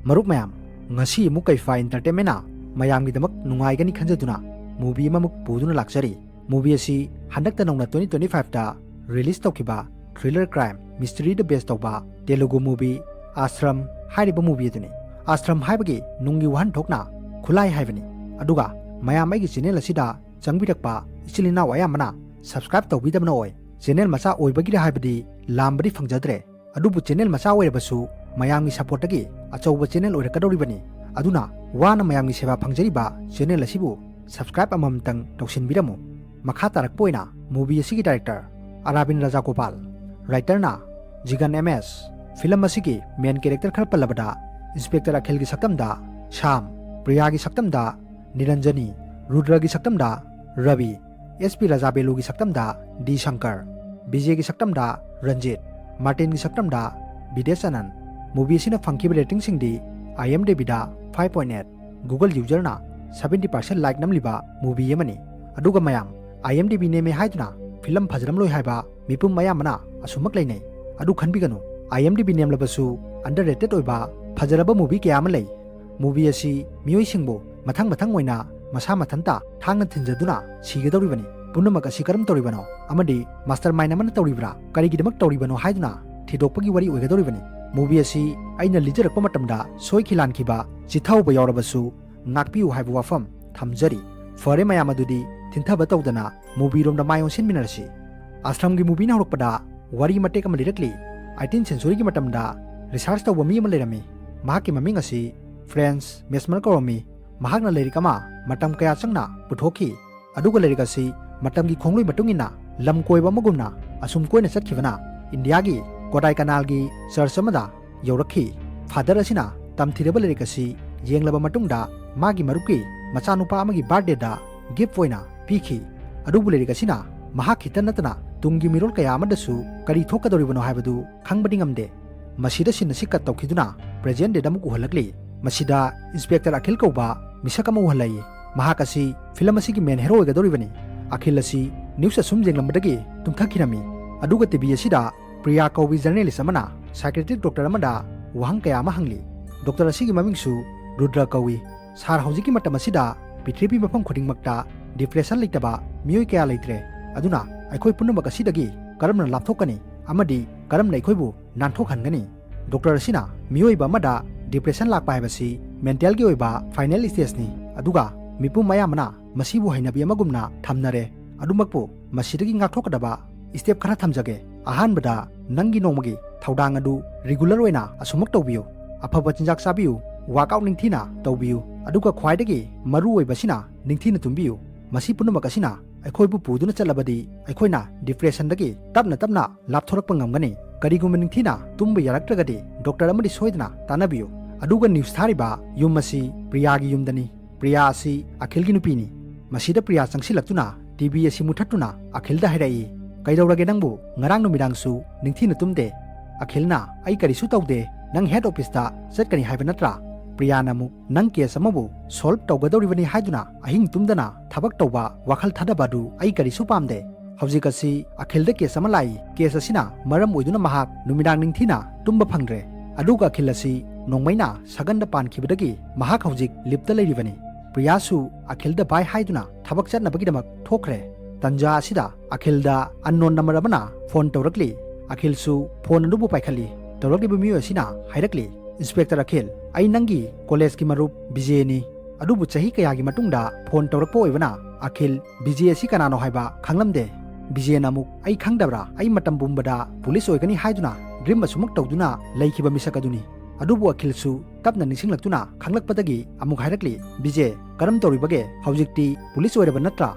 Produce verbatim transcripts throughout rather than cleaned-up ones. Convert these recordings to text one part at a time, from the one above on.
ꯃꯔꯨꯞ ꯃꯌꯥꯝ, ꯉꯁꯤ ꯑꯃꯨꯛ ꯀꯩꯐꯥ Entertainment ꯅ ꯃꯌꯥꯝꯒꯤꯗꯃꯛ ꯅꯨꯡꯉꯥꯏꯒꯅꯤ ꯈꯟꯖꯗꯨꯅ movie ꯑꯃꯃꯨꯛ ꯄꯨꯗꯨꯅ ꯂꯥꯛꯆꯔꯤ꯫ Movie ꯑꯁꯤ ꯍꯟꯗꯛꯇ ꯅꯧꯅ twenty twenty-five ꯇ release ꯇꯧꯈꯤꯕ thriller crime mystery ꯗ base ꯇꯧꯕ Telugu movie Ashram ꯍꯥꯏꯔꯤꯕ movie ꯑꯗꯨꯅꯤ꯫ Ashram ꯍꯥꯏꯕꯒꯤ ꯅꯨꯡꯒꯤ ꯋꯥꯍꯟꯊꯣꯛꯅ ꯈꯨꯠꯂꯥꯏ ꯍꯥꯏꯕꯅꯤ꯫ ꯑꯗꯨꯒ ꯃꯌꯥꯝ ꯑꯩꯒꯤ channel ꯑꯁꯤꯗ ꯆꯪꯕꯤꯔꯛꯄ ꯏꯆꯤꯜ ꯏꯅꯥꯎ ꯑꯌꯥꯝꯕꯅ subscribe ꯇꯧꯕꯤꯗꯕꯅ ꯑꯣꯏ꯫ Channel ꯃꯆꯥ ꯑꯣꯏꯕꯒꯤꯔ ꯍꯥꯏꯕꯗꯤ ꯂꯥꯝꯕꯗꯤ ꯐꯪꯖꯗ꯭ꯔꯦ꯫ ꯑꯗꯨꯕꯨ channel ꯃꯆꯥ ꯑꯣꯏꯔꯕꯁꯨ ꯃꯌꯥꯝꯒꯤ support ꯇꯒꯤ ꯑꯆꯧꯕ channel ꯑꯣꯏꯔꯛꯀꯗꯧꯔꯤꯕꯅꯤ꯫ ꯑꯗꯨꯅ ꯋꯥꯅ ꯃꯌꯥꯝꯒꯤ ꯁꯦꯕꯥ ꯐꯪꯖꯔꯤꯕ channel ꯑꯁꯤꯕꯨ subscribe ꯑꯃꯃꯝꯇꯪ ꯇꯧꯁꯤꯟꯕꯤꯔꯝꯃꯨ꯫ ꯃꯈꯥ ꯇꯥꯔꯛꯄ ꯑꯣꯏꯅ movie ꯑꯁꯤꯒꯤ director ꯑꯔꯥꯕꯤꯟ ꯔꯥꯖꯥꯒꯣꯄꯥꯜ, writer ꯅ ꯖꯤꯒꯟ ꯑꯦꯝ ꯑꯦꯁ꯫ Film ꯑꯁꯤꯒꯤ main character ꯈꯔ ꯄꯜꯂꯕꯗ, Inspector ꯑꯈꯤꯜꯒꯤ ꯁꯛꯇꯝꯗ ꯁꯥꯝ, ꯄ꯭ꯔꯤꯌꯥꯒꯤ ꯁꯛꯇꯝꯗ ꯅꯤꯔꯟꯖꯅꯤ, ꯔꯨꯗ꯭ꯔꯒꯤ ꯁꯛꯇꯝꯗ ꯔꯕꯤ, ꯑꯦꯁ ꯄꯤ ꯔꯥꯖꯥꯕꯦꯂꯨꯒꯤ ꯁꯛꯇꯝꯗ ꯗꯤ ꯁꯪꯀꯔ, ꯕꯤꯖꯦꯒꯤ ꯁꯛꯇꯝꯗ ꯔꯟꯖꯤꯠ, ꯃꯥꯔꯇꯤꯟꯒꯤ ꯁꯛꯇꯝꯗ ꯕꯤꯗꯦꯁ ꯑꯅꯟ꯫ Movie ꯑꯁꯤꯅ ꯐꯪꯈꯤꯕ rating ꯁꯤꯡꯗꯤ IMDb ꯗ five point eight, Google user ꯅ seventy percent like ꯅꯝꯂꯤꯕ movie ꯑꯃꯅꯤ꯫ ꯑꯗꯨꯒ ꯃꯌꯥꯝ, IMDb ꯅꯦꯝꯃꯦ ꯍꯥꯏꯗꯨꯅ film ꯐꯖꯔꯝꯂꯣꯏ ꯍꯥꯏꯕ ꯃꯤꯄꯨꯝ ꯑꯌꯥꯝꯕꯅ ꯑꯁꯨꯝꯃꯛ ꯂꯩꯅꯩ꯫ ꯑꯗꯨ ꯈꯟꯕꯤꯒꯅꯨ, IMDb ꯅꯦꯝꯂꯕꯁꯨ underrated ꯑꯣꯏꯕ ꯐꯖꯔꯕ movie ꯀꯌꯥ ꯑꯃ ꯂꯩ꯫ Movie ꯑꯁꯤ ꯃꯤꯑꯣꯏꯁꯤꯡꯕꯨ ꯃꯊꯪ ꯃꯊꯪ ꯑꯣꯏꯅ ꯃꯁꯥ ꯃꯊꯟꯇ ꯊꯥꯡꯅ ꯊꯤꯟꯖꯗꯨꯅ ꯁꯤꯒꯗꯧꯔꯤꯕꯅꯤ꯫ ꯄꯨꯝꯅꯃꯛ ꯑꯁꯤ ꯀꯔꯝ ꯇꯧꯔꯤꯕꯅꯣ ꯑꯃꯗꯤ mastermind ꯑꯃꯅ ꯇꯧꯔꯤꯕ꯭ꯔꯥ, ꯀꯔꯤꯒꯤꯗꯃꯛ ꯇꯧꯔꯤꯕꯅꯣ ꯍꯥꯏꯗꯨꯅ ꯊꯤꯗꯣꯛꯄꯒꯤ ꯋꯥꯔꯤ ꯑꯣꯏꯒꯗꯧꯔꯤꯕꯅꯤ꯫ Movie ꯑꯁꯤ ꯑꯩꯅ ꯂꯤꯖꯔꯛꯄ ꯃꯇꯝꯗ ꯁꯣꯏꯈꯤ ꯂꯥꯟꯈꯤꯕ, ꯆꯤꯠꯊꯍꯧꯕ ꯌꯥꯎꯔꯕꯁꯨ ꯉꯥꯛꯄꯤꯌꯨ ꯍꯥꯏꯕ ꯋꯥꯐꯝ ꯊꯝꯖꯔꯤ꯫ ꯐꯔꯦ ꯃꯌꯥꯝ, ꯑꯗꯨꯗꯤ ꯊꯤꯟꯊꯕ ꯇꯧꯗꯅ movie ꯔꯣꯝꯗ ꯃꯥꯏ ꯑꯣꯟꯁꯤꯟꯃꯤꯟꯅꯔꯁꯤ꯫ Ashram ꯒꯤ movie ꯅ ꯍꯧꯔꯛꯄꯗ ꯋꯥꯔꯤ ꯃꯇꯦꯛ ꯑꯃ ꯂꯤꯔꯛꯂꯤ꯫ Eighteenth century ꯒꯤ ꯃꯇꯝꯗ research ꯇꯧꯕ ꯃꯤ ꯑꯃ ꯂꯩꯔꯝꯃꯤ꯫ ꯃꯍꯥꯛꯀꯤ ꯃꯃꯤꯡ ꯑꯁꯤ Franz Mesmer ꯀꯧꯔꯝꯃꯤ꯫ ꯃꯍꯥꯛꯅ ꯂꯥꯏꯔꯤꯛ ꯑꯃ ꯃꯇꯝ ꯀꯌꯥ ꯆꯪꯅ ꯄꯨꯊꯣꯛꯈꯤ꯫ ꯑꯗꯨꯒ ꯂꯥꯏꯔꯤꯛ ꯑꯁꯤ ꯃꯇꯝꯒꯤ ꯈꯣꯡꯂꯣꯏ ꯃꯇꯨꯡ ꯏꯟꯅ ꯂꯝ ꯀꯣꯏꯕ ꯑꯃꯒꯨꯝꯅ ꯑꯁꯨꯝ ꯀꯣꯏꯅ ꯆꯠꯈꯤꯕꯅ ꯏꯟꯗꯤꯌꯥꯒꯤ ꯀꯣꯗꯥꯏꯀꯅꯥꯜꯒꯤ church ꯑꯃꯗ ꯌꯧꯔꯛꯈꯤ꯫ Father ꯑꯁꯤꯅ ꯇꯝꯊꯤꯔꯕ ꯂꯥꯏꯔꯤꯛ ꯑꯁꯤ ꯌꯦꯡꯂꯕ ꯃꯇꯨꯡꯗ ꯃꯥꯒꯤ ꯃꯔꯨꯞꯀꯤ ꯃꯆꯥꯅꯨꯄꯥ ꯑꯃꯒꯤ birthday ꯗ gift ꯑꯣꯏꯅ ꯄꯤꯈꯤ꯫ ꯑꯗꯨꯕꯨ ꯂꯥꯏꯔꯤꯛ ꯑꯁꯤꯅ ꯃꯍꯥꯛ ꯈꯤꯇ ꯅꯠꯇꯅ ꯇꯨꯡꯒꯤ ꯃꯤꯔꯣꯜ ꯀꯌꯥ ꯑꯃꯗꯁꯨ ꯀꯔꯤ ꯊꯣꯛꯀꯗꯧꯔꯤꯕꯅꯣ ꯍꯥꯏꯕꯗꯨ ꯈꯪꯕꯗꯤ ꯉꯝꯗꯦ꯫ ꯃꯁꯤꯗ scene ꯑꯁꯤ cut ꯇꯧꯈꯤꯗꯨꯅ present day ꯗ ꯑꯃꯨꯛ ꯎꯍꯜꯂꯛꯂꯤ꯫ ꯃꯁꯤꯗ Inspector ꯑꯈꯤꯜ ꯀꯧꯕ ꯃꯤꯁꯛ ꯑꯃ ꯎꯍꯜꯂꯛꯏ꯫ ꯃꯍꯥꯛ ꯑꯁꯤ film ꯑꯁꯤꯒꯤ main hero ꯑꯣꯏꯒꯗꯧꯔꯤꯕꯅꯤ꯫ ꯑꯈꯤꯜ ꯑꯁꯤ news ꯑꯁꯨꯝ ꯌꯦꯡꯂꯝꯕꯗꯒꯤ ꯇꯨꯝꯊꯈꯤꯔꯝꯃꯤ꯫ ꯑꯗꯨꯒ TV ꯑꯁꯤꯗ ꯄ꯭ꯔꯤꯌꯥ ꯀꯧꯕꯤ journalist ꯑꯃꯅ psychiatric doctor ꯑꯃꯗ ꯋꯥꯍꯪ ꯀꯌꯥ ꯑꯃ ꯍꯪꯂꯤ꯫ ꯗꯣꯛꯇꯔ ꯑꯁꯤꯒꯤ ꯃꯃꯤꯡꯁꯨ ꯔꯨꯗ꯭ꯔ ꯀꯧꯏ꯫ ꯁꯥꯔ, ꯍꯧꯖꯤꯛꯀꯤ ꯃꯇꯝ ꯑꯁꯤꯗ ꯄ꯭ꯔꯤꯊꯤꯕꯤ ꯃꯐꯝ ꯈꯨꯗꯤꯡꯃꯛꯇ ꯗꯤꯄ꯭ꯔꯦꯁꯟ ꯂꯩꯇꯕ ꯃꯤꯑꯣꯏ ꯀꯌꯥ ꯂꯩꯇ꯭ꯔꯦ꯫ ꯑꯗꯨꯅ ꯑꯩꯈꯣꯏ ꯄꯨꯝꯅꯃꯛ ꯑꯁꯤꯗꯒꯤ ꯀꯔꯝꯅ ꯂꯥꯞꯊꯣꯛꯀꯅꯤ ꯑꯃꯗꯤ ꯀꯔꯝꯅ ꯑꯩꯈꯣꯏꯕꯨ ꯅꯥꯟꯊꯣꯛꯍꯟꯒꯅꯤ? ꯗꯣꯛꯇꯔ ꯑꯁꯤꯅ ꯃꯤꯑꯣꯏꯕ ꯑꯃꯗ ꯗꯤꯄ꯭ꯔꯦꯁꯟ ꯂꯥꯛꯄ ꯍꯥꯏꯕꯁꯤ ꯃꯦꯟꯇꯦꯜꯒꯤ ꯑꯣꯏꯕ ꯐꯥꯏꯅꯦꯜ ꯁ꯭ꯇꯦꯖꯅꯤ, ꯑꯗꯨꯒ ꯃꯤꯄꯨꯝ ꯑꯌꯥꯝꯕꯅ ꯃꯁꯤꯕꯨ ꯍꯩꯅꯕꯤ ꯑꯃꯒꯨꯝꯅ ꯊꯝꯅꯔꯦ꯫ ꯑꯗꯨꯃꯛꯄꯨ ꯃꯁꯤꯗꯒꯤ ꯉꯥꯛꯊꯣꯛꯀꯗꯕ ꯁ꯭ꯇꯦꯞ ꯈꯔ ꯊꯝꯖꯒꯦ꯫ ꯑꯍꯥꯟꯕꯗ, ꯅꯪꯒꯤ ꯅꯣꯡꯃꯒꯤ ꯊꯧꯗꯥꯡ ꯑꯗꯨ ꯔꯤꯒꯨꯂꯔ ꯑꯣꯏꯅ ꯑꯁꯨꯃꯛ ꯇꯧꯕꯤꯌꯨ꯫ ꯑꯐꯕ ꯆꯤꯟꯖꯥꯛ ꯆꯥꯕꯤꯌꯨ, ꯋꯥꯔꯛꯑꯥꯎꯠ ꯅꯤꯡꯊꯤꯅ ꯇꯧꯕꯤꯌꯨ, ꯑꯗꯨꯒ ꯈ꯭ꯋꯥꯏꯗꯒꯤ ꯃꯔꯨ ꯑꯣꯏꯕꯁꯤꯅ ꯅꯤꯡꯊꯤꯅ ꯇꯨꯝꯕꯤꯌꯨ꯫ ꯃꯁꯤ ꯄꯨꯝꯅꯃꯛ ꯑꯁꯤꯅ ꯑꯩꯈꯣꯏꯕꯨ ꯄꯨꯗꯨꯅ ꯆꯠꯂꯕꯗꯤ ꯑꯩꯈꯣꯏꯅ ꯗꯤꯄ꯭ꯔꯦꯁꯟꯗꯒꯤ ꯇꯞꯅ ꯇꯞꯅ ꯂꯥꯞꯊꯣꯔꯛꯄ ꯉꯝꯒꯅꯤ꯫ ꯀꯔꯤꯒꯨꯝꯕ ꯅꯤꯡꯊꯤꯅ ꯇꯨꯝꯕ ꯌꯥꯔꯛꯇ꯭ꯔꯒꯗꯤ ꯗꯣꯛꯇꯔ ꯑꯃꯗꯤ ꯁꯣꯏꯗꯅ ꯇꯥꯟꯅꯕꯤꯌꯨ꯫ ꯑꯗꯨꯒ ꯅ꯭ꯌꯨꯁ ꯊꯥꯔꯤꯕ ꯌꯨꯝ ꯑꯁꯤ ꯄ꯭ꯔꯤꯌꯥꯒꯤ ꯌꯨꯝꯗꯅꯤ꯫ ꯄ꯭ꯔꯤꯌꯥ ꯑꯁꯤ ꯑꯈꯤꯜꯒꯤ ꯅꯨꯄꯤꯅꯤ꯫ ꯃꯁꯤꯗ ꯄ꯭ꯔꯤꯌꯥ ꯆꯪꯁꯤꯜꯂꯛꯇꯨꯅ ꯇꯤꯚꯤ ꯑꯁꯤ ꯃꯨꯊꯠꯇꯨꯅ ꯑꯈꯤꯜꯗ ꯍꯥꯏꯔꯛꯏ, "ꯀꯩꯗꯧꯔꯒꯦ ꯅꯪꯕꯨ? ꯉꯔꯥꯡ ꯅꯨꯃꯤꯗꯥꯡꯁꯨ ꯅꯤꯡꯊꯤꯅ ꯇꯨꯝꯗꯦ?" ꯑꯈꯤꯜꯅ, "ꯑꯩ ꯀꯔꯤꯁꯨ ꯇꯧꯗꯦ, ꯅꯪ ꯍꯦꯗ ꯑꯣꯐꯤꯁꯇ ꯆꯠꯀꯅꯤ ꯍꯥꯏꯕ ꯅꯠꯇ꯭ꯔꯥ?" ꯄ꯭ꯔꯤꯌꯥꯅ ꯑꯃꯨꯛ, "ꯅꯪ ꯀꯦꯁ ꯑꯃꯕꯨ ꯁꯣꯜꯕ ꯇꯧꯒꯗꯧꯔꯤꯕꯅꯤ ꯍꯥꯏꯗꯨꯅ ꯑꯍꯤꯡ ꯇꯨꯝꯗꯅ ꯊꯕꯛ ꯇꯧꯕ, ꯋꯥꯈꯜ ꯊꯥꯗꯕ ꯑꯗꯨ ꯑꯩ ꯀꯔꯤꯁꯨ ꯄꯥꯝꯗꯦ꯫ ꯍꯧꯖꯤꯛ ꯑꯁꯤ ꯑꯈꯤꯜꯗ ꯀꯦꯁ ꯑꯃ ꯂꯥꯛꯏ꯫ ꯀꯦꯁ ꯑꯁꯤꯅ ꯃꯔꯝ ꯑꯣꯏꯗꯨꯅ ꯃꯍꯥꯛ ꯅꯨꯃꯤꯗꯥꯡ ꯅꯤꯡꯊꯤꯅ ꯇꯨꯝꯕ ꯐꯪꯗ꯭ꯔꯦ꯫ ꯑꯗꯨꯒ ꯑꯈꯤꯜ ꯑꯁꯤ ꯅꯣꯡꯃꯩꯅ ꯁꯒꯟꯗ ꯄꯥꯟꯈꯤꯕꯗꯒꯤ ꯃꯍꯥꯛ ꯍꯧꯖꯤꯛ ꯂꯤꯞꯇ ꯂꯩꯔꯤꯕꯅꯤ꯫ ꯄ꯭ꯔꯤꯌꯥꯁꯨ ꯑꯈꯤꯜꯗ ꯕꯥꯏ ꯍꯥꯏꯗꯨꯅ ꯊꯕꯛ ꯆꯠꯅꯕꯒꯤꯗꯃꯛ ꯊꯣꯛꯈ꯭ꯔꯦ꯫ ꯇꯟꯖꯥ ꯑꯁꯤꯗ ꯑꯈꯤꯜꯗ ꯑꯟꯅꯣꯟ ꯅꯝꯕꯔ ꯑꯃꯅ ꯐꯣꯟ ꯇꯧꯔꯛꯂꯤ꯫ ꯑꯈꯤꯜꯁꯨ ꯐꯣꯟ ꯑꯗꯨꯕꯨ ꯄꯥꯏꯈꯠꯂꯤ꯫ ꯇꯧꯔꯛꯂꯤꯕ ꯃꯤꯑꯣꯏ ꯑꯁꯤꯅ ꯍꯥꯏꯔꯛꯂꯤ, "ꯏꯟꯁꯄꯦꯛꯇꯔ ꯑꯈꯤꯜ, ꯑꯩ ꯅꯪꯒꯤ ꯀꯣꯂꯦꯖꯀꯤ ꯃꯔꯨꯞ ꯕꯤꯖꯦꯅꯤ꯫ ꯑꯗꯨꯕꯨ ꯆꯍꯤ ꯀꯌꯥꯒꯤ ꯃꯇꯨꯡꯗ ꯐꯣꯟ ꯇꯧꯔꯛꯄ ꯑꯣꯏꯕꯅ ꯑꯈꯤꯜ, ꯕꯤꯖꯦ ꯑꯁꯤ ꯀꯅꯥꯅꯣ ꯍꯥꯏꯕ ꯈꯪꯂꯝꯗꯦ?" ꯕꯤꯖꯦꯅ ꯑꯃꯨꯛ, "ꯑꯩ ꯈꯪꯗꯕ꯭ꯔꯥ? ꯑꯩ ꯃꯇꯝ ꯄꯨꯝꯕꯗ ꯄꯨꯂꯤꯁ ꯑꯣꯏꯒꯅꯤ ꯍꯥꯏꯗꯨꯅ ꯗ꯭ꯔꯤꯝ ꯑꯁꯨꯃꯛ ꯇꯧꯗꯨꯅ ꯂꯩꯈꯤꯕ ꯃꯤꯁꯛ ꯑꯗꯨꯅꯤ꯫" ꯑꯗꯨꯕꯨ ꯑꯈꯤꯜꯁꯨ ꯇꯞꯅ ꯅꯤꯡꯁꯤꯡꯂꯛꯇꯨꯅ ꯈꯪꯂꯛꯄꯗꯒꯤ ꯑꯃꯨꯛ ꯍꯥꯏꯔꯛꯂꯤ, "ꯕꯤꯖꯦ, ꯀꯔꯝ ꯇꯧꯔꯤꯕꯒꯦ? ꯍꯧꯖꯤꯛꯇꯤ ꯄꯨꯂꯤꯁ ꯑꯣꯏꯔꯕ ꯅꯠꯇ꯭ꯔꯥ?"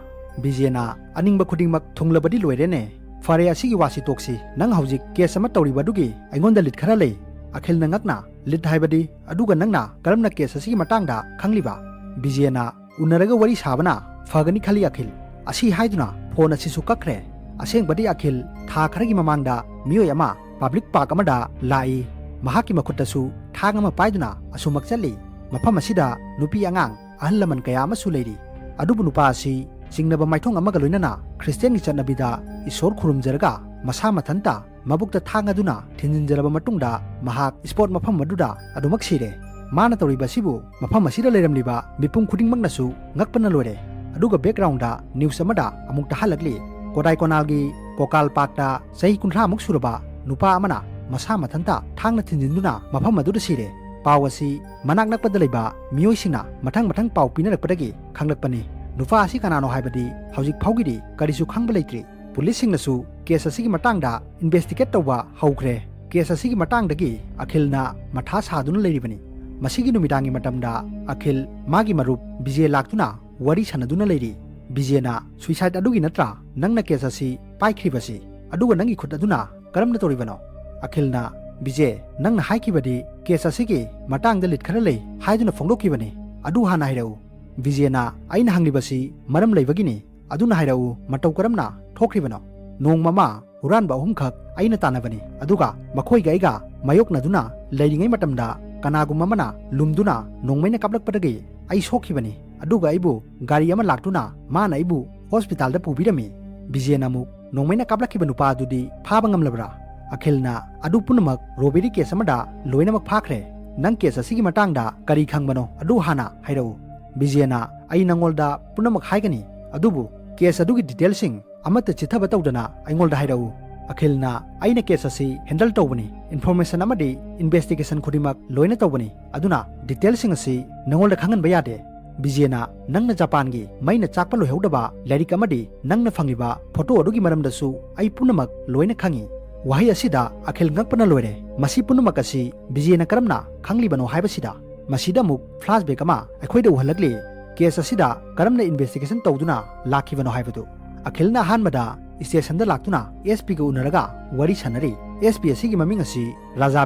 ꯕꯤꯖꯦꯅ, "ꯑꯅꯤꯡꯕ ꯈꯨꯗꯤꯡꯃꯛ ꯊꯨꯡꯂꯕꯗꯤ ꯂꯣꯏꯔꯦꯅꯦ꯫ ꯐꯔꯦ, ꯑꯁꯤꯒꯤ ꯋꯥꯁꯤ ꯇꯣꯛꯁꯤ꯫ ꯅꯪ ꯍꯧꯖꯤꯛ ꯀꯦꯁ ꯑꯃ ꯇꯧꯔꯤꯕ ꯑꯗꯨꯒꯤ ꯑꯩꯉꯣꯟꯗ ꯂꯤꯗ ꯈꯔ ꯂꯩ꯫" ꯑꯈꯤꯜꯅ ꯉꯛꯅ, "ꯂꯤꯗ ꯍꯥꯏꯕꯗꯤ? ꯑꯗꯨꯒ ꯅꯪꯅ ꯀꯔꯝꯅ ꯀꯦꯁ ꯑꯁꯤꯒꯤ ꯃꯇꯥꯡꯗ ꯈꯪꯂꯤꯕ?" ꯕꯤꯖꯦꯅ, "ꯎꯅꯔꯒ ꯋꯥꯔꯤ ꯁꯥꯕꯅ ꯐꯒꯅꯤ ꯈꯜꯂꯤ ꯑꯈꯤꯜ꯫" ꯑꯁꯤ ꯍꯥꯏꯗꯨꯅ ꯐꯣꯟ ꯑꯁꯤꯁꯨ ꯀꯛꯈ꯭ꯔꯦ꯫ ꯑꯁꯦꯡꯕꯗꯤ ꯑꯈꯤꯜ ꯊꯥ ꯈꯔꯒꯤ ꯃꯃꯥꯡꯗ ꯃꯤꯑꯣꯏ ꯑꯃ ꯄꯕ꯭ꯂꯤꯛ ꯄꯥꯔꯛ ꯑꯃꯗ ꯂꯥꯛꯏ꯫ ꯃꯍꯥꯛꯀꯤ ꯃꯈꯨꯠꯇꯁꯨ ꯊꯥꯡ ꯑꯃ ꯄꯥꯏꯗꯨꯅ ꯑꯁꯨꯃꯛ ꯆꯠꯂꯤ꯫ ꯃꯐꯝ ꯑꯁꯤꯗ ꯅꯨꯄꯤ ꯑꯉꯥꯡ, ꯑꯍꯜ ꯂꯃꯟ ꯀꯌꯥ ꯑꯃꯁꯨ ꯂꯩꯔꯤ꯫ ꯑꯗꯨꯕꯨ ꯅꯨꯄꯥ ꯑꯁꯤ ꯆꯤꯡꯅꯕ ꯃꯥꯏꯊꯣꯡ ꯑꯃꯒ ꯂꯣꯏꯅꯅ ꯈ꯭ꯔꯤꯁꯇꯤꯌꯥꯟꯒꯤ ꯆꯠꯅꯕꯤꯗ ꯏꯁꯣꯔ ꯈꯨꯔꯨꯝꯖꯔꯒ ꯃꯁꯥ ꯃꯊꯟꯇ ꯃꯕꯨꯛꯇ ꯊꯥꯡ ꯑꯗꯨꯅ ꯊꯤꯟꯖꯤꯟꯖꯔꯕ ꯃꯇꯨꯡꯗ ꯃꯍꯥꯛ spot ꯃꯐꯝ ꯑꯗꯨꯗ ꯑꯗꯨꯃꯛ ꯁꯤꯔꯦ꯫ ꯃꯥꯅ ꯇꯧꯔꯤꯕ ꯑꯁꯤꯕꯨ ꯃꯐꯝ ꯑꯁꯤꯗ ꯂꯩꯔꯝꯂꯤꯕ ꯃꯤꯄꯨꯝ ꯈꯨꯗꯤꯡꯃꯛꯅꯁꯨ ꯉꯛꯄꯅ ꯂꯣꯏꯔꯦ꯫ ꯑꯗꯨꯒ background news ꯑꯃꯗ ꯑꯃꯨꯛ ꯇꯥꯍꯜꯂꯛꯂꯤ꯫ ꯀꯣꯗꯥꯏ ꯀꯣꯅꯥꯜꯒꯤ ꯀꯣꯀꯥꯜ ꯄꯥꯛꯇ ꯆꯍꯤ ꯀꯨꯟꯊ꯭ꯔꯥ ꯃꯨꯛ ꯁꯨꯔꯕ ꯅꯨꯄꯥ ꯑꯃꯅ ꯃꯁꯥ ꯃꯊꯟꯇ ꯊꯥꯡꯅ ꯊꯤꯟꯖꯤꯟꯗꯨꯅ ꯃꯐꯝ ꯑꯗꯨꯗ ꯁꯤꯔꯦ꯫ ꯄꯥꯎ ꯑꯁꯤ ꯃꯅꯥꯛ ꯅꯛꯄꯗ ꯂꯩꯕ ꯃꯤꯑꯣꯏꯁꯤꯡꯅ ꯃꯊꯪ ꯃꯊꯪ ꯄꯥꯎ ꯄꯤꯅꯔꯛꯄꯗꯒꯤ ꯈꯪꯂꯛꯄꯅꯤ꯫ ꯅꯨꯄꯥ ꯑꯁꯤ ꯀꯅꯥꯅꯣ ꯍꯥꯏꯕꯗꯤ ꯍꯧꯖꯤꯛ ꯐꯥꯎꯒꯤꯗꯤ ꯀꯔꯤꯁꯨ ꯈꯪꯕ ꯂꯩꯇ꯭ꯔꯤ꯫ ꯄꯨꯂꯤꯁꯁꯤꯡꯅꯁꯨ case ꯑꯁꯤꯒꯤ ꯃꯇꯥꯡꯗ investigate ꯇꯧꯕ ꯍꯧꯈ꯭ꯔꯦ꯫ Case ꯑꯁꯤꯒꯤ ꯃꯇꯥꯡꯗꯒꯤ ꯑꯈꯤꯜꯅ ꯃꯊꯥ ꯁꯥꯗꯨꯅ ꯂꯩꯔꯤꯕꯅꯤ꯫ ꯃꯁꯤꯒꯤ ꯅꯨꯃꯤꯗꯥꯡꯒꯤ ꯃꯇꯝꯗ ꯑꯈꯤꯜ ꯃꯥꯒꯤ ꯃꯔꯨꯞ ꯕꯤꯖꯦ ꯂꯥꯛꯇꯨꯅ ꯋꯥꯔꯤ ꯁꯥꯟꯅꯗꯨꯅ ꯂꯩꯔꯤ꯫ ꯕꯤꯖꯦꯅ, "Suicide ꯑꯗꯨꯒꯤ ꯅꯠꯇ꯭ꯔꯥ ꯅꯪꯅ case ꯑꯁꯤ ꯄꯥꯏꯈ꯭ꯔꯤꯕꯁꯤ? ꯑꯗꯨꯒ ꯅꯪꯒꯤ ꯈꯨꯠ ꯑꯗꯨꯅ ꯀꯔꯝꯅ ꯇꯧꯔꯤꯕꯅꯣ?" ꯑꯈꯤꯜꯅ, "ꯕꯤꯖꯦ, ꯅꯪꯅ ꯍꯥꯏꯈꯤꯕꯗꯤ case ꯑꯁꯤꯒꯤ ꯃꯇꯥꯡꯗ lead ꯈꯔ ꯂꯩ ꯍꯥꯏꯗꯨꯅ ꯐꯣꯡꯗꯣꯛꯈꯤꯕꯅꯤ꯫ ꯑꯗꯨ ꯍꯥꯟꯅ ꯍꯥꯏꯔꯛꯎ꯫ ꯕꯤꯖꯦꯅ, ꯑꯩꯅ ꯍꯪꯂꯤꯕꯁꯤ ꯃꯔꯝ ꯂꯩꯕꯒꯤꯅꯤ꯫ ꯑꯗꯨꯅ ꯍꯥꯏꯔꯛꯎ, ꯃꯇꯧ ꯀꯔꯝꯅ ꯊꯣꯛꯈ꯭ꯔꯤꯕꯅꯣ?" ꯅꯣꯡꯃ ꯑꯃ ꯍꯨꯔꯥꯟꯕ ꯑꯍꯨꯝꯈꯛ ꯑꯩꯅ ꯇꯥꯟꯅꯕꯅꯤ꯫ ꯑꯗꯨꯒ ꯃꯈꯣꯏꯒ ꯑꯩꯒ ꯃꯥꯌꯣꯛꯅꯗꯨꯅ ꯂꯩꯔꯤꯉꯩ ꯃꯇꯝꯗ ꯀꯅꯥꯒꯨꯝꯕ ꯑꯃꯅ ꯂꯨꯝꯗꯨꯅ ꯅꯣꯡꯃꯩꯅ ꯀꯥꯞꯂꯛꯄꯗꯒꯤ ꯑꯩ ꯁꯣꯛꯈꯤꯕꯅꯤ꯫ ꯑꯗꯨꯒ ꯑꯩꯕꯨ ꯒꯥꯔꯤ ꯑꯃ ꯂꯥꯛꯇꯨꯅ ꯃꯥꯅ ꯑꯩꯕꯨ hospitalꯗ ꯄꯨꯕꯤꯔꯝꯃꯤ꯫ ꯕꯤꯖꯦꯅ ꯑꯃꯨꯛ, "ꯅꯣꯡꯃꯩꯅ ꯀꯥꯞꯂꯛꯈꯤꯕ ꯅꯨꯄꯥ ꯑꯗꯨꯗꯤ ꯐꯥꯕ ꯉꯝꯂꯕ꯭ꯔꯥ?" ꯑꯈꯤꯜꯅ, "ꯑꯗꯨ ꯄꯨꯝꯅꯃꯛ robbery case ꯑꯃꯗ ꯂꯣꯏꯅꯃꯛ ꯐꯥꯈ꯭ꯔꯦ꯫ ꯅꯪ case ꯑꯁꯤꯒꯤ ꯃꯇꯥꯡꯗ ꯀꯔꯤ ꯈꯪꯕꯅꯣ ꯑꯗꯨ ꯍꯥꯟꯅ ꯍꯥꯏꯔꯛꯎ꯫" ꯕꯤꯖꯦꯅ, "ꯑꯩ ꯅꯉꯣꯟꯗ ꯄꯨꯝꯅꯃꯛ ꯍꯥꯏꯒꯅꯤ, ꯑꯗꯨꯕꯨ case ꯑꯗꯨꯒꯤ detailꯁꯤꯡ ꯑꯃꯠꯇ ꯆꯤꯠꯊꯕ ꯇꯧꯗꯅ ꯑꯩꯉꯣꯟꯗ ꯍꯥꯏꯔꯛꯎ꯫" ꯑꯈꯤꯜꯅ, "ꯑꯩꯅ case ꯑꯁꯤ handle ꯇꯧꯕꯅꯤ, information ꯑꯃꯗꯤ investigation ꯈꯨꯗꯤꯡꯃꯛ ꯂꯣꯏꯅ ꯇꯧꯕꯅꯤ, ꯑꯗꯨꯅ detailꯁꯤꯡ ꯑꯁꯤ ꯅꯉꯣꯟꯗ ꯈꯪꯍꯟꯕ ꯌꯥꯗꯦ꯫" ꯕꯤꯖꯦꯅ, "ꯅꯪꯅ ꯖꯄꯥꯟꯒꯤ ꯃꯩꯅ ꯆꯥꯛꯄ ꯂꯣꯏꯍꯧꯗꯕ ꯂꯥꯏꯔꯤꯛ ꯑꯃꯗꯤ ꯅꯪꯅ ꯐꯪꯂꯤꯕ photo ꯑꯗꯨꯒꯤ ꯃꯔꯝꯗꯁꯨ ꯑꯩ ꯄꯨꯝꯅꯃꯛ ꯂꯣꯏꯅ ꯈꯪꯏ꯫" ꯋꯥꯍꯩ ꯑꯁꯤꯗ ꯑꯈꯤꯜ ꯉꯛꯄꯅ ꯂꯣꯏꯔꯦ꯫ ꯃꯁꯤ ꯄꯨꯝꯅꯃꯛ ꯑꯁꯤ ꯕꯤꯖꯦꯅ ꯀꯔꯝꯅ ꯈꯪꯂꯤꯕꯅꯣ ꯍꯥꯏꯕꯁꯤꯗ꯫ ꯃꯁꯤꯗ ꯑꯃꯨꯛ flashback ꯑꯃ ꯑꯩꯈꯣꯏꯗ ꯎꯍꯜꯂꯛꯂꯤ꯫ Case ꯑꯁꯤꯗ ꯀꯔꯝꯅ investigation ꯇꯧꯗꯨꯅ ꯂꯥꯛꯈꯤꯕꯅꯣ ꯍꯥꯏꯕꯗꯨ꯫ ꯑꯈꯤꯜꯅ ꯑꯍꯥꯟꯕꯗ stationꯗ ꯂꯥꯛꯇꯨꯅ SP ꯒ ꯎꯅꯔꯒ ꯋꯥꯔꯤ ꯁꯥꯟꯅꯔꯤ꯫ SP ꯑꯁꯤꯒꯤ ꯃꯃꯤꯡ ꯑꯁꯤ ꯔꯥꯖꯥ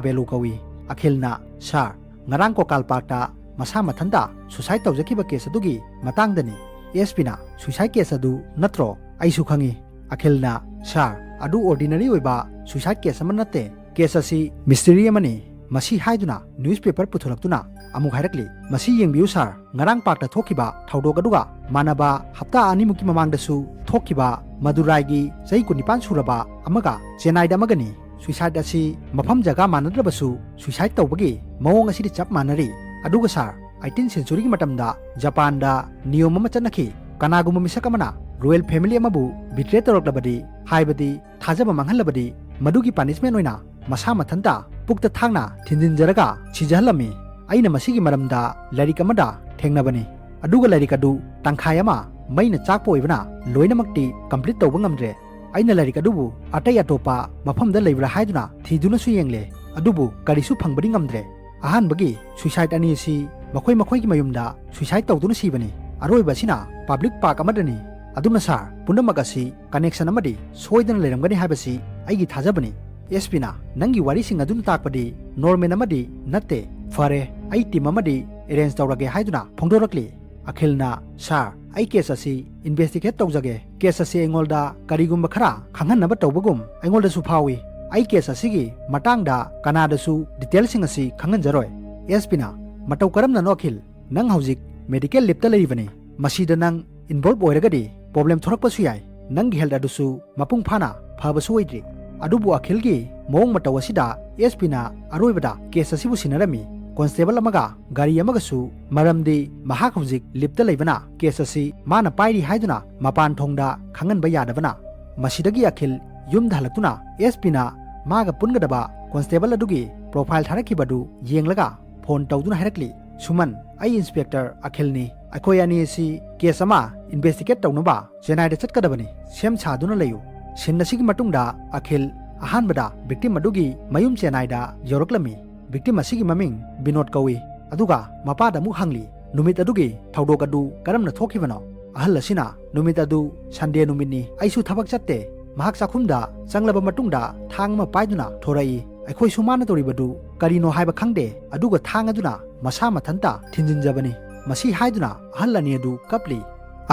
ꯕꯦꯂꯨ ꯀꯧꯏ꯫ ꯑꯈꯤꯜꯅ, "Sir, ꯉꯔꯥꯡ ꯀꯣꯀꯥꯜ ꯄꯥꯔꯛꯇ ꯃꯁꯥ ꯃꯊꯟꯇ suicide ꯇꯧꯖꯈꯤꯕ case ꯑꯗꯨꯒꯤ ꯃꯇꯥꯡꯗꯅꯤ꯫" SP ꯅ, "Suicide case ꯑꯗꯨ ꯅꯠꯇ꯭ꯔꯣ? ꯑꯩꯁꯨ ꯈꯪꯏ꯫" ꯑꯈꯤꯜꯅ, "Sir, ꯑꯗꯨ ordinary ꯑꯣꯏꯕ suicide case ꯑꯃ ꯅꯠꯇꯦ꯫ Case ꯑꯁꯤ mystery ꯑꯃꯅꯤ꯫" ꯃꯁꯤ ꯍꯥꯏꯗꯨꯅ newspaper ꯄꯨꯊꯣꯔꯛꯇꯨꯅ ꯑꯃꯨꯛ ꯍꯥꯏꯔꯛꯂꯤ, "ꯃꯁꯤ ꯌꯦꯡꯕꯤꯌꯨ ꯁꯥꯔ, ꯉꯔꯥꯡ ꯄꯥꯔꯛꯇ ꯊꯣꯛꯈꯤꯕ ꯊꯧꯗꯣꯛ ꯑꯗꯨꯒ ꯃꯥꯟꯅꯕ ꯍꯞꯇꯥ ꯑꯅꯤꯃꯨꯛꯀꯤ ꯃꯃꯥꯡꯗꯁꯨ ꯊꯣꯛꯈꯤꯕ ꯃꯗꯨꯔꯥꯏꯒꯤ ꯆꯍꯤ ꯀꯨꯟꯅꯤꯄꯥꯟ ꯁꯨꯔꯕ ꯑꯃꯒ ꯆꯦꯟꯅꯥꯏꯗ ꯑꯃꯒꯅꯤ꯫ ꯁꯨꯏꯁꯥꯏꯗ ꯑꯁꯤ ꯃꯐꯝ ꯖꯒꯥ ꯃꯥꯟꯅꯗ꯭ꯔꯕꯁꯨ ꯁꯨꯏꯁꯥꯏꯗ ꯇꯧꯕꯒꯤ ꯃꯑꯣꯡ ꯑꯁꯤꯗꯤ ꯆꯞ ꯃꯥꯟꯅꯔꯤ꯫ ꯑꯗꯨꯒ ꯁꯥꯔ, ꯑꯩꯇꯤꯟ ꯁꯦꯟꯆꯨꯔꯤꯒꯤ ꯃꯇꯝꯗ ꯖꯄꯥꯟꯗ ꯅꯤꯌꯣꯝ ꯑꯃ ꯆꯠꯅꯈꯤ, ꯀꯅꯥꯒꯨꯝꯕ ꯃꯤꯁꯛ ꯑꯃꯅ ꯔꯣꯌꯦꯜ ꯐꯦꯃꯤꯂꯤ ꯑꯃꯕꯨ ꯕꯤꯇ꯭ꯔꯦ ꯇꯧꯔꯛꯂꯕꯗꯤ, ꯍꯥꯏꯕꯗꯤ ꯊꯥꯖꯕ ꯃꯥꯡꯍꯜꯂꯕꯗꯤ, ꯃꯗꯨꯒꯤ ꯄꯅꯤꯁꯃꯦꯟ ꯑꯣꯏꯅ ꯃꯁꯥ ꯃꯊꯟꯇ ꯄꯨꯛꯇ ꯊꯥꯡꯅ ꯊꯤꯟꯖꯤꯟꯖꯔꯒ ꯁꯤꯖꯍꯜꯂꯝꯃꯤ꯫ ꯑꯩꯅ ꯃꯁꯤꯒꯤ ꯃꯔꯝꯗ ꯂꯥꯏꯔꯤꯛ ꯑꯃꯗ ꯊꯦꯡꯅꯕꯅꯤ꯫ ꯑꯗꯨꯒ ꯂꯥꯏꯔꯤꯛ ꯑꯗꯨ ꯇꯪꯈꯥꯏ ꯑꯃ ꯃꯩꯅ ꯆꯥꯛꯄ ꯑꯣꯏꯕꯅ ꯂꯣꯏꯅꯃꯛꯇꯤ ꯀꯝꯄ꯭ꯂꯤꯠ ꯇꯧꯕ ꯉꯝꯗ꯭ꯔꯦ꯫ ꯑꯩꯅ ꯂꯥꯏꯔꯤꯛ ꯑꯗꯨꯕꯨ ꯑꯇꯩ ꯑꯇꯣꯞꯄ ꯃꯐꯝꯗ ꯂꯩꯕ꯭ꯔꯥ ꯍꯥꯏꯗꯨꯅ ꯊꯤꯗꯨꯅꯁꯨ ꯌꯦꯡꯂꯦ, ꯑꯗꯨꯕꯨ ꯀꯔꯤꯁꯨ ꯐꯪꯕꯗꯤ ꯉꯝꯗ꯭ꯔꯦ꯫ ꯑꯍꯥꯟꯕꯒꯤ ꯁꯨꯏꯁꯥꯏꯗ ꯑꯅꯤ ꯑꯁꯤ ꯃꯈꯣꯏ ꯃꯈꯣꯏꯒꯤ ꯃꯌꯨꯝꯗ ꯁꯨꯏꯁꯥꯏꯗ ꯇꯧꯗꯨꯅ ꯁꯤꯕꯅꯤ꯫ ꯑꯔꯣꯏꯕ ꯑꯁꯤꯅ ꯄꯕ꯭ꯂꯤꯛ ꯄꯥꯔꯛ ꯑꯃꯗꯅꯤ꯫ ꯑꯗꯨꯅ ꯁꯥꯔ, ꯄꯨꯝꯅꯃꯛ ꯑꯁꯤ ꯀꯅꯦꯛꯁꯟ ꯑꯃꯗꯤ ꯁꯣꯏꯗꯅ ꯂꯩꯔꯝꯒꯅꯤ ꯍꯥꯏꯕꯁꯤ ꯑꯩꯒꯤ ꯊꯥꯖꯕꯅꯤ꯫ ꯑꯦꯁ ꯄꯤꯅ, "ꯅꯪꯒꯤ ꯋꯥꯔꯤꯁꯤꯡ ꯑꯗꯨꯅ ꯇꯥꯛꯄꯗꯤ ꯅꯣꯔꯃꯦꯜ ꯑꯃꯗꯤ ꯅꯠꯇꯦ꯫ ꯐꯔꯦ, ꯑꯩ ꯇꯤꯝ ꯑꯃꯗꯤ ꯑꯦꯔꯦꯟꯖ ꯇꯧꯔꯒꯦ" ꯍꯥꯏꯗꯨꯅ ꯐꯣꯡꯗꯣꯔꯛꯂꯤ꯫ ꯑꯈꯤꯜꯅ, "ꯁꯥꯔ, ꯑꯩ ꯀꯦꯁ ꯑꯁꯤ ꯏꯟꯚꯦꯁꯇꯤꯒꯦꯠ ꯇꯧꯖꯒꯦ꯫ ꯀꯦꯁ ꯑꯁꯤ ꯑꯩꯉꯣꯟꯗ ꯀꯔꯤꯒꯨꯝꯕ ꯈꯔ ꯈꯪꯍꯟꯅꯕ ꯇꯧꯕꯒꯨꯝ ꯑꯩꯉꯣꯟꯗꯁꯨ ꯐꯥꯎꯏ꯫ ꯑꯩ ꯀꯦꯁ ꯑꯁꯤꯒꯤ ꯃꯇꯥꯡꯗ ꯀꯅꯥꯗꯁꯨ ꯗꯤꯇꯦꯜꯁꯤꯡ ꯑꯁꯤ ꯈꯪꯍꯟꯖꯔꯣꯏ"꯫ ꯑꯦꯁ ꯄꯤꯅ, "ꯃꯇꯧ ꯀꯔꯝꯅꯅꯣ ꯑꯈꯤꯜ? ꯅꯪ ꯍꯧꯖꯤꯛ ꯃꯦꯗꯤꯀꯦꯜ ꯂꯤꯞꯇ ꯂꯩꯔꯤꯕꯅꯤ꯫ ꯃꯁꯤꯗ ꯅꯪ ꯏꯟꯚꯣꯜꯕ ꯑꯣꯏꯔꯒꯗꯤ ꯄ꯭ꯔꯣꯕ꯭ꯂꯦꯝ ꯊꯣꯔꯛꯄꯁꯨ ꯌꯥꯏ꯫ ꯅꯪꯒꯤ ꯍꯦꯜꯊ ꯑꯗꯨꯁꯨ ꯃꯄꯨꯡ ꯐꯥꯅ ꯐꯕꯁꯨ ꯑꯣꯏꯗ꯭ꯔꯤ"꯫ ꯑꯗꯨꯕꯨ ꯑꯈꯤꯜꯒꯤ ꯃꯑꯣꯡ ꯃꯇꯧ ꯑꯁꯤꯗ ꯑꯦꯁ ꯄꯤꯅ ꯑꯔꯣꯏꯕꯗ ꯀꯦꯁ ꯑꯁꯤꯕꯨ ꯁꯤꯟꯅꯔꯝꯃꯤ꯫ ꯀꯣꯟꯁꯇꯦꯕꯜ ꯑꯃꯒ ꯒꯥꯔꯤ ꯑꯃꯒꯁꯨ, ꯃꯔꯝꯗꯤ ꯃꯍꯥꯛ ꯍꯧꯖꯤꯛ ꯂꯤꯞꯇ ꯂꯩꯕꯅ ꯀꯦꯁ ꯑꯁꯤ ꯃꯥꯅ ꯄꯥꯏꯔꯤ ꯍꯥꯏꯗꯨꯅ ꯃꯄꯥꯟ ꯊꯣꯡꯗ ꯈꯪꯍꯟꯕ ꯌꯥꯗꯕꯅ꯫ ꯃꯁꯤꯗꯒꯤ ꯑꯈꯤꯜ ꯌꯨꯝꯗ ꯍꯜꯂꯛꯇꯨꯅ ꯑꯦꯁ ꯄꯤꯅ ꯃꯥꯒ ꯄꯨꯟꯒꯗꯕ ꯀꯣꯟꯁꯇꯦꯕꯜ ꯑꯗꯨꯒꯤ ꯄ꯭ꯔꯣꯐꯥꯏꯜ ꯊꯥꯔꯛꯈꯤꯕ ꯑꯗꯨ ꯌꯦꯡꯂꯒ ꯐꯣꯟ ꯇꯧꯗꯨꯅ ꯍꯥꯏꯔꯛꯂꯤ, "ꯁꯨꯃꯟ, ꯑꯩ ꯏꯟꯁꯄꯦꯛꯇꯔ ꯑꯈꯤꯜꯅꯤ꯫ ꯑꯩꯈꯣꯏ ꯑꯅꯤ ꯑꯁꯤ ꯀꯦꯁ ꯑꯃ ꯏꯟꯚꯦꯁꯇꯤꯒꯦꯠ ꯇꯧꯅꯕ ꯆꯦꯟꯅꯥꯏꯗ ꯆꯠꯀꯗꯕꯅꯤ꯫ ꯁꯦꯝ ꯁꯥꯗꯨꯅ ꯂꯩꯌꯨ"꯫ ꯁꯤꯟ ꯑꯁꯤꯒꯤ ꯃꯇꯨꯡꯗ ꯑꯈꯤꯜ ꯑꯍꯥꯟꯕꯗ ꯚꯤꯛꯇꯤꯝ ꯑꯗꯨꯒꯤ ꯃꯌꯨꯝ ꯆꯦꯟꯅꯥꯏꯗ ꯌꯧꯔꯛꯂꯝꯃꯤ꯫ ꯚꯤꯛꯇꯤꯝ ꯑꯁꯤꯒꯤ ꯃꯃꯤꯡ ꯕꯤꯅꯣꯗ ꯀꯧꯏ꯫ ꯑꯗꯨꯒ ꯃꯄꯥꯗ ꯑꯃꯨꯛ ꯍꯪꯂꯤ, "ꯅꯨꯃꯤꯠ ꯑꯗꯨꯒꯤ ꯊꯧꯗꯣꯛ ꯑꯗꯨ ꯀꯔꯝꯅ ꯊꯣꯛꯈꯤꯕꯅꯣ?" ꯑꯍꯜ ꯑꯁꯤꯅ, "ꯅꯨꯃꯤꯠ ꯑꯗꯨ ꯁꯟꯗꯦ ꯅꯨꯃꯤꯠꯅꯤ꯫ ꯑꯩꯁꯨ ꯊꯕꯛ ꯆꯠꯇꯦ꯫ ꯃꯍꯥꯛ ꯆꯥꯛꯈꯨꯝꯗ ꯆꯪꯂꯕ ꯃꯇꯨꯡꯗ ꯊꯥꯡ ꯑꯃ ꯄꯥꯏꯗꯨꯅ ꯊꯣꯔꯛꯏ꯫ ꯑꯩꯈꯣꯏꯁꯨ ꯃꯥꯅ ꯇꯧꯔꯤꯕꯗꯨ ꯀꯔꯤꯅꯣ ꯍꯥꯏꯕ ꯈꯪꯗꯦ꯫ ꯑꯗꯨꯒ ꯊꯥꯡ ꯑꯗꯨꯅ ꯃꯁꯥ ꯃꯊꯟꯇ ꯊꯤꯟꯖꯤꯟꯖꯕꯅꯤ"꯫ ꯃꯁꯤ ꯍꯥꯏꯗꯨꯅ ꯑꯍꯜ ꯑꯅꯤ ꯑꯗꯨ ꯀꯞꯂꯤ꯫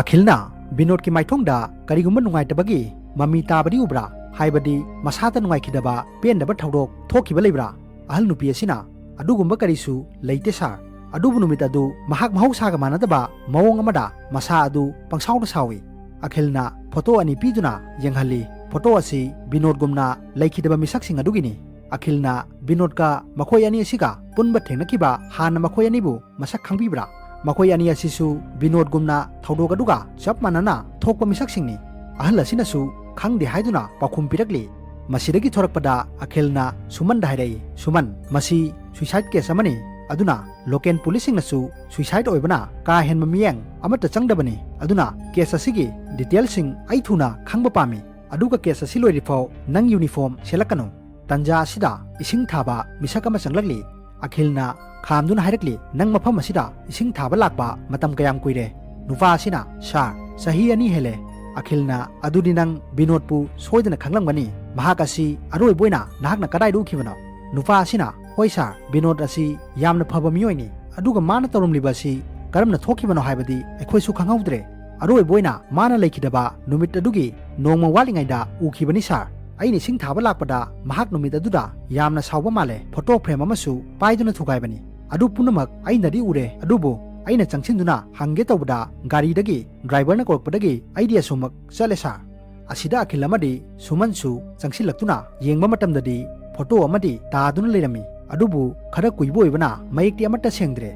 ꯑꯈꯤꯜꯅ ꯕꯤꯅꯣꯗꯀꯤ ꯃꯥꯏꯊꯣꯡꯗ ꯀꯔꯤꯒꯨꯝꯕ ꯅꯨꯡꯉꯥꯏꯇꯕꯒꯤ ꯃꯃꯤ ꯇꯥꯕꯗꯤ ꯎꯕ꯭ꯔꯥ? ꯍꯥꯏꯕꯗꯤ ꯃꯁꯥꯗ ꯅꯨꯡꯉꯥꯏꯈꯤꯗꯕ, ꯄꯦꯟꯗꯕ ꯊꯧꯗꯣꯛ ꯊꯣꯛꯈꯤꯕ ꯂꯩꯕ꯭ꯔꯥ? ꯑꯍꯜ ꯅꯨꯄꯤ ꯑꯁꯤꯅ, "ꯑꯗꯨꯒꯨꯝꯕ ꯀꯔꯤꯁꯨ ꯂꯩꯇꯦ ꯁꯥꯔ"꯫ ꯑꯗꯨꯕꯨ ꯅꯨꯃꯤꯠ ꯑꯗꯨ ꯃꯍꯥꯛ ꯃꯍꯧꯁꯥꯒ ꯃꯥꯟꯅꯗꯕ ꯃꯑꯣꯡ ꯑꯃꯗ ꯃꯁꯥ ꯑꯗꯨ ꯄꯪꯁꯥꯎꯗ ꯁꯥꯎꯏ꯫ ꯑꯈꯤꯜꯅ ꯐꯣꯇꯣ ꯑꯅꯤ ꯄꯤꯗꯨꯅ ꯌꯦꯡꯍꯜꯂꯤ꯫ ꯐꯣꯇꯣ ꯑꯁꯤ ꯕꯤꯅꯣꯗꯒꯨꯝꯅ ꯂꯩꯈꯤꯗꯕ ꯃꯤꯁꯛꯁꯤꯡ ꯑꯗꯨꯒꯤꯅꯤ꯫ ꯑꯈꯤꯜꯅ ꯕꯤꯅꯣꯗꯀ ꯃꯈꯣꯏ ꯑꯅꯤ ꯑꯁꯤꯒ ꯄꯨꯟꯕ ꯊꯦꯡꯅꯈꯤꯕ ꯍꯥꯟꯅ ꯃꯈꯣꯏ ꯑꯅꯤꯕꯨ ꯃꯁꯛ ꯈꯪꯕꯤꯕ꯭ꯔꯥ? ꯃꯈꯣꯏ ꯑꯅꯤ ꯑꯁꯤꯁꯨ ꯕꯤꯅꯣꯗꯒꯨꯝꯅ ꯊꯧꯗꯣꯛ ꯑꯗꯨꯒ ꯆꯞ ꯃꯥꯟꯅꯅ ꯊꯣꯛꯄ ꯃꯤꯁꯛꯁꯤꯡꯅꯤ꯫ ꯑꯍꯜ ꯑꯁꯤꯅꯁꯨ ꯈꯪꯗꯦ ꯍꯥꯏꯗꯨꯅ ꯄꯥꯎꯈꯨꯝ ꯄꯤꯔꯛꯂꯤ꯫ ꯃꯁꯤꯗꯒꯤ ꯊꯣꯔꯛꯄꯗ ꯑꯈꯤꯜꯅ ꯁꯨꯃꯟꯗ ꯍꯥꯏꯔꯛꯏ, "ꯁꯨꯃꯟ, ꯃꯁꯤ suicide case ꯑꯃꯅꯤ, ꯑꯗꯨꯅ local ꯄꯨꯂꯤꯁꯁꯤꯡꯅꯁꯨ suicide ꯑꯣꯏꯕꯅ ꯀꯥ ꯍꯦꯟꯕ ꯃꯤꯠꯌꯦꯡ ꯑꯃꯠꯇ ꯆꯪꯗꯕꯅꯤ, ꯑꯗꯨꯅ case ꯑꯁꯤꯒꯤ detailꯁꯤꯡ ꯑꯩ ꯊꯨꯅ ꯈꯪꯕ ꯄꯥꯝꯃꯤ꯫ ꯑꯗꯨꯒ case ꯑꯁꯤ ꯂꯣꯏꯔꯤꯐꯥꯎ ꯅꯪ uniform ꯁꯦꯠꯂꯛꯀꯅꯨ꯫" ꯇꯟꯖꯥ ꯑꯁꯤꯗ ꯏꯁꯤꯡ ꯊꯥꯕ ꯃꯤꯁꯛ ꯑꯃ ꯆꯪꯂꯛꯂꯤ꯫ ꯑꯈꯤꯜꯅ ꯈꯥꯝꯗꯨꯅ ꯍꯥꯏꯔꯛꯂꯤ, "ꯅꯪ ꯃꯐꯝ ꯑꯁꯤꯗ ꯏꯁꯤꯡ ꯊꯥꯕ ꯂꯥꯛꯄ ꯃꯇꯝ ꯀꯌꯥꯝ ꯀꯨꯏꯔꯦ?" ꯅꯨꯄꯥ ꯑꯁꯤꯅ, "ꯁꯥꯔ, ꯆꯍꯤ ꯑꯅꯤ ꯍꯦꯜꯂꯦ꯫" ꯑꯈꯤꯜꯅ, "ꯑꯗꯨꯗꯤ ꯅꯪ ꯕꯤꯅꯣꯗꯄꯨ ꯁꯣꯏꯗꯅ ꯈꯪꯂꯝꯒꯅꯤ꯫ ꯃꯍꯥꯛ ꯑꯁꯤ ꯑꯔꯣꯏꯕ ꯑꯣꯏꯅ ꯅꯍꯥꯛꯅ ꯀꯗꯥꯏꯗ ꯎꯈꯤꯕꯅꯣ?" ꯅꯨꯄꯥ ꯑꯁꯤꯅ, "ꯍꯣꯏ ꯁꯥꯔ, ꯕꯤꯅꯣꯗ ꯑꯁꯤ ꯌꯥꯝꯅ ꯐꯕ ꯃꯤꯑꯣꯏꯅꯤ, ꯑꯗꯨꯒ ꯃꯥꯅ ꯇꯧꯔꯝꯂꯤꯕ ꯑꯁꯤ ꯀꯔꯝꯅ ꯊꯣꯛꯈꯤꯕꯅꯣ ꯍꯥꯏꯕꯗꯤ ꯑꯩꯈꯣꯏꯁꯨ ꯈꯪꯍꯧꯗ꯭ꯔꯦ꯫ ꯑꯔꯣꯏꯕ ꯑꯣꯏꯅ ꯃꯥꯅ ꯂꯩꯈꯤꯗꯕ ꯅꯨꯃꯤꯠ ꯑꯗꯨꯒꯤ ꯅꯣꯡꯃ ꯋꯥꯠꯂꯤꯉꯩꯗ ꯎꯈꯤꯕꯅꯤ ꯁꯥꯔ꯫ ꯑꯩꯅ ꯏꯁꯤꯡ ꯊꯥꯕ ꯂꯥꯛꯄꯗ ꯃꯍꯥꯛ ꯅꯨꯃꯤꯠ ꯑꯗꯨꯗ ꯌꯥꯝꯅ ꯁꯥꯎꯕ ꯃꯥꯜꯂꯦ꯫ ꯐꯣꯇꯣ ꯐ꯭ꯔꯦꯝ ꯑꯃꯁꯨ ꯄꯥꯏꯗꯨꯅ ꯊꯨꯒꯥꯏꯕꯅꯤ꯫ ꯑꯗꯨ ꯄꯨꯝꯅꯃꯛ ꯑꯩꯅꯗꯤ ꯎꯔꯦ, ꯑꯗꯨꯕꯨ ꯑꯩꯅ ꯆꯪꯁꯤꯟꯗꯨꯅ ꯍꯪꯒꯦ ꯇꯧꯕꯗ ꯒꯥꯔꯤꯗꯒꯤ ꯗ꯭ꯔꯥꯏꯚꯔꯅ ꯀꯧꯔꯛꯄꯗꯒꯤ ꯑꯩꯗꯤ ꯑꯁꯨꯃꯛ ꯆꯠꯂꯦ ꯁꯥꯔ꯫" ꯑꯁꯤꯗ ꯑꯈꯤꯜ ꯑꯃꯗꯤ ꯁꯨꯃꯟꯁꯨ ꯆꯪꯁꯤꯜꯂꯛꯇꯨꯅ ꯌꯦꯡꯕ ꯃꯇꯝꯗꯗꯤ ꯐꯣꯇꯣ ꯑꯃꯗꯤ ꯇꯥꯗꯨꯅ ꯂꯩꯔꯝꯃꯤ꯫ ꯑꯗꯨꯕꯨ ꯈꯔ ꯀꯨꯏꯕ ꯑꯣꯏꯕꯅ ꯃꯌꯦꯛꯇꯤ ꯑꯃꯠꯇ ꯁꯦꯡꯗ꯭ꯔꯦ꯫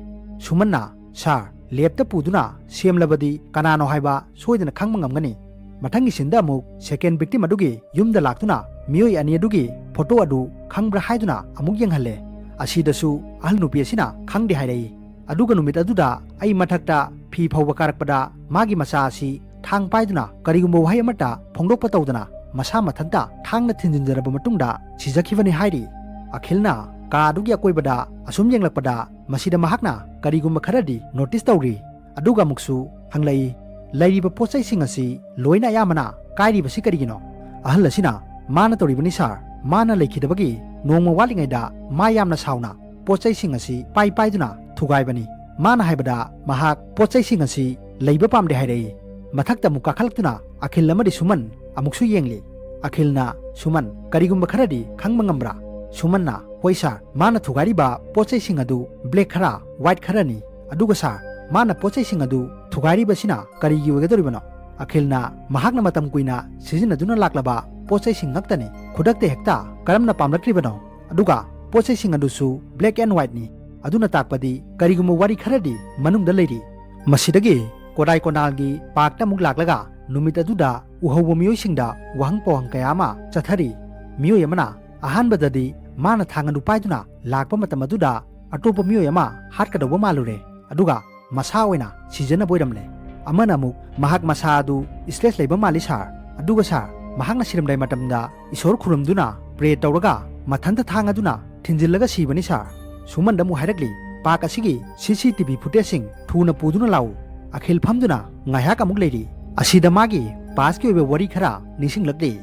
ꯁꯨꯃꯟꯅ, "ꯁꯥꯔ, ꯂꯦꯞꯇ ꯄꯨꯗꯨꯅ ꯁꯦꯝꯂꯕꯗꯤ ꯀꯅꯥꯅꯣ ꯍꯥꯏꯕ ꯁꯣꯏꯗꯅ ꯈꯪꯕ ꯉꯝꯒꯅꯤ꯫" ꯃꯊꯪꯒꯤ ꯁꯤꯟꯗ ꯑꯃꯨꯛ second victim ꯑꯗꯨꯒꯤ ꯌꯨꯝꯗ ꯂꯥꯛꯇꯨꯅ ꯃꯤꯑꯣꯏ ꯑꯅꯤ ꯑꯗꯨꯒꯤ ꯐꯣꯇꯣ ꯑꯗꯨ ꯈꯪꯕ꯭ꯔꯥ ꯍꯥꯏꯗꯨꯅ ꯑꯃꯨꯛ ꯌꯦꯡꯍꯜꯂꯦ꯫ ꯑꯁꯤꯗꯁꯨ ꯑꯍꯜ ꯅꯨꯄꯤ ꯑꯁꯤꯅ ꯈꯪꯗꯦ ꯍꯥꯏꯔꯛꯏ꯫ ꯑꯗꯨꯒ ꯅꯨꯃꯤꯠ ꯑꯗꯨꯗ ꯑꯩ ꯃꯊꯛꯇ ꯐꯤ ꯐꯧꯕ ꯀꯥꯔꯛꯄꯗ ꯃꯥꯒꯤ ꯃꯆꯥ ꯑꯁꯤ ꯊꯥꯡ ꯄꯥꯏꯗꯨꯅ ꯀꯔꯤꯒꯨꯝꯕ ꯋꯥꯍꯩ ꯑꯃꯠꯇ ꯐꯣꯡꯗꯣꯛꯄ ꯇꯧꯗꯅ ꯃꯁꯥ ꯃꯊꯟꯇ ꯊꯥꯡꯅ ꯊꯤꯟꯖꯤꯟꯖꯔꯕ ꯃꯇꯨꯡꯗ ꯁꯤꯖꯈꯤꯕꯅꯤ ꯍꯥꯏꯔꯤ꯫ ꯑꯈꯤꯜꯅ ꯀꯥ ꯑꯗꯨꯒꯤ ꯑꯀꯣꯏꯕꯗ ꯑꯁꯨꯝ ꯌꯦꯡꯂꯛꯄꯗ ꯃꯁꯤꯗ ꯃꯍꯥꯛꯅ ꯀꯔꯤꯒꯨꯝꯕ ꯈꯔꯗꯤ notice ꯇꯧꯔꯤ꯫ ꯑꯗꯨꯒ ꯑꯃꯨꯛꯁꯨ ꯍꯪꯂꯛꯏ, "ꯂꯩꯔꯤꯕ ꯄꯣꯠ ꯆꯩꯁꯤꯡ ꯑꯁꯤ ꯂꯣꯏꯅ ꯑꯌꯥꯝꯕꯅ ꯀꯥꯏꯔꯤꯕꯁꯤ ꯀꯔꯤꯒꯤꯅꯣ?" ꯑꯍꯜ ꯑꯁꯤꯅ, "ꯃꯥꯅ ꯇꯧꯔꯤꯕꯅꯤ ꯁꯥꯔ, ꯃꯥꯅ ꯂꯩꯈꯤꯗꯕꯒꯤ ꯅꯣꯡꯃ ꯋꯥꯠꯂꯤꯉꯩꯗ ꯃꯥ ꯌꯥꯝꯅ ꯁꯥꯎꯅ ꯄꯣꯠ ꯆꯩꯁꯤꯡ ꯑꯁꯤ ꯄꯥꯏ ꯄꯥꯏꯗꯨꯅ ꯊꯨꯒꯥꯏꯕꯅꯤ꯫ ꯃꯥꯅ ꯍꯥꯏꯕꯗ ꯃꯍꯥꯛ ꯄꯣꯠ ꯆꯩꯁꯤꯡ ꯑꯁꯤ ꯂꯩꯕ ꯄꯥꯝꯗꯦ ꯍꯥꯏꯔꯛꯏ꯫" ꯃꯊꯛꯇ ꯑꯃꯨꯛ ꯀꯥꯈꯠꯂꯛꯇꯨꯅ ꯑꯈꯤꯜ ꯑꯃꯗꯤ ꯁꯨꯃꯟ ꯑꯃꯨꯛꯁꯨ ꯌꯦꯡꯂꯤ꯫ ꯑꯈꯤꯜꯅ, "ꯁꯨꯃꯟ, ꯀꯔꯤꯒꯨꯝꯕ ꯈꯔꯗꯤ ꯈꯪꯕ ꯉꯝꯕ꯭ꯔꯥ?" ꯁꯨꯃꯟꯅ, "ꯍꯣꯏ ꯁꯥꯔ, ꯃꯥꯅ ꯊꯨꯒꯥꯏꯔꯤꯕ ꯄꯣꯠ ꯆꯩꯁꯤꯡ ꯑꯗꯨ ꯕ꯭ꯂꯦꯛ ꯈꯔ, ꯋꯥꯏꯠ ꯈꯔꯅꯤ꯫ ꯑꯗꯨꯒ ꯁꯥꯔ, ꯃꯥꯅ ꯄꯣꯠ ꯆꯩꯁꯤꯡ ꯑꯗꯨ ꯊꯨꯒꯥꯏꯔꯤꯕꯁꯤꯅ ꯀꯔꯤꯒꯤ ꯑꯣꯏꯒꯗꯧꯔꯤꯕꯅꯣ?" ꯑꯈꯤꯜꯅ ꯃꯍꯥꯛꯅ ꯃꯇꯝ ꯀꯨꯏꯅ ꯁꯤꯖꯤꯟꯅꯗꯨꯅ ꯂꯥꯛꯂꯕ ꯄꯣꯠ ꯆꯩꯁꯤꯡ ꯉꯥꯛꯇꯅꯤ꯫ ꯈꯨꯗꯛꯇ ꯍꯦꯛꯇ ꯀꯔꯝꯅ ꯄꯥꯝꯂꯛꯂꯤꯕꯅꯣ? ꯑꯗꯨꯒ ꯄꯣꯠ ꯆꯩꯁꯤꯡ ꯑꯗꯨꯁꯨ black and whiteꯅꯤ꯫ ꯑꯗꯨꯅ ꯇꯥꯛꯄꯗꯤ ꯀꯔꯤꯒꯨꯝꯕ ꯋꯥꯔꯤ ꯈꯔꯗꯤ ꯃꯅꯨꯡꯗ ꯂꯩꯔꯤ꯫ ꯃꯁꯤꯗꯒꯤ ꯀꯣꯗꯥꯏ ꯀꯣꯅꯥꯜꯒꯤ ꯄꯥꯔꯛꯇ ꯑꯃꯨꯛ ꯂꯥꯛꯂꯒ ꯅꯨꯃꯤꯠ ꯑꯗꯨꯗ ꯎꯍꯧꯕ ꯃꯤꯑꯣꯏꯁꯤꯡꯗ ꯋꯥꯍꯪ ꯄꯥꯎꯍꯪ ꯀꯌꯥ ꯑꯃ ꯆꯠꯊꯔꯤ꯫ ꯃꯤꯑꯣꯏ ꯑꯃꯅ ꯑꯍꯥꯟꯕꯗꯗꯤ ꯃꯥꯅ ꯊꯥꯡ ꯑꯗꯨ ꯄꯥꯏꯗꯨꯅ ꯂꯥꯛꯄ ꯃꯇꯝ ꯑꯗꯨꯗ ꯑꯇꯣꯞꯄ ꯃꯤꯑꯣꯏ ꯑꯃ ꯍꯥꯠꯀꯗꯧꯕ ꯃꯥꯜꯂꯨꯔꯦ, ꯑꯗꯨꯒ ꯃꯁꯥ ꯑꯣꯏꯅ ꯁꯤꯖꯅꯕ ꯑꯣꯏꯔꯝꯂꯦ꯫ ꯑꯃꯅ ꯑꯃꯨꯛ ꯃꯍꯥꯛ ꯃꯁꯥ ꯑꯗꯨ ꯏꯁꯂꯦꯁ ꯂꯩꯕ ꯃꯥꯜꯂꯤ ꯁꯥꯔ, ꯑꯗꯨꯒ ꯁꯥꯔ, ꯃꯍꯥꯛꯅ ꯁꯤꯔꯝꯗꯥꯏ ꯃꯇꯝꯗ ꯏꯁꯣꯔ ꯈꯨꯔꯨꯝꯗꯨꯅ ꯄ꯭ꯔꯦ ꯇꯧꯔꯒ ꯃꯊꯟꯇ ꯊꯥꯡ ꯑꯗꯨꯅ ꯊꯤꯟꯖꯤꯜꯂꯒ ꯁꯤꯕꯅꯤ ꯁꯥꯔ꯫ ꯁꯨꯃꯟꯗ ꯑꯃꯨꯛ ꯍꯥꯏꯔꯛꯂꯤ, "ꯄꯥꯛ ꯑꯁꯤꯒꯤ ꯁꯤ ꯁꯤ ꯇꯤ ꯚꯤ ꯐꯨꯇꯦꯖꯁꯤꯡ ꯊꯨꯅ ꯄꯨꯗꯨꯅ ꯂꯥꯛꯎ"꯫ ꯑꯈꯤꯜ ꯐꯝꯗꯨꯅ ꯉꯥꯏꯍꯥꯛ ꯑꯃꯨꯛ ꯂꯩꯔꯤ꯫ ꯑꯁꯤꯗ ꯃꯥꯒꯤ ꯄꯥꯁꯀꯤ ꯑꯣꯏꯕ ꯋꯥꯔꯤ ꯈꯔ ꯅꯤꯡꯁꯤꯡꯂꯛꯂꯤ꯫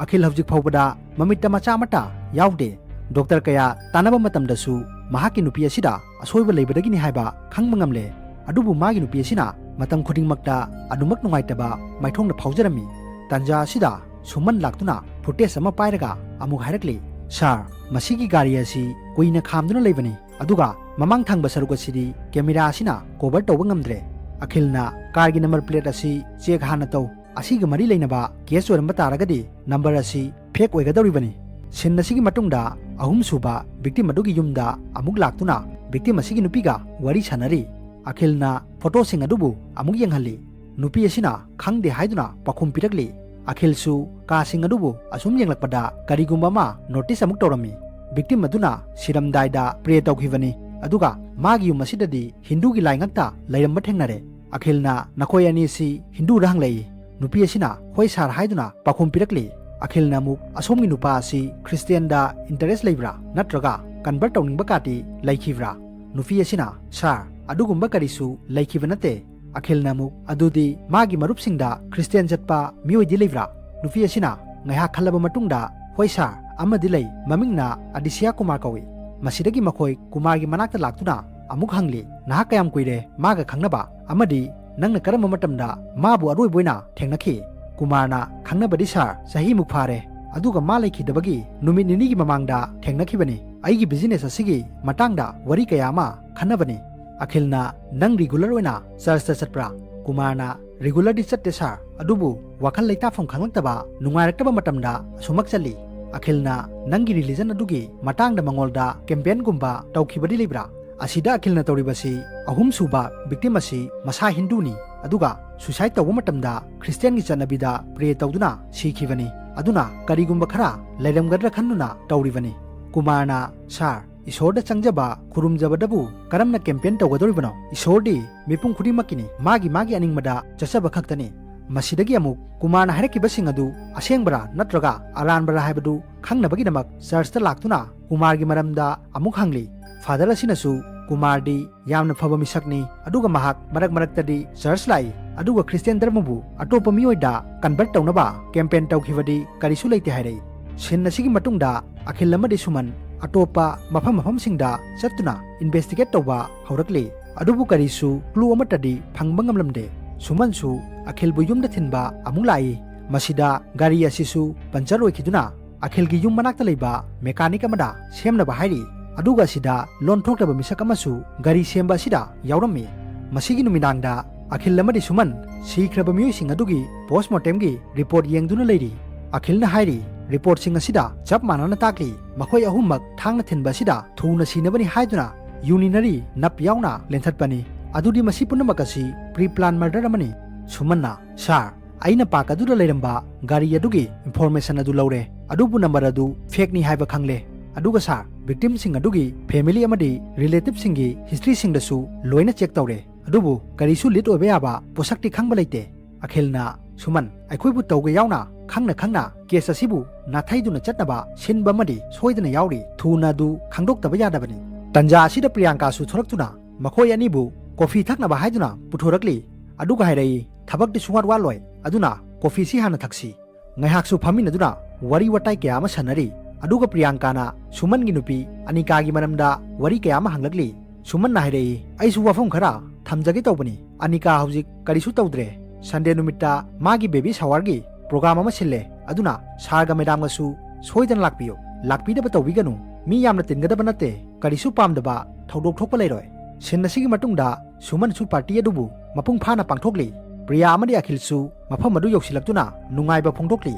ꯑꯈꯤꯜ ꯍꯧꯖꯤꯛ ꯐꯥꯎꯕꯗ ꯃꯃꯤꯠꯇ ꯃꯆꯥ ꯑꯃꯠꯇ ꯌꯥꯎꯗꯦ꯫ ꯗꯣꯛꯇꯔ ꯀꯌꯥ ꯇꯥꯟꯅꯕ ꯃꯇꯝꯗꯁꯨ ꯃꯍꯥꯛꯀꯤ ꯅꯨꯄꯤ ꯑꯁꯤꯗ ꯑꯁꯣꯏꯕ ꯂꯩꯕꯗꯒꯤꯅꯤ ꯍꯥꯏꯕ ꯈꯪꯕ ꯉꯝꯂꯦ꯫ ꯑꯗꯨꯕꯨ ꯃꯥꯒꯤ ꯅꯨꯄꯤ ꯑꯁꯤꯅ ꯃꯇꯝ ꯈꯨꯗꯤꯡꯃꯛꯇ ꯑꯗꯨꯃꯛ ꯅꯨꯡꯉꯥꯏꯇꯕ ꯃꯥꯏꯊꯣꯡꯗ ꯐꯥꯎꯖꯔꯝꯃꯤ꯫ ꯇꯟꯖꯥ ꯑꯁꯤꯗ ꯁꯨꯃꯟ ꯂꯥꯛꯇꯨꯅ ꯐꯨꯇꯦꯖ ꯑꯃ ꯄꯥꯏꯔꯒ ꯑꯃꯨꯛ ꯍꯥꯏꯔꯛꯂꯤ, "ꯁꯥꯔ, ꯃꯁꯤꯒꯤ ꯒꯥꯔꯤ ꯑꯁꯤ ꯀꯨꯏꯅ ꯈꯥꯝꯗꯨꯅ ꯂꯩꯕꯅꯤ, ꯑꯗꯨꯒ ꯃꯃꯥꯡ ꯊꯪꯕ ꯁꯔꯨꯛ ꯑꯁꯤꯗꯤ ꯀꯦꯃꯦꯔꯥ ꯑꯁꯤꯅ ꯀꯣꯚꯔ ꯇꯧꯕ ꯉꯝꯗ꯭ꯔꯦ"꯫ ꯑꯈꯤꯜꯅ, "ꯀꯥꯔꯒꯤ ꯅꯝꯕꯔ ꯄ꯭ꯂꯦꯠ ꯑꯁꯤ ꯆꯦꯛ ꯍꯥꯟꯅ ꯇꯧ꯫ ꯑꯁꯤꯒ ꯃꯔꯤ ꯂꯩꯅꯕ ꯀꯦꯁ ꯑꯣꯏꯔꯝꯕ ꯇꯥꯔꯒꯗꯤ ꯅꯝꯕꯔ ꯑꯁꯤ ꯐꯦꯛ ꯑꯣꯏꯒꯗꯧꯔꯤꯕꯅꯤ"꯫ ꯁꯤꯟ ꯑꯁꯤꯒꯤ ꯃꯇꯨꯡꯗ ꯑꯍꯨꯝꯁꯨꯕ ꯚꯤꯛꯇꯤꯝ ꯑꯗꯨꯒꯤ ꯌꯨꯝꯗ ꯑꯃꯨꯛ ꯂꯥꯛꯇꯨꯅ ꯚꯤꯛꯇꯤꯝ ꯑꯁꯤꯒꯤ ꯅꯨꯄꯤꯒ ꯋꯥꯔꯤ ꯁꯥꯟꯅꯔꯤ꯫ ꯑꯈꯤꯜꯅ ꯐꯣꯇꯣꯁꯤꯡ ꯑꯗꯨꯕꯨ ꯑꯃꯨꯛ ꯌꯦꯡꯍꯜꯂꯤ꯫ ꯅꯨꯄꯤ ꯑꯁꯤꯅ ꯈꯪꯗꯦ ꯍꯥꯏꯗꯨꯅ ꯄꯥꯎꯈꯨꯝ ꯄꯤꯔꯛꯂꯤ꯫ ꯑꯈꯤꯜꯁꯨ ꯀꯥꯁꯤꯡ ꯑꯗꯨꯕꯨ ꯑꯁꯨꯝ ꯌꯦꯡꯂꯛꯄꯗ ꯀꯔꯤꯒꯨꯝꯕ ꯑꯃ ꯅꯣꯇꯤꯁ ꯑꯃꯨꯛ ꯇꯧꯔꯝꯃꯤ꯫ ꯚꯤꯛꯇꯤꯝ ꯑꯗꯨꯅ ꯁꯤꯔꯝꯗꯥꯏꯗ ꯄ꯭ꯔꯦ ꯇꯧꯈꯤꯕꯅꯤ, ꯑꯗꯨꯒ ꯃꯥꯒꯤ ꯌꯨꯝ ꯑꯁꯤꯗꯗꯤ ꯍꯤꯟꯗꯨꯒꯤ ꯂꯥꯏ ꯉꯥꯛꯇ ꯂꯩꯔꯝꯕ ꯊꯦꯡꯅꯔꯦ꯫ ꯑꯈꯤꯜꯅ ꯅꯈꯣꯏ ꯑꯅꯤꯁꯤ ꯍꯤꯟꯗꯨꯔ ꯍꯪꯂꯛꯏ꯫ ꯅꯨꯄꯤ ꯑꯁꯤꯅ "ꯍꯣꯏ ꯁꯥꯔ" ꯍꯥꯏꯗꯨꯅ ꯄꯥꯎꯈꯨꯝ ꯄꯤꯔꯛꯂꯤ꯫ ꯑꯈꯤꯜꯅ ꯑꯃꯨꯛ "ꯑꯁꯣꯝꯒꯤ ꯅꯨꯄꯥ ꯑꯁꯤ ꯈ꯭ꯔꯤꯁꯇꯤꯌꯥꯟꯗ ꯏꯟꯇꯔꯦꯁ ꯂꯩꯕ꯭ꯔꯥ, ꯅꯠꯇ꯭ꯔꯒ ꯀꯟꯚꯔꯠ ꯇꯧꯅꯤꯡꯕ ꯀꯥꯇꯤ ꯂꯩꯈꯤꯕ꯭ꯔꯥ?" ꯅꯨꯄꯤ ꯑꯁꯤꯅ, "ꯁꯥꯔ, ꯑꯗꯨꯒꯨꯝꯕ ꯀꯔꯤꯁꯨ ꯂꯩꯈꯤꯕ ꯅꯠꯇꯦ"꯫ ꯑꯈꯤꯜꯅ ꯑꯃꯨꯛ, "ꯑꯗꯨꯗꯤ ꯃꯥꯒꯤ ꯃꯔꯨꯞꯁꯤꯡꯗ ꯈ꯭ꯔꯤꯁꯇꯤꯌꯥꯟ ꯆꯠꯄ ꯃꯤꯑꯣꯏꯗꯤ ꯂꯩꯕ꯭ꯔꯥ?" ꯅꯨꯄꯤ ꯑꯁꯤꯅ ꯉꯥꯏꯍꯥꯛ ꯈꯜꯂꯕ ꯃꯇꯨꯡꯗ, "ꯍꯣꯏ ꯁꯥꯔ, ꯑꯃꯗꯤ ꯂꯩ, ꯃꯃꯤꯡꯅ ꯑꯗꯤꯁꯤꯌꯥ ꯀꯨꯃꯥꯔ ꯀꯧꯏ"꯫ ꯃꯁꯤꯗꯒꯤ ꯃꯈꯣꯏ ꯀꯨꯃꯥꯔꯒꯤ ꯃꯅꯥꯛꯇ ꯂꯥꯛꯇꯨꯅ ꯑꯃꯨꯛ ꯍꯪꯂꯤ, "ꯅꯍꯥꯛ ꯀꯌꯥꯝ ꯀꯨꯏꯔꯦ ꯃꯥꯒ ꯈꯪꯅꯕ? ꯑꯃꯗꯤ ꯅꯪꯅ ꯀꯔꯝꯕ ꯃꯇꯝꯗ ꯃꯥꯕꯨ ꯑꯔꯣꯏꯕ ꯑꯣꯏꯅ ꯊꯦꯡꯅꯈꯤ?" ꯀꯨꯃꯥꯔꯅ, "ꯈꯪꯅꯕꯗꯤ ꯁꯥꯔ, ꯆꯍꯤꯃꯨꯛ ꯐꯥꯔꯦ, ꯑꯗꯨꯒ ꯃꯥ ꯂꯩꯈꯤꯗꯕꯒꯤ ꯅꯨꯃꯤꯠ ꯅꯤꯅꯤꯒꯤ ꯃꯃꯥꯡꯗ ꯊꯦꯡꯅꯈꯤꯕꯅꯤ꯫ ꯑꯩꯒꯤ ꯕꯤꯖꯤꯅꯦꯁ ꯑꯁꯤꯒꯤ ꯃꯇꯥꯡꯗ ꯋꯥꯔꯤ ꯀꯌꯥ ꯑꯃ ꯈꯟꯅꯕꯅꯤ꯫ ꯑꯈꯤꯜꯅ, "ꯅꯪ ꯔꯤꯒꯨꯂꯔ ꯑꯣꯏꯅ ꯆꯔꯆꯇ ꯆꯠꯄ꯭ꯔꯥ?" ꯀꯨꯃꯥꯔꯅ, "ꯔꯤꯒꯨꯂꯔꯗꯤ ꯆꯠꯇꯦ ꯁꯥꯔ, ꯑꯗꯨꯕꯨ ꯋꯥꯈꯜ ꯂꯩꯇꯥꯐꯝ ꯈꯪꯂꯛꯇꯕ, ꯅꯨꯡꯉꯥꯏꯔꯛꯇꯕ ꯃꯇꯝꯗ ꯑꯁꯨꯃꯛ ꯆꯠꯂꯤ꯫" ꯑꯈꯤꯜꯅ, "ꯅꯪꯒꯤ ꯔꯤꯂꯤꯖꯟ ꯑꯗꯨꯒꯤ ꯃꯇꯥꯡꯗ ꯃꯉꯣꯜꯗ ꯀꯦꯝꯄꯦꯟꯒꯨꯝꯕ ꯇꯧꯈꯤꯕꯗꯤ ꯂꯩꯕ꯭ꯔꯥ?" ꯑꯁꯤꯗ ꯑꯈꯤꯜꯅ ꯇꯧꯔꯤꯕꯁꯤ, ꯑꯍꯨꯝꯁꯨꯕ ꯚꯤꯛꯇꯤꯝ ꯑꯁꯤ ꯃꯁꯥ ꯍꯤꯟꯗꯨꯅꯤ, ꯑꯗꯨꯒ ꯁꯨꯏꯁꯥꯏꯗ ꯇꯧꯕ ꯃꯇꯝꯗ ꯈ꯭ꯔꯤꯁꯇꯤꯌꯥꯟꯒꯤ ꯆꯠꯅꯕꯤꯗ ꯄ꯭ꯔꯦ ꯇꯧꯗꯨꯅ ꯁꯤꯈꯤꯕꯅꯤ꯫ ꯑꯗꯨꯅ ꯀꯔꯤꯒꯨꯝꯕ ꯈꯔ ꯂꯩꯔꯝꯒꯗ꯭ꯔꯥ ꯈꯟꯗꯨꯅ ꯇꯧꯔꯤꯕꯅꯤ꯫ ꯀꯨꯃꯥꯔꯅ, "ꯁꯥꯔ, ꯏꯁꯣꯔꯗ ꯆꯪꯖꯕ, ꯈꯨꯔꯨꯝꯖꯕꯗꯕꯨ ꯀꯔꯝꯅ ꯀꯦꯝꯄꯦꯟ ꯇꯧꯒꯗꯧꯔꯤꯕꯅꯣ? ꯏꯁꯣꯔꯗꯤ ꯃꯤꯄꯨꯝ ꯈꯨꯗꯤꯡꯃꯛꯀꯤꯅꯤ, ꯃꯥꯒꯤ ꯃꯥꯒꯤ ꯑꯅꯤꯡꯕꯗ ꯆꯠꯆꯕ ꯈꯛꯇꯅꯤ꯫" ꯃꯁꯤꯗꯒꯤ ꯑꯃꯨꯛ ꯀꯨꯃꯥꯔꯅ ꯍꯥꯏꯔꯛꯈꯤꯕꯁꯤꯡ ꯑꯗꯨ ꯑꯁꯦꯡꯕꯔꯥ ꯅꯠꯇ꯭ꯔꯒ ꯑꯔꯥꯟꯕꯔꯥ ꯍꯥꯏꯕꯗꯨ ꯈꯪꯅꯕꯒꯤꯗꯃꯛ ꯆꯔꯆꯇ ꯂꯥꯛꯇꯨꯅ ꯀꯨꯃꯥꯔꯒꯤ ꯃꯔꯝꯗ ꯑꯃꯨꯛ ꯍꯪꯂꯤ꯫ ꯐꯥꯗꯔ ꯑꯁꯤꯅꯁꯨ ꯀꯨꯃꯥꯔꯗꯤ ꯌꯥꯝꯅ ꯐꯕ ꯃꯤꯁꯛꯅꯤ, ꯑꯗꯨꯒ ꯃꯍꯥꯛ ꯃꯔꯛ ꯃꯔꯛꯇꯗꯤ ꯆꯔꯆ ꯂꯥꯛꯏ, ꯑꯗꯨꯒ ꯈ꯭ꯔꯤꯁꯇꯤꯌꯥꯟ ꯙꯔꯃꯕꯨ ꯑꯇꯣꯞꯄ ꯃꯤꯑꯣꯏꯗ ꯀꯟꯚꯔꯠ ꯇꯧꯅꯕ ꯀꯦꯝꯄꯦꯟ ꯇꯧꯈꯤꯕꯗꯤ ꯀꯔꯤꯁꯨ ꯂꯩꯇꯦ ꯍꯥꯏꯔꯛꯏ꯫ ꯁꯤꯟ ꯑꯁꯤꯒꯤ ꯃꯇꯨꯡꯗ ꯑꯈꯤꯜ ꯑꯃꯗꯤ ꯁꯨꯃꯟ ꯑꯇꯣꯞꯄ ꯃꯐꯝ ꯃꯐꯝꯁꯤꯡꯗ ꯆꯠꯇꯨꯅ ꯏꯟꯚꯦꯁꯇꯤꯒꯦꯠ ꯇꯧꯕ ꯍꯧꯔꯛꯂꯤ, ꯑꯗꯨꯕꯨ ꯀꯔꯤꯁꯨ ꯀ꯭ꯂꯨ ꯑꯃꯠꯇꯗꯤ ꯐꯪꯕ ꯉꯝꯂꯝꯗꯦ꯫ ꯁꯨꯃꯟꯁꯨ ꯑꯈꯤꯜꯕꯨ ꯌꯨꯝꯗ ꯊꯤꯟꯕ ꯑꯃꯨꯛ ꯂꯥꯛꯏ꯫ ꯃꯁꯤꯗ ꯒꯥꯔꯤ ꯑꯁꯤꯁꯨ ꯄꯟꯆꯔ ꯑꯣꯏꯈꯤꯗꯨꯅ ꯑꯈꯤꯜꯒꯤ ꯌꯨꯝ ꯃꯅꯥꯛꯇ ꯂꯩꯕ ꯃꯦꯀꯥꯅꯤꯛ ꯑꯃꯗ ꯁꯦꯝꯅꯕ ꯍꯥꯏꯔꯤ, ꯑꯗꯨꯒ ꯑꯁꯤꯗ ꯂꯣꯟ ꯊꯣꯛꯇꯕ ꯃꯤꯁꯛ ꯑꯃꯁꯨ ꯒꯥꯔꯤ ꯁꯦꯝꯕ ꯑꯁꯤꯗ ꯌꯥꯎꯔꯝꯃꯤ꯫ ꯃꯁꯤꯒꯤ ꯅꯨꯃꯤꯗꯥꯡꯗ ꯑꯈꯤꯜ ꯑꯃꯗꯤ ꯁꯨꯃꯟ ꯁꯤꯈ꯭ꯔꯕ ꯃꯤꯑꯣꯏꯁꯤꯡ ꯑꯗꯨꯒꯤ ꯄꯣꯁꯃꯣꯔꯇꯦꯝꯒꯤ ꯔꯤꯄꯣꯔꯠ ꯌꯦꯡꯗꯨꯅ ꯂꯩꯔꯤ꯫ ꯑꯈꯤꯜꯅ ꯍꯥꯏꯔꯤ, ꯔꯤꯄꯣꯔꯠꯁꯤꯡ ꯑꯁꯤꯗ ꯆꯞ ꯃꯥꯟꯅꯅ ꯇꯥꯛꯂꯤ, ꯃꯈꯣꯏ ꯑꯍꯨꯝꯃꯛ ꯊꯥꯡꯅ ꯊꯤꯟꯕ ꯑꯁꯤꯗ ꯊꯨꯅ ꯁꯤꯅꯕꯅꯤ ꯍꯥꯏꯗꯨꯅ ꯌꯨꯔꯤꯅꯔꯤ ꯅꯞ ꯌꯥꯎꯅ ꯂꯦꯟꯊꯠꯄꯅꯤ꯫ ꯑꯗꯨꯗꯤ ꯃꯁꯤ ꯄꯨꯝꯅꯃꯛ ꯑꯁꯤ ꯄ꯭ꯔꯤ ꯄ꯭ꯂꯥꯟ ꯃꯔꯗꯔ ꯑꯃꯅꯤ꯫ ꯁꯨꯃꯟꯅ, "ꯁꯥꯔ, ꯑꯩꯅ ꯄꯥꯔꯛ ꯑꯗꯨꯗ ꯂꯩꯔꯝꯕ ꯒꯥꯔꯤ ꯑꯗꯨꯒꯤ ꯏꯟꯐꯣꯔꯃꯦꯁꯟ ꯑꯗꯨ ꯂꯧꯔꯦ, ꯑꯗꯨꯕꯨ ꯅꯝꯕꯔ ꯑꯗꯨ ꯐꯦꯛꯅꯤ ꯍꯥꯏꯕ ꯈꯪꯂꯦ꯫ ꯑꯗꯨꯒ ꯁꯥꯔ, ꯚꯤꯛꯇꯤꯝꯁꯤꯡ ꯑꯗꯨꯒꯤ ꯐꯦꯃꯤꯂꯤ ꯑꯃꯗꯤ ꯔꯤꯂꯦꯇꯤꯚꯁꯤꯡꯒꯤ ꯍꯤꯁꯇ꯭ꯔꯤꯁꯤꯡꯗꯁꯨ ꯂꯣꯏꯅ ꯆꯦꯛ ꯇꯧꯔꯦ, ꯑꯗꯨꯕꯨ ꯀꯔꯤꯁꯨ ꯂꯤꯗ ꯑꯣꯏꯕ ꯌꯥꯕ ꯄꯣꯠꯁꯛꯇꯤ ꯈꯪꯕ ꯂꯩꯇꯦ꯫" ꯑꯈꯤꯜꯅ, "ꯁꯨꯃꯟ, ꯑꯩꯈꯣꯏꯕꯨ ꯇꯧꯒꯦ ꯌꯥꯎꯅ ꯈꯪꯅ ꯈꯪꯅ ꯀꯦꯁ ꯑꯁꯤꯕꯨ ꯅꯥꯊꯩꯗꯨꯅ ꯆꯠꯅꯕ ꯁꯤꯟꯕ ꯑꯃꯗꯤ ꯁꯣꯏꯗꯅ ꯌꯥꯎꯔꯤ꯫ ꯊꯨꯅ ꯑꯗꯨ ꯈꯪꯗꯣꯛꯇꯕ ꯌꯥꯗꯕꯅꯤ꯫" ꯇꯟꯖꯥ ꯑꯁꯤꯗ ꯄ꯭ꯔꯤꯌꯥꯡꯀꯥꯁꯨ ꯊꯣꯔꯛꯇꯨꯅ ꯃꯈꯣꯏ ꯑꯅꯤꯕꯨ ꯀꯣꯐꯤ ꯊꯛꯅꯕ ꯍꯥꯏꯗꯨꯅ ꯄꯨꯊꯣꯔꯛꯂꯤ꯫ ꯑꯗꯨꯒ ꯍꯥꯏꯔꯛꯏ, "ꯊꯕꯛꯇꯤ ꯁꯨꯡꯋꯥꯠ ꯋꯥꯠꯂꯣꯏ, ꯑꯗꯨꯅ ꯀꯣꯐꯤꯁꯤ ꯍꯥꯟꯅ ꯊꯛꯁꯤ꯫" ꯉꯥꯏꯍꯥꯛꯁꯨ ꯐꯝꯃꯤꯟꯅꯗꯨꯅ ꯋꯥꯔꯤ ꯋꯥꯇꯥꯏ ꯀꯌꯥ ꯑꯃ ꯁꯥꯟꯅꯔꯤ꯫ ꯑꯗꯨꯒ ꯄ꯭ꯔꯤꯌꯥꯡꯀꯥꯅ ꯁꯨꯃꯟꯒꯤ ꯅꯨꯄꯤ ꯑꯅꯤꯀꯥꯒꯤ ꯃꯔꯝꯗ ꯋꯥꯔꯤ ꯀꯌꯥ ꯑꯃ ꯍꯪꯂꯛꯂꯤ꯫ ꯁꯨꯃꯟꯅ ꯍꯥꯏꯔꯛꯏ, "ꯑꯩꯁꯨ ꯋꯥꯐꯝ ꯈꯔ ꯊꯝꯖꯒꯦ ꯇꯧꯕꯅꯤ꯫ ꯑꯅꯤꯀꯥ ꯍꯧꯖꯤꯛ ꯀꯔꯤꯁꯨ ꯇꯧꯗ꯭ꯔꯦ꯫ ꯁꯟꯗꯦ ꯅꯨꯃꯤꯠꯇ ꯃꯥꯒꯤ ꯕꯦꯕꯤ ꯁꯥꯋꯔꯒꯤ ꯄ꯭ꯔꯣꯒ꯭ꯔꯥꯝ ꯑꯃ ꯁꯤꯜꯂꯦ꯫ ꯑꯗꯨꯅ ꯁꯥꯔꯒ ꯃꯦꯗꯥꯝꯒꯁꯨ ꯁꯣꯏꯗꯅ ꯂꯥꯛꯄꯤꯌꯨ꯫ ꯂꯥꯛꯄꯤꯗꯕ ꯇꯧꯕꯤꯒꯅꯨ꯫ ꯃꯤ ꯌꯥꯝꯅ ꯇꯤꯟꯒꯗꯕ ꯅꯠꯇꯦ꯫ ꯀꯔꯤꯁꯨ ꯄꯥꯝꯗꯕ ꯊꯧꯗꯣꯛ ꯊꯣꯛꯄ ꯂꯩꯔꯣꯏ꯫ ꯁꯤꯟ ꯑꯁꯤꯒꯤ ꯃꯇꯨꯡꯗ ꯁꯨꯃꯟꯁꯨ ꯄꯥꯔꯇꯤ ꯑꯗꯨꯕꯨ ꯃꯄꯨꯡ ꯐꯥꯅ ꯄꯥꯡꯊꯣꯛꯂꯤ꯫ ꯄ꯭ꯔꯤꯌꯥ ꯑꯃꯗꯤ ꯑꯈꯤꯜꯁꯨ ꯃꯐꯝ ꯑꯗꯨ ꯌꯧꯁꯤꯜꯂꯛꯇꯨꯅ ꯅꯨꯡꯉꯥꯏꯕ ꯐꯣꯡꯗꯣꯛꯂꯤ꯫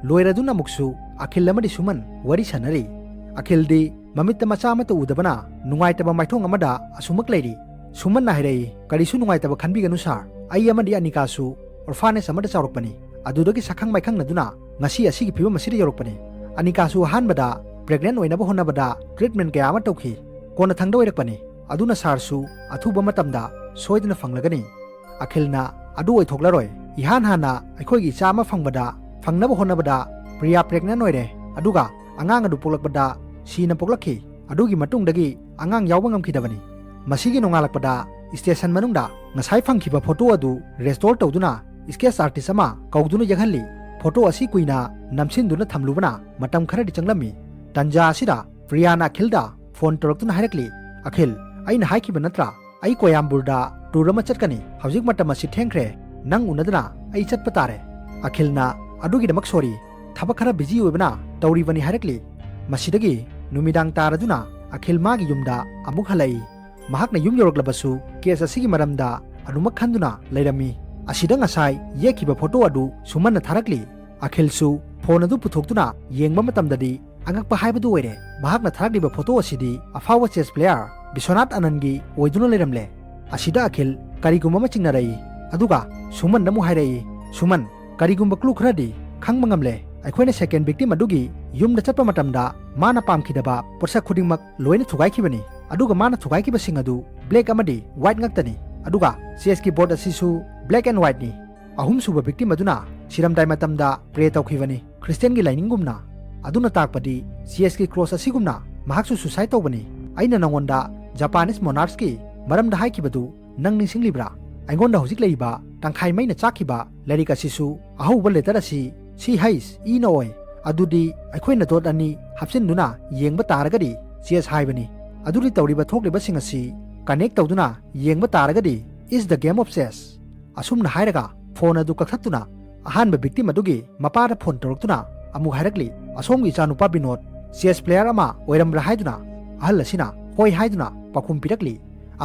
ꯂꯣꯏꯔꯗꯨꯅ ꯑꯃꯨꯛꯁꯨ ꯑꯈꯤꯜ ꯑꯃꯗꯤ ꯁꯨꯃꯟ ꯋꯥꯔꯤ ꯁꯥꯟꯅꯔꯤ꯫ ꯑꯈꯤꯜꯗꯤ ꯃꯃꯤꯠꯇ ꯃꯆꯥ ꯑꯃꯠꯇ ꯎꯗꯕꯅ ꯅꯨꯡꯉꯥꯏꯇꯕ ꯃꯥꯏꯊꯣꯡ ꯑꯃꯗ ꯑꯁꯨꯃꯛ ꯂꯩꯔꯤ꯫ ꯁꯨꯃꯟꯅ ꯍꯥꯏꯔꯛꯏ, "ꯀꯔꯤꯁꯨ ꯅꯨꯡꯉꯥꯏꯇꯕ ꯈꯟꯕꯤꯒꯅꯨ ꯁꯥꯔ, ꯑꯩ ꯑꯃꯗꯤ ꯑꯅꯤꯀꯥꯁꯨ orphanage ꯑꯃꯗ ꯆꯥꯎꯔꯛꯄꯅꯤ꯫ ꯑꯗꯨꯗꯒꯤ ꯁꯛꯈꯪ ꯃꯥꯏꯈꯪꯅꯗꯨꯅ ꯉꯁꯤ ꯑꯁꯤꯒꯤ ꯐꯤꯕꯝ ꯑꯁꯤꯗ ꯌꯧꯔꯛꯄꯅꯤ꯫ ꯑꯅꯤꯀꯥꯁꯨ ꯑꯍꯥꯟꯕꯗ pregnant ꯑꯣꯏꯅꯕ ꯍꯣꯠꯅꯕꯗ treatment ꯀꯌꯥ ꯑꯃ ꯇꯧꯈꯤ꯫ ꯀꯣꯟꯅꯊꯪꯗ ꯑꯣꯏꯔꯛꯄꯅꯤ꯫ ꯑꯗꯨꯅ ꯁꯥꯔꯁꯨ ꯑꯊꯨꯕ ꯃꯇꯝꯗ ꯁꯣꯏꯗꯅ ꯐꯪꯂꯒꯅꯤ꯫" ꯑꯈꯤꯜꯅ, "ꯑꯗꯨ ꯑꯣꯏꯊꯣꯛꯂꯔꯣꯏ꯫ ꯏꯍꯥꯟ ꯍꯥꯟꯅ ꯑꯩꯈꯣꯏꯒꯤ ꯏꯆꯥ ꯑꯃ ꯐꯪꯕꯗ, ꯐꯪꯅꯕ ꯍꯣꯠꯅꯕꯗ ꯄ꯭ꯔꯤꯌꯥ pregnant ꯑꯣꯏꯔꯦ, ꯑꯗꯨꯒ ꯑꯉꯥꯡ ꯑꯗꯨ ꯄꯣꯛꯂꯛꯄꯗ ꯁꯤꯅ ꯄꯣꯛꯂꯛꯈꯤ꯫ ꯑꯗꯨꯒꯤ ꯃꯇꯨꯡꯗꯒꯤ ꯑꯉꯥꯡ ꯌꯥꯎꯕ ꯉꯝꯈꯤꯗꯕꯅꯤ꯫" ꯃꯁꯤꯒꯤ ꯅꯣꯡꯉꯥꯜꯂꯛꯄꯗ station ꯃꯅꯨꯡꯗ ꯉꯁꯥꯏ ꯐꯪꯈꯤꯕ photo ꯑꯗꯨ restore ꯇꯧꯗꯨꯅ sketch artist ꯑꯃ ꯀꯧꯗꯨꯅ ꯌꯦꯛꯍꯜꯂꯤ꯫ Photo ꯑꯁꯤ ꯀꯨꯏꯅ ꯅꯝꯁꯤꯟꯗꯨꯅ ꯊꯝꯂꯨꯕꯅ ꯃꯇꯝ ꯈꯔꯗꯤ ꯆꯪꯂꯝꯃꯤ꯫ ꯇꯟꯖꯥ ꯑꯁꯤꯗ ꯄ꯭ꯔꯤꯌꯥꯅ ꯑꯈꯤꯜꯗ phone ꯇꯧꯔꯛꯇꯨꯅ ꯍꯥꯏꯔꯛꯂꯤ, "ꯑꯈꯤꯜ, ꯑꯩꯅ ꯍꯥꯏꯈꯤꯕ ꯅꯠꯇ꯭ꯔꯥ? ꯑꯩ ꯀꯣꯌꯥꯝꯕꯨꯔꯗ tour ꯑꯃ ꯆꯠꯀꯅꯤ꯫ ꯍꯧꯖꯤꯛ ꯃꯇꯝ ꯑꯁꯤ ꯊꯦꯡꯈ꯭ꯔꯦ꯫ ꯅꯪ ꯎꯅꯗꯅ ꯑꯩ ꯆꯠꯄ ꯇꯥꯔꯦ꯫" ꯑꯈꯤꯜꯅ, "ꯑꯗꯨꯒꯤꯗꯃꯛ sorry, ꯊꯕꯛ ꯈꯔ busy ꯑꯣꯏꯕꯅ ꯇꯧꯔꯤꯕꯅꯤ" ꯍꯥꯏꯔꯛꯂꯤ꯫ ꯃꯁꯤꯗꯒꯤ ꯅꯨꯃꯤꯗꯥꯡ ꯇꯥꯔꯗꯨꯅ ꯑꯈꯤꯜ ꯃꯥꯒꯤ ꯌꯨꯝꯗ ꯑꯃꯨꯛ ꯍꯜꯂꯛꯏ꯫ ꯃꯍꯥꯛꯅ ꯌꯨꯝ ꯌꯧꯔꯛꯂꯕꯁꯨ case ꯑꯁꯤꯒꯤ ꯃꯔꯝꯗ ꯑꯗꯨꯃꯛ ꯈꯟꯗꯨꯅ ꯂꯩꯔꯝꯃꯤ꯫ ꯑꯁꯤꯗ ꯉꯁꯥꯏ ꯌꯦꯛꯈꯤꯕ photo ꯑꯗꯨ ꯁꯨꯃꯟꯅ ꯊꯥꯔꯛꯂꯤ꯫ ꯑꯈꯤꯜꯁꯨ phone ꯑꯗꯨ ꯄꯨꯊꯣꯛꯇꯨꯅ ꯌꯦꯡꯕ ꯃꯇꯝꯗꯗꯤ ꯑꯉꯛꯄ ꯍꯥꯏꯕꯗꯨ ꯑꯣꯏꯔꯦ꯫ ꯃꯍꯥꯛꯅ ꯊꯥꯔꯛꯂꯤꯕ photo ꯑꯁꯤꯗꯤ ꯑꯐꯥꯎꯕ chess player ꯕꯤꯁ꯭ꯋꯥꯅꯥꯊ ꯑꯅꯟꯒꯤ ꯑꯣꯏꯗꯨꯅ ꯂꯩꯔꯝꯂꯦ꯫ ꯑꯁꯤꯗ ꯑꯈꯤꯜ ꯀꯔꯤꯒꯨꯝꯕ ꯑꯃ ꯆꯤꯡꯅꯔꯛꯏ꯫ ꯑꯗꯨꯒ ꯁꯨꯃꯟꯗ ꯑꯃꯨꯛ ꯍꯥꯏꯔꯛꯏ, "ꯁꯨꯃꯟ, ꯀꯔꯤꯒꯨꯝꯕ clue ꯈꯔꯗꯤ ꯈꯪꯕ ꯉꯝꯂꯦ꯫ ꯑꯩꯈꯣꯏꯅ second victim ꯑꯗꯨꯒꯤ ꯌꯨꯝꯗ ꯆꯠꯄ ꯃꯇꯝꯗ ꯃꯥꯅ ꯄꯥꯝꯈꯤꯗꯕ ꯄꯣꯠꯁꯛ ꯈꯨꯗꯤꯡꯃꯛ ꯂꯣꯏꯅ ꯊꯨꯒꯥꯏꯈꯤꯕꯅꯤ꯫ ꯑꯗꯨꯒ ꯃꯥꯅ ꯊꯨꯒꯥꯏꯈꯤꯕꯁꯤꯡ ꯑꯗꯨ black ꯑꯃꯗꯤ white ꯉꯥꯛꯇꯅꯤ꯫ ꯑꯗꯨꯒ chessꯀꯤ board ꯑꯁꯤꯁꯨ black and whiteꯅꯤ꯫" ꯑꯍꯨꯝꯁꯨꯕ victim ꯑꯗꯨꯅ ꯁꯤꯔꯝꯗꯥꯏ ꯃꯇꯝꯗ pray ꯇꯧꯈꯤꯕꯅꯤ, Christianꯒꯤ ꯂꯥꯏꯅꯤꯡꯒꯨꯝꯅ꯫ ꯑꯗꯨꯅ ꯇꯥꯛꯄꯗꯤ chessꯀꯤ cross ꯑꯁꯤꯒꯨꯝꯅ ꯃꯍꯥꯛꯁꯨ suicide ꯇꯧꯕꯅꯤ꯫ ꯑꯩꯅ ꯅꯉꯣꯟꯗ Japanese monarchsꯀꯤ ꯃꯔꯝꯗ ꯍꯥꯏꯈꯤꯕꯗꯨ ꯅꯪ ꯅꯤꯡꯁꯤꯡꯂꯤꯕ꯭ꯔꯥ? ꯑꯩꯉꯣꯟꯗ ꯍꯧꯖꯤꯛ ꯂꯩꯔꯤꯕ ꯇꯪꯈꯥꯏ ꯃꯩꯅ ꯆꯥꯛꯈꯤꯕ ꯂꯥꯏꯔꯤꯛ ꯑꯁꯤꯁꯨ ꯑꯍꯧꯕ letter ꯑꯁꯤ C H Eꯅ ꯑꯣꯏ꯫ ꯑꯗꯨꯗꯤ ꯑꯩꯈꯣꯏꯅ dot ꯑꯅꯤ ꯍꯥꯞꯆꯤꯟꯗꯨꯅ ꯌꯦꯡꯕ ꯇꯥꯔꯒꯗꯤ chess ꯍꯥꯏꯕꯅꯤ꯫ ꯑꯗꯨꯗꯤ ꯇꯧꯔꯤꯕ ꯊꯣꯛꯂꯤꯕꯁꯤꯡ ꯑꯁꯤ connect ꯇꯧꯗꯨꯅ ꯌꯦꯡꯕ ꯇꯥꯔꯒꯗꯤ is the game of chess꯫ ꯑꯁꯨꯝꯅ ꯍꯥꯏꯔꯒ phone ꯑꯗꯨ ꯀꯛꯊꯠꯇꯨꯅ ꯑꯍꯥꯟꯕ victim ꯑꯗꯨꯒꯤ ꯃꯄꯥꯗ phone ꯇꯧꯔꯛꯇꯨꯅ ꯑꯃꯨꯛ ꯍꯥꯏꯔꯛꯂꯤ, "ꯑꯁꯣꯝꯒꯤ ꯏꯆꯥꯅꯨꯄꯥ ꯕꯤꯅꯣꯗ chess player ꯑꯃ ꯑꯣꯏꯔꯝꯕ꯭ꯔꯥ?" ꯍꯥꯏꯗꯨꯅ ꯑꯍꯜ ꯑꯁꯤꯅ "ꯍꯣꯏ" ꯍꯥꯏꯗꯨꯅ ꯄꯥꯎꯈꯨꯝ ꯄꯤꯔꯛꯂꯤ꯫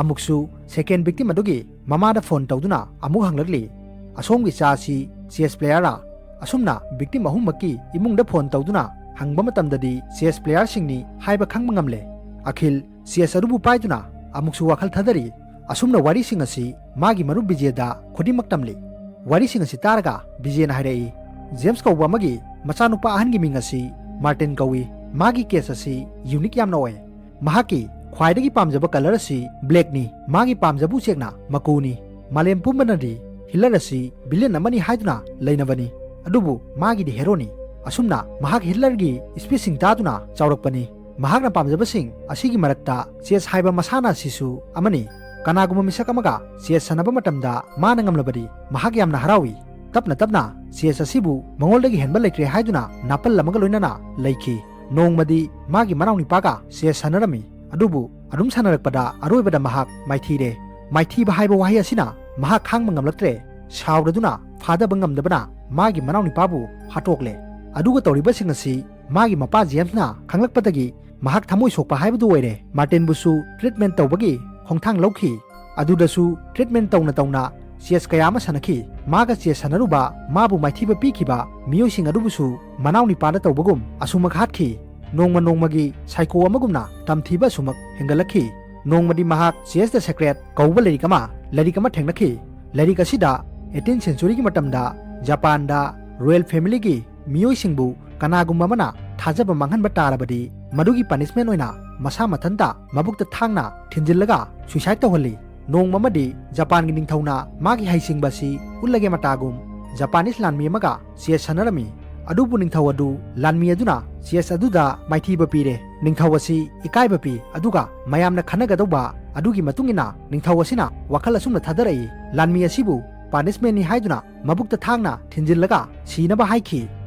ꯑꯃꯨꯛꯁꯨ second victim ꯑꯗꯨꯒꯤ ꯃꯃꯥꯗ phone ꯇꯧꯗꯨꯅ ꯑꯃꯨꯛ ꯍꯪꯂꯛꯂꯤ, "ꯑꯁꯣꯝꯒꯤ ꯏꯆꯥ ꯑꯁꯤ chess player ꯔꯥ?" ꯑꯁꯨꯝꯅ victim ꯑꯍꯨꯝꯃꯛꯀꯤ ꯏꯃꯨꯡꯗ phone ꯇꯧꯗꯨꯅ ꯍꯪꯕ ꯃꯇꯝꯗꯗꯤ chess player ꯁꯤꯡꯅꯤ ꯍꯥꯏꯕ ꯈꯪꯕ ꯉꯝꯂꯦ꯫ ꯑꯈꯤꯜ chess ꯑꯗꯨꯕꯨ ꯄꯥꯏꯗꯨꯅ ꯑꯃꯨꯛꯁꯨ ꯋꯥꯈꯜ ꯊꯥꯗꯔꯤ꯫ ꯑꯁꯨꯝꯅ ꯋꯥꯔꯤꯁꯤꯡ ꯑꯁꯤ ꯃꯥꯒꯤ ꯃꯔꯨꯞ ꯕꯤꯖꯦꯗ ꯈꯨꯗꯤꯡꯃꯛ ꯇꯝꯂꯤ꯫ ꯋꯥꯔꯤꯁꯤꯡ ꯑꯁꯤ ꯇꯥꯔꯒ ꯕꯤꯖꯦꯅ ꯍꯥꯏꯔꯛꯏ, "ꯖꯦꯝꯁ ꯀꯧꯕ ꯑꯃꯒꯤ ꯃꯆꯥꯅꯨꯄꯥ ꯑꯍꯟꯒꯤ ꯃꯤꯡ ꯑꯁꯤ ꯃꯥꯔꯇꯤꯟ ꯀꯧꯏ꯫ ꯃꯥꯒꯤ case ꯑꯁꯤ unique ꯌꯥꯝꯅ ꯑꯣꯏ꯫ ꯃꯍꯥꯛꯀꯤ ꯈ꯭ꯋꯥꯏꯗꯒꯤ ꯄꯥꯝꯖꯕ colour ꯑꯁꯤ black ꯅꯤ꯫ ꯃꯥꯒꯤ ꯄꯥꯝꯖꯕ ꯎꯆꯦꯛꯅ ꯃꯀꯨꯅꯤ꯫ ꯃꯥꯂꯦꯝ ꯄꯨꯝꯕꯅꯗꯤ Hitler ꯑꯁꯤ villain ꯑꯃꯅꯤ ꯍꯥꯏꯗꯨꯅ ꯂꯩꯅꯕꯅꯤ꯫ ꯑꯗꯨꯕꯨ ꯃꯥꯒꯤꯗꯤ hero ꯅꯤ꯫ ꯑꯁꯨꯝꯅ ꯃꯍꯥꯛ Hitler ꯒꯤ speech ꯁꯤꯡ ꯇꯥꯗꯨꯅ ꯆꯥꯎꯔꯛꯄꯅꯤ꯫ ꯃꯍꯥꯛꯅ ꯄꯥꯝꯖꯕꯁꯤꯡ ꯑꯁꯤꯒꯤ ꯃꯔꯛꯇ chess ꯍꯥꯏꯕ ꯃꯁꯥꯟꯅ ꯑꯁꯤꯁꯨ ꯑꯃꯅꯤ꯫ ꯀꯅꯥꯒꯨꯝꯕ ꯃꯤꯁꯛ ꯑꯃꯒ chess ꯁꯥꯟꯅꯕ ꯃꯇꯝꯗ ꯃꯥꯅ ꯉꯝꯂꯕꯗꯤ ꯃꯍꯥꯛ ꯌꯥꯝꯅ ꯍꯔꯥꯎꯏ꯫ ꯇꯞꯅ ꯇꯞꯅ chess ꯑꯁꯤꯕꯨ ꯃꯉꯣꯟꯗꯒꯤ ꯍꯦꯟꯕ ꯂꯩꯇ꯭ꯔꯦ ꯍꯥꯏꯗꯨꯅ ꯅꯥꯄꯜ ꯑꯃꯒ ꯂꯣꯏꯅꯅ ꯂꯩꯈꯤ꯫ ꯅꯣꯡꯃꯗꯤ ꯃꯥꯒꯤ ꯃꯅꯥꯎꯅꯤꯄꯥꯒ chess ꯁꯥꯟꯅꯔꯝꯃꯤ꯫ ꯑꯗꯨꯕꯨ ꯑꯗꯨꯝ ꯁꯥꯟꯅꯔꯛꯄꯗ ꯑꯔꯣꯏꯕꯗ ꯃꯍꯥꯛ ꯃꯥꯏꯊꯤꯔꯦ꯫ ꯃꯥꯏꯊꯤꯕ ꯍꯥꯏꯕ ꯋꯥꯍꯩ ꯑꯁꯤꯅ ꯃꯍꯥꯛ ꯈꯥꯡꯕ ꯉꯝꯂꯛꯇ꯭ꯔꯦ꯫ ꯁꯥꯎꯔꯗꯨꯅ ꯐꯥꯗꯕ ꯉꯝꯗꯕꯅ ꯃꯥꯒꯤ ꯃꯅꯥꯎꯅꯤꯄꯥꯕꯨ ꯍꯥꯠꯇꯣꯛꯂꯦ꯫ ꯑꯗꯨꯒ ꯇꯧꯔꯤꯕꯁꯤꯡ ꯑꯁꯤ ꯃꯥꯒꯤ ꯃꯄꯥ ꯖꯦꯝꯁꯅ ꯈꯪꯂꯛꯄꯗꯒꯤ ꯃꯍꯥꯛ ꯊꯃꯣꯏ ꯁꯣꯛꯄ ꯍꯥꯏꯕꯗꯨ ꯑꯣꯏꯔꯦ꯫ ꯃꯥꯔꯇꯤꯟꯕꯨꯁꯨ treatment ꯇꯧꯕꯒꯤ ꯈꯣꯡꯊꯥꯡ ꯂꯧꯈꯤ꯫ ꯑꯗꯨꯗꯁꯨ treatment ꯇꯧꯅ ꯇꯧꯅ chess ꯀꯌꯥ ꯑꯃ ꯁꯥꯟꯅꯈꯤ꯫ ꯃꯥꯒ chess ꯁꯥꯟꯅꯔꯨꯕ ꯃꯥꯕꯨ ꯃꯥꯏꯊꯤꯕ ꯄꯤꯈꯤꯕ ꯃꯤꯑꯣꯏꯁꯤꯡ ꯑꯗꯨꯕꯨꯁꯨ ꯃꯅꯥꯎ ꯅꯤꯄꯥꯗ ꯇꯧꯕꯒꯨꯝ ꯑꯁꯨꯃꯛ ꯍꯥꯠꯈꯤ꯫ ꯅꯣꯡꯃ ꯅꯣꯡꯃꯒꯤ psycho ꯑꯃꯒꯨꯝꯅ ꯇꯝꯊꯤꯕ ꯑꯁꯨꯃꯛ ꯍꯦꯟꯒꯠꯂꯛꯈꯤ꯫ ꯅꯣꯡꯃꯗꯤ ꯃꯍꯥꯛ Chess the Secret ꯀꯧꯕ ꯂꯥꯏꯔꯤꯛ ꯑꯃ, ꯂꯥꯏꯔꯤꯛ ꯑꯃ ꯊꯦꯡꯅꯈꯤ꯫ ꯂꯥꯏꯔꯤꯛ ꯑꯁꯤꯗ eighteenth century ꯒꯤ ꯃꯇꯝꯗ ꯖꯄꯥꯟꯗ royal family ꯒꯤ ꯃꯤꯑꯣꯏꯁꯤꯡꯕꯨ ꯀꯅꯥꯒꯨꯝꯕ ꯑꯃꯅ ꯊꯥꯖꯕ ꯃꯥꯡꯍꯟꯕ ꯇꯥꯔꯕꯗꯤ ꯃꯗꯨꯒꯤ punishment ꯑꯣꯏꯅ ꯃꯁꯥ ꯃꯊꯟꯇ ꯃꯕꯨꯛꯇ ꯊꯥꯡꯅ ꯊꯤꯟꯖꯤꯜꯂꯒ suicide ꯇꯧꯍꯜꯂꯤ꯫ ꯅꯣꯡꯃ ꯑꯃꯗꯤ ꯖꯄꯥꯟꯒꯤ ꯅꯤꯡꯊꯧꯅ ꯃꯥꯒꯤ ꯍꯩꯁꯤꯡꯕ ꯑꯁꯤ ꯎꯠꯂꯒꯦ ꯃꯇꯥꯒꯨꯝ Japanese ꯂꯥꯟꯃꯤ ꯑꯃꯒ chess ꯁꯥꯟꯅꯔꯝꯃꯤ꯫ ꯑꯗꯨꯕꯨ ꯅꯤꯡꯊꯧ ꯑꯗꯨ ꯂꯥꯟꯃꯤ ꯑꯗꯨꯅ chess ꯑꯗꯨꯗ ꯃꯥꯏꯊꯤꯕ ꯄꯤꯔꯦ꯫ ꯅꯤꯡꯊꯧ ꯑꯁꯤ ꯏꯀꯥꯏꯕ ꯄꯤ, ꯑꯗꯨꯒ ꯃꯌꯥꯝꯅ ꯈꯟꯅꯒꯗꯧꯕ ꯑꯗꯨꯒꯤ ꯃꯇꯨꯡ ꯏꯟꯅ ꯅꯤꯡꯊꯧ ꯑꯁꯤꯅ ꯋꯥꯈꯜ ꯑꯁꯨꯝꯅ ꯊꯥꯗꯔꯛꯏ, ꯂꯥꯟꯃꯤ ꯑꯁꯤꯕꯨ punishment ꯅꯤ ꯍꯥꯏꯗꯨꯅ ꯃꯕꯨꯛꯇ ꯊꯥꯡꯅ ꯊꯤꯟꯖꯤꯜꯂꯒ ꯁꯤꯅꯕ ꯍꯥꯏꯈꯤ꯫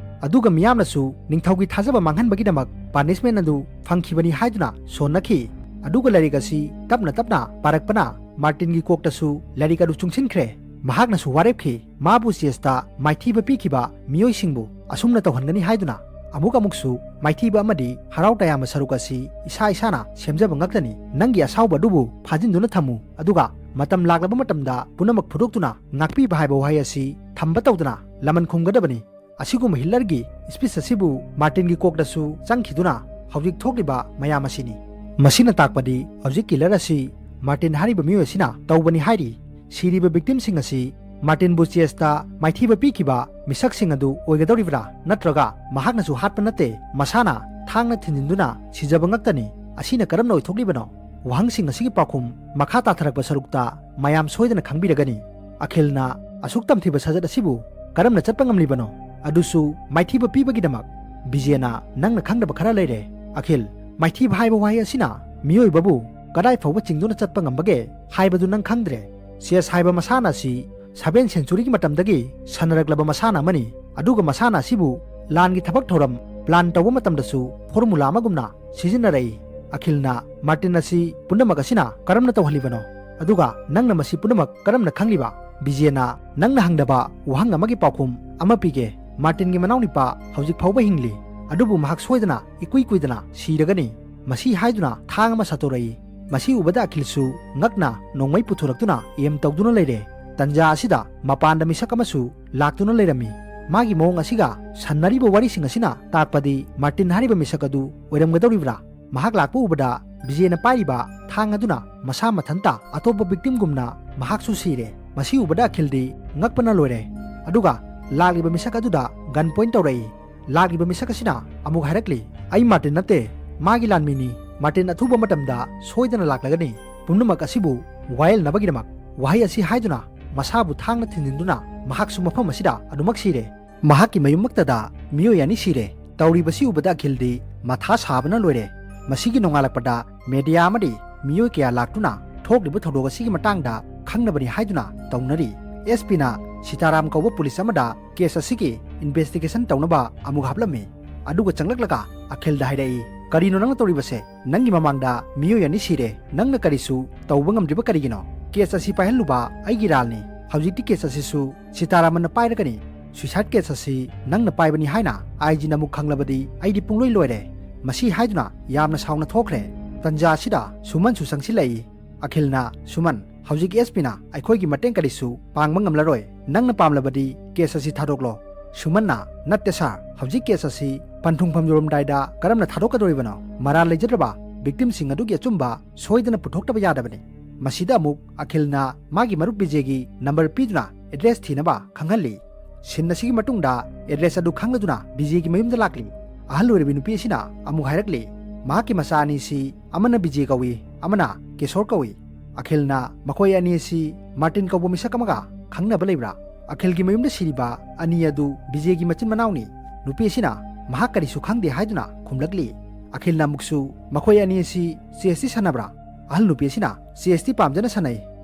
ꯑꯗꯨꯒ ꯃꯤꯌꯥꯝꯅꯁꯨ ꯅꯤꯡꯊꯧꯒꯤ ꯊꯥꯖꯕ ꯃꯥꯡꯍꯟꯕꯒꯤꯗꯃꯛ punishment ꯑꯗꯨ ꯐꯪꯈꯤꯕꯅꯤ ꯍꯥꯏꯗꯨꯅ ꯁꯣꯟꯅꯈꯤ꯫ ꯑꯗꯨꯒ ꯂꯥꯏꯔꯤꯛ ꯑꯁꯤ ꯇꯞꯅ ꯇꯞꯅ ꯄꯥꯔꯛꯄꯅ ꯃꯥꯔꯇꯤꯟꯒꯤ ꯀꯣꯛꯇꯁꯨ ꯂꯥꯏꯔꯤꯛ ꯑꯗꯨ ꯆꯨꯡꯁꯤꯟꯈ꯭ꯔꯦ꯫ ꯃꯍꯥꯛꯅꯁꯨ ꯋꯥꯔꯦꯞꯈꯤ, ꯃꯥꯕꯨ ꯆꯦꯁꯇ ꯃꯥꯏꯊꯤꯕ ꯄꯤꯈꯤꯕ ꯃꯤꯑꯣꯏꯁꯤꯡꯕꯨ ꯑꯁꯨꯝꯅ ꯇꯧꯍꯟꯒꯅꯤ ꯍꯥꯏꯗꯨꯅ꯫ ꯑꯃꯨꯛ ꯑꯃꯨꯛꯁꯨ ꯃꯥꯏꯊꯤꯕ ꯑꯃꯗꯤ ꯍꯔꯥꯎ ꯇꯌꯥꯝꯕ ꯁꯔꯨꯛ ꯑꯁꯤ ꯏꯁꯥ ꯏꯁꯥꯅ ꯁꯦꯝꯖꯕ ꯉꯥꯛꯇꯅꯤ꯫ ꯅꯪꯒꯤ ꯑꯁꯥꯎꯕ ꯑꯗꯨꯕꯨ ꯐꯥꯖꯤꯟꯗꯨꯅ ꯊꯝꯃꯨ, ꯑꯗꯨꯒ ꯃꯇꯝ ꯂꯥꯛꯂꯕ ꯃꯇꯝꯗ ꯄꯨꯝꯅꯃꯛ ꯐꯨꯗꯣꯛꯇꯨꯅ ꯉꯥꯛꯄꯤꯕ ꯍꯥꯏꯕ ꯋꯥꯍꯩ ꯑꯁꯤ ꯊꯝꯕ ꯇꯧꯗꯅ ꯂꯃꯟ ꯈꯨꯝꯒꯗꯕꯅꯤ꯫ ꯑꯁꯤꯒꯨꯝꯕ ꯍꯤꯠꯂꯔꯒꯤ ꯁ꯭ꯄꯤꯆ ꯑꯁꯤꯕꯨ ꯃꯥꯔꯇꯤꯟꯒꯤ ꯀꯣꯛꯇꯁꯨ ꯆꯪꯈꯤꯗꯨꯅ ꯍꯧꯖꯤꯛ ꯊꯣꯛꯂꯤꯕ ꯃꯌꯥꯝ ꯑꯁꯤꯅꯤ꯫ ꯃꯁꯤꯅ ꯇꯥꯛꯄꯗꯤ ꯍꯧꯖꯤꯛ ꯀꯤꯂꯔ ꯑꯁꯤ ꯃꯥꯔꯇꯤꯟ ꯍꯥꯏꯔꯤꯕ ꯃꯤꯑꯣꯏ ꯑꯁꯤꯅ ꯇꯧꯕꯅꯤ ꯍꯥꯏꯔꯤ꯫ ꯁꯤꯔꯤꯕ ꯚꯤꯛꯇꯤꯝꯁꯤꯡ ꯑꯁꯤ ꯃꯥꯔꯇꯤꯟꯕꯨ ꯆꯦꯁꯇ ꯃꯥꯏꯊꯤꯕ ꯄꯤꯈꯤꯕ ꯃꯤꯁꯛꯁꯤꯡ ꯑꯗꯨ ꯑꯣꯏꯒꯗꯧꯔꯤꯕ꯭ꯔꯥ? ꯅꯠꯇ꯭ꯔꯒ ꯃꯍꯥꯛꯅꯁꯨ ꯍꯥꯠꯄ ꯅꯠꯇꯦ, ꯃꯁꯥꯅ ꯊꯥꯡꯅ ꯊꯤꯟꯖꯤꯟꯗꯨꯅ ꯁꯤꯖꯕ ꯉꯛꯇꯅꯤ꯫ ꯑꯁꯤꯅ ꯀꯔꯝꯅ ꯑꯣꯏꯊꯣꯛꯂꯤꯕꯅꯣ? ꯋꯥꯍꯪꯁꯤꯡ ꯑꯁꯤꯒꯤ ꯄꯥꯎꯈꯨꯝ ꯃꯈꯥ ꯇꯥꯊꯔꯛꯄ ꯁꯔꯨꯛꯇ ꯃꯌꯥꯝ ꯁꯣꯏꯗꯅ ꯈꯪꯕꯤꯔꯒꯅꯤ꯫ ꯑꯈꯤꯜꯅ ꯑꯁꯨꯛ ꯇꯝꯊꯤꯕ ꯁꯖꯠ ꯑꯁꯤꯕꯨ ꯀꯔꯝꯅ ꯆꯠꯄ ꯉꯝꯂꯤꯕꯅꯣ? ꯑꯗꯨꯁꯨ ꯃꯥꯏꯊꯤꯕ ꯄꯤꯕꯒꯤꯗꯃꯛ꯫ ꯕꯤꯖꯦꯅ, ꯅꯪꯅ ꯈꯪꯗꯕ ꯈꯔ ꯂꯩꯔꯦ꯫ ꯑꯈꯤꯜ, ꯃꯥꯏꯊꯤꯕ ꯍꯥꯏꯕ ꯋꯥꯍꯩ ꯑꯁꯤꯅ ꯃꯤꯑꯣꯏꯕꯕꯨ ꯀꯗꯥꯏ ꯐꯥꯎꯕ ꯆꯤꯡꯗꯨꯅ ꯆꯠꯄ ꯉꯝꯕꯒꯦ ꯍꯥꯏꯕꯗꯨ ꯅꯪ ꯈꯪꯗ꯭ꯔꯦ꯫ ꯆꯦꯁ ꯍꯥꯏꯕ ꯃꯁꯥꯟꯅ ꯑꯁꯤ ꯁꯚꯦꯟ ꯁꯦꯟꯆꯨꯔꯤꯒꯤ ꯃꯇꯝꯗꯒꯤ ꯁꯥꯟꯅꯔꯛꯂꯕ ꯃꯁꯥꯟꯅ ꯑꯃꯅꯤ꯫ ꯑꯗꯨꯒ ꯃꯁꯥꯟꯅ ꯑꯁꯤꯕꯨ ꯂꯥꯟꯒꯤ ꯊꯕꯛ ꯊꯧꯔꯝ ꯄ꯭ꯂꯥꯟ ꯇꯧꯕ ꯃꯇꯝꯗꯁꯨ ꯐꯣꯔꯃꯨꯂꯥ ꯑꯃꯒꯨꯝꯅ ꯁꯤꯖꯤꯟꯅꯔꯛꯏ꯫ ꯑꯈꯤꯜꯅ ꯃꯥꯔꯇꯤꯟ ꯑꯁꯤ ꯄꯨꯝꯅꯃꯛ ꯑꯁꯤꯅ ꯀꯔꯝꯅ ꯇꯧꯍꯜꯂꯤꯕꯅꯣ? ꯑꯗꯨꯒ ꯅꯪꯅ ꯃꯁꯤ ꯄꯨꯝꯅꯃꯛ ꯀꯔꯝꯅ ꯈꯪꯂꯤꯕ? ꯕꯤꯖꯦꯅ, ꯅꯪꯅ ꯍꯪꯗꯕ ꯋꯥꯍꯪ ꯑꯃꯒꯤ ꯄꯥꯎꯈꯨꯝ ꯑꯃ ꯄꯤꯒꯦ꯫ ꯃꯥꯔꯇꯤꯟꯒꯤ ꯃꯅꯥꯎꯅꯨꯄꯥ ꯍꯧꯖꯤꯛ ꯐꯥꯎꯕ ꯍꯤꯡꯂꯤ, ꯑꯗꯨꯕꯨ ꯃꯍꯥꯛ ꯁꯣꯏꯗꯅ ꯏꯀꯨꯏ ꯀꯨꯏꯗꯅ ꯁꯤꯔꯒꯅꯤ꯫ ꯃꯁꯤ ꯍꯥꯏꯗꯨꯅ ꯊꯥꯡ ꯑꯃ ꯁꯠꯇꯣꯔꯛꯏ꯫ ꯃꯁꯤ ꯎꯕꯗ ꯑꯈꯤꯜꯁꯨ ꯉꯛꯅ ꯅꯣꯡꯃꯩ ꯄꯨꯊꯣꯔꯛꯇꯨꯅ ꯑꯦꯝ ꯇꯧꯗꯨꯅ ꯂꯩꯔꯦ꯫ ꯇꯟꯖꯥ ꯑꯁꯤꯗ ꯃꯄꯥꯟꯗ ꯃꯤꯁꯛ ꯑꯃꯁꯨ ꯂꯥꯛꯇꯨꯅ ꯂꯩꯔꯝꯃꯤ꯫ ꯃꯥꯒꯤ ꯃꯑꯣꯡ ꯑꯁꯤꯒ ꯁꯥꯟꯅꯔꯤꯕ ꯋꯥꯔꯤꯁꯤꯡ ꯑꯁꯤꯅ ꯇꯥꯛꯄꯗꯤ ꯃꯥꯔꯇꯤꯟ ꯍꯥꯏꯔꯤꯕ ꯃꯤꯁꯛ ꯑꯗꯨ ꯑꯣꯏꯔꯝꯒꯗꯧꯔꯤꯕ꯭ꯔꯥ? ꯃꯍꯥꯛ ꯂꯥꯛꯄ ꯎꯕꯗ ꯕꯤꯖꯦꯅ ꯄꯥꯏꯔꯤꯕ ꯊꯥꯡ ꯑꯗꯨꯅ ꯃꯁꯥ ꯃꯊꯟꯇ ꯑꯇꯣꯞꯄ ꯚꯤꯛꯇꯤꯝꯒꯨꯝꯅ ꯃꯍꯥꯛꯁꯨ ꯁꯤꯔꯦ꯫ ꯃꯁꯤ ꯎꯕꯗ ꯑꯈꯤꯜꯗꯤ ꯉꯛꯄꯅ ꯂꯣꯏꯔꯦ꯫ ꯑꯗꯨꯒ ꯂꯥꯛꯂꯤꯕ ꯃꯤꯁꯛ ꯑꯗꯨꯗ ꯒꯟ ꯄꯣꯏꯟ ꯇꯧꯔꯛꯏ꯫ ꯂꯥꯛꯂꯤꯕ ꯃꯤꯁꯛ ꯑꯁꯤꯅ ꯑꯃꯨꯛ ꯍꯥꯏꯔꯛꯂꯤ, "ꯑꯩ ꯃꯥꯔꯇꯤꯟ ꯅꯠꯇꯦ, ꯃꯥꯒꯤ ꯂꯥꯟꯃꯤꯅꯤ꯫ ꯃꯥꯔꯇꯤꯟ ꯑꯊꯨꯕ ꯃꯇꯝꯗ ꯁꯣꯏꯗꯅ ꯂꯥꯛꯂꯒꯅꯤ꯫ ꯄꯨꯝꯅꯃꯛ ꯑꯁꯤꯕꯨ ꯋꯥꯌꯦꯜꯅꯕꯒꯤꯗꯃꯛ" ꯋꯥꯍꯩ ꯑꯁꯤ ꯍꯥꯏꯗꯨꯅ ꯃꯁꯥꯕꯨ ꯊꯥꯡꯅ ꯊꯤꯟꯖꯤꯟꯗꯨꯅ ꯃꯍꯥꯛꯁꯨ ꯃꯐꯝ ꯑꯁꯤꯗ ꯑꯗꯨꯃꯛ ꯁꯤꯔꯦ꯫ ꯃꯍꯥꯛꯀꯤ ꯃꯌꯨꯝꯃꯛꯇꯗ ꯃꯤꯑꯣꯏ ꯑꯅꯤ ꯁꯤꯔꯦ꯫ ꯇꯧꯔꯤꯕꯁꯤ ꯎꯕꯗ ꯑꯈꯤꯜꯗꯤ ꯃꯊꯥ ꯁꯥꯕꯅ ꯂꯣꯏꯔꯦ꯫ ꯃꯁꯤꯒꯤ ꯅꯣꯡꯉꯥꯜꯂꯛꯄꯗ ꯃꯦꯗꯤꯌꯥ ꯑꯃꯗꯤ ꯃꯤꯑꯣꯏ ꯀꯌꯥ ꯂꯥꯛꯇꯨꯅ ꯊꯣꯛꯂꯤꯕ ꯊꯧꯗꯣꯛ ꯑꯁꯤꯒꯤ ꯃꯇꯥꯡꯗ ꯈꯪꯅꯕꯅꯤ ꯍꯥꯏꯗꯨꯅ ꯇꯧꯅꯔꯤ꯫ ꯑꯦꯁ ꯄꯤꯅ ꯁꯤꯇꯥꯔꯥꯝ ꯀꯧꯕ ꯄꯨꯂꯤꯁ ꯑꯃꯗ ꯀꯦꯁ ꯑꯁꯤꯒꯤ ꯏꯟꯚꯦꯁꯇꯤꯒꯦꯁꯟ ꯇꯧꯅꯕ ꯑꯃꯨꯛ ꯍꯥꯞꯂꯝꯃꯤ꯫ ꯑꯗꯨꯒ ꯆꯪꯂꯛꯂꯒ ꯑꯈꯤꯜꯗ ꯍꯥꯏꯔꯛꯏ, "ꯀꯔꯤꯅꯣ ꯅꯪꯅ ꯇꯧꯔꯤꯕꯁꯦ? ꯅꯪꯒꯤ ꯃꯃꯥꯡꯗ ꯃꯤꯑꯣꯏ ꯑꯅꯤ ꯁꯤꯔꯦ, ꯅꯪꯅ ꯀꯔꯤꯁꯨ ꯇꯧꯕ ꯉꯝꯗ꯭ꯔꯤꯕ ꯀꯔꯤꯒꯤꯅꯣ? ꯀꯦꯁ ꯑꯁꯤ ꯄꯥꯏꯍꯜꯂꯨꯕ ꯑꯩꯒꯤ ꯔꯥꯜꯅꯤ꯫ ꯍꯧꯖꯤꯛꯇꯤ ꯀꯦꯁ ꯑꯁꯤꯁꯨ ꯁꯤꯇꯥꯔꯥꯃꯟꯅ ꯄꯥꯏꯔꯒꯅꯤ꯫ ꯁꯨꯏꯁꯥꯏꯗ ꯀꯦꯁ ꯑꯁꯤ ꯅꯪꯅ ꯄꯥꯏꯕꯅꯤ ꯍꯥꯏꯅ ꯑꯥꯏ ꯖꯤꯅ ꯑꯃꯨꯛ ꯈꯪꯂꯕꯗꯤ ꯑꯩꯗꯤ ꯄꯨꯡꯂꯣꯏ ꯂꯣꯏꯔꯦ꯫ ꯃꯁꯤ ꯍꯥꯏꯗꯨꯅ ꯌꯥꯝꯅ ꯁꯥꯎꯅ ꯊꯣꯛꯈ꯭ꯔꯦ꯫ ꯇꯟꯖꯥ ꯑꯁꯤꯗ ꯁꯨꯃꯟꯁꯨ ꯆꯪꯁꯤꯜꯂꯛꯏ꯫ ꯑꯈꯤꯜꯅ, "ꯁꯨꯃꯟ, ꯍꯧꯖꯤꯛ ꯑꯦꯁ ꯄꯤꯅ ꯑꯩꯈꯣꯏꯒꯤ ꯃꯇꯦꯡ ꯀꯔꯤꯁꯨ ꯄꯥꯡꯕ ꯉꯝꯂꯔꯣꯏ꯫ ꯅꯪꯅ ꯄꯥꯝꯂꯕꯗꯤ ꯀꯦꯁ ꯑꯁꯤ ꯊꯥꯗꯣꯛꯂꯣ꯫" ꯁꯨꯃꯟꯅ, "ꯅꯠꯇꯦ ꯁꯥꯔ, ꯍꯧꯖꯤꯛ ꯀꯦꯁ ꯑꯁꯤ ꯄꯟꯊꯨꯡꯐꯝ ꯌꯧꯔꯝꯗꯥꯏꯗ ꯀꯔꯝꯅ ꯊꯥꯗꯣꯛꯀꯗꯧꯔꯤꯕꯅꯣ? ꯃꯔꯥꯜ ꯂꯩꯖꯗ꯭ꯔꯕ ꯚꯤꯛꯇꯤꯝꯁꯤꯡ ꯑꯗꯨꯒꯤ ꯑꯆꯨꯝꯕ ꯁꯣꯏꯗꯅ ꯄꯨꯊꯣꯛꯇꯕ ꯌꯥꯗꯕꯅꯤ꯫" ꯃꯁꯤꯗ ꯑꯃꯨꯛ ꯑꯈꯤꯜꯅ ꯃꯥꯒꯤ ꯃꯔꯨꯞ ꯕꯤꯖꯦꯒꯤ ꯅꯝꯕꯔ ꯄꯤꯗꯨꯅ ꯑꯦꯗ꯭ꯔꯦꯁ ꯊꯤꯅꯕ ꯈꯪꯍꯜꯂꯤ꯫ ꯁꯤꯟ ꯑꯁꯤꯒꯤ ꯃꯇꯨꯡꯗ ꯑꯦꯗ꯭ꯔꯦꯁ ꯑꯗꯨ ꯈꯪꯂꯗꯨꯅ ꯕꯤꯖꯦꯒꯤ ꯃꯌꯨꯝꯗ ꯂꯥꯛꯂꯤ꯫ ꯑꯍꯜ ꯑꯣꯏꯔꯕꯤ ꯅꯨꯄꯤ ꯑꯁꯤꯅ ꯑꯃꯨꯛ ꯍꯥꯏꯔꯛꯂꯤ, ꯃꯍꯥꯛꯀꯤ ꯃꯆꯥ ꯑꯅꯤꯁꯤ ꯑꯃꯅ ꯕꯤꯖꯦ ꯀꯧꯏ, ꯑꯃꯅ ꯀꯦꯁꯣꯔ ꯀꯧꯏ꯫ ꯑꯈꯤꯜꯅ, "ꯃꯈꯣꯏ ꯑꯅꯤ ꯑꯁꯤ ꯃꯥꯔꯇꯤꯟ ꯀꯧꯕ ꯃꯤꯁꯛ ꯑꯃꯒ ꯈꯪꯅꯕ ꯂꯩꯕ꯭ꯔꯥ?" ꯑꯈꯤꯜꯒꯤ ꯃꯌꯨꯝꯗ ꯁꯤꯔꯤꯕ ꯑꯅꯤ ꯑꯗꯨ ꯕꯤꯖꯦꯒꯤ ꯃꯆꯤꯟ ꯃꯅꯥꯎꯅꯤ꯫ ꯅꯨꯄꯤ ꯑꯁꯤꯅ ꯃꯍꯥꯛ ꯀꯔꯤꯁꯨ ꯈꯪꯗꯦ ꯍꯥꯏꯗꯨꯅ ꯈꯨꯝꯂꯛꯂꯤ꯫ ꯑꯈꯤꯜꯅ ꯑꯃꯨꯛꯁꯨ, "ꯃꯈꯣꯏ ꯑꯅꯤ ꯑꯁꯤ ꯆꯦꯁꯇꯤ ꯁꯥꯟꯅꯕ꯭ꯔꯥ?" ꯑꯍꯜ ꯅꯨꯄꯤ ꯑꯁꯤꯅ, "ꯆꯦꯁꯇꯤ ꯄꯥꯝꯖꯅ ꯁꯥꯟꯅꯩ꯫"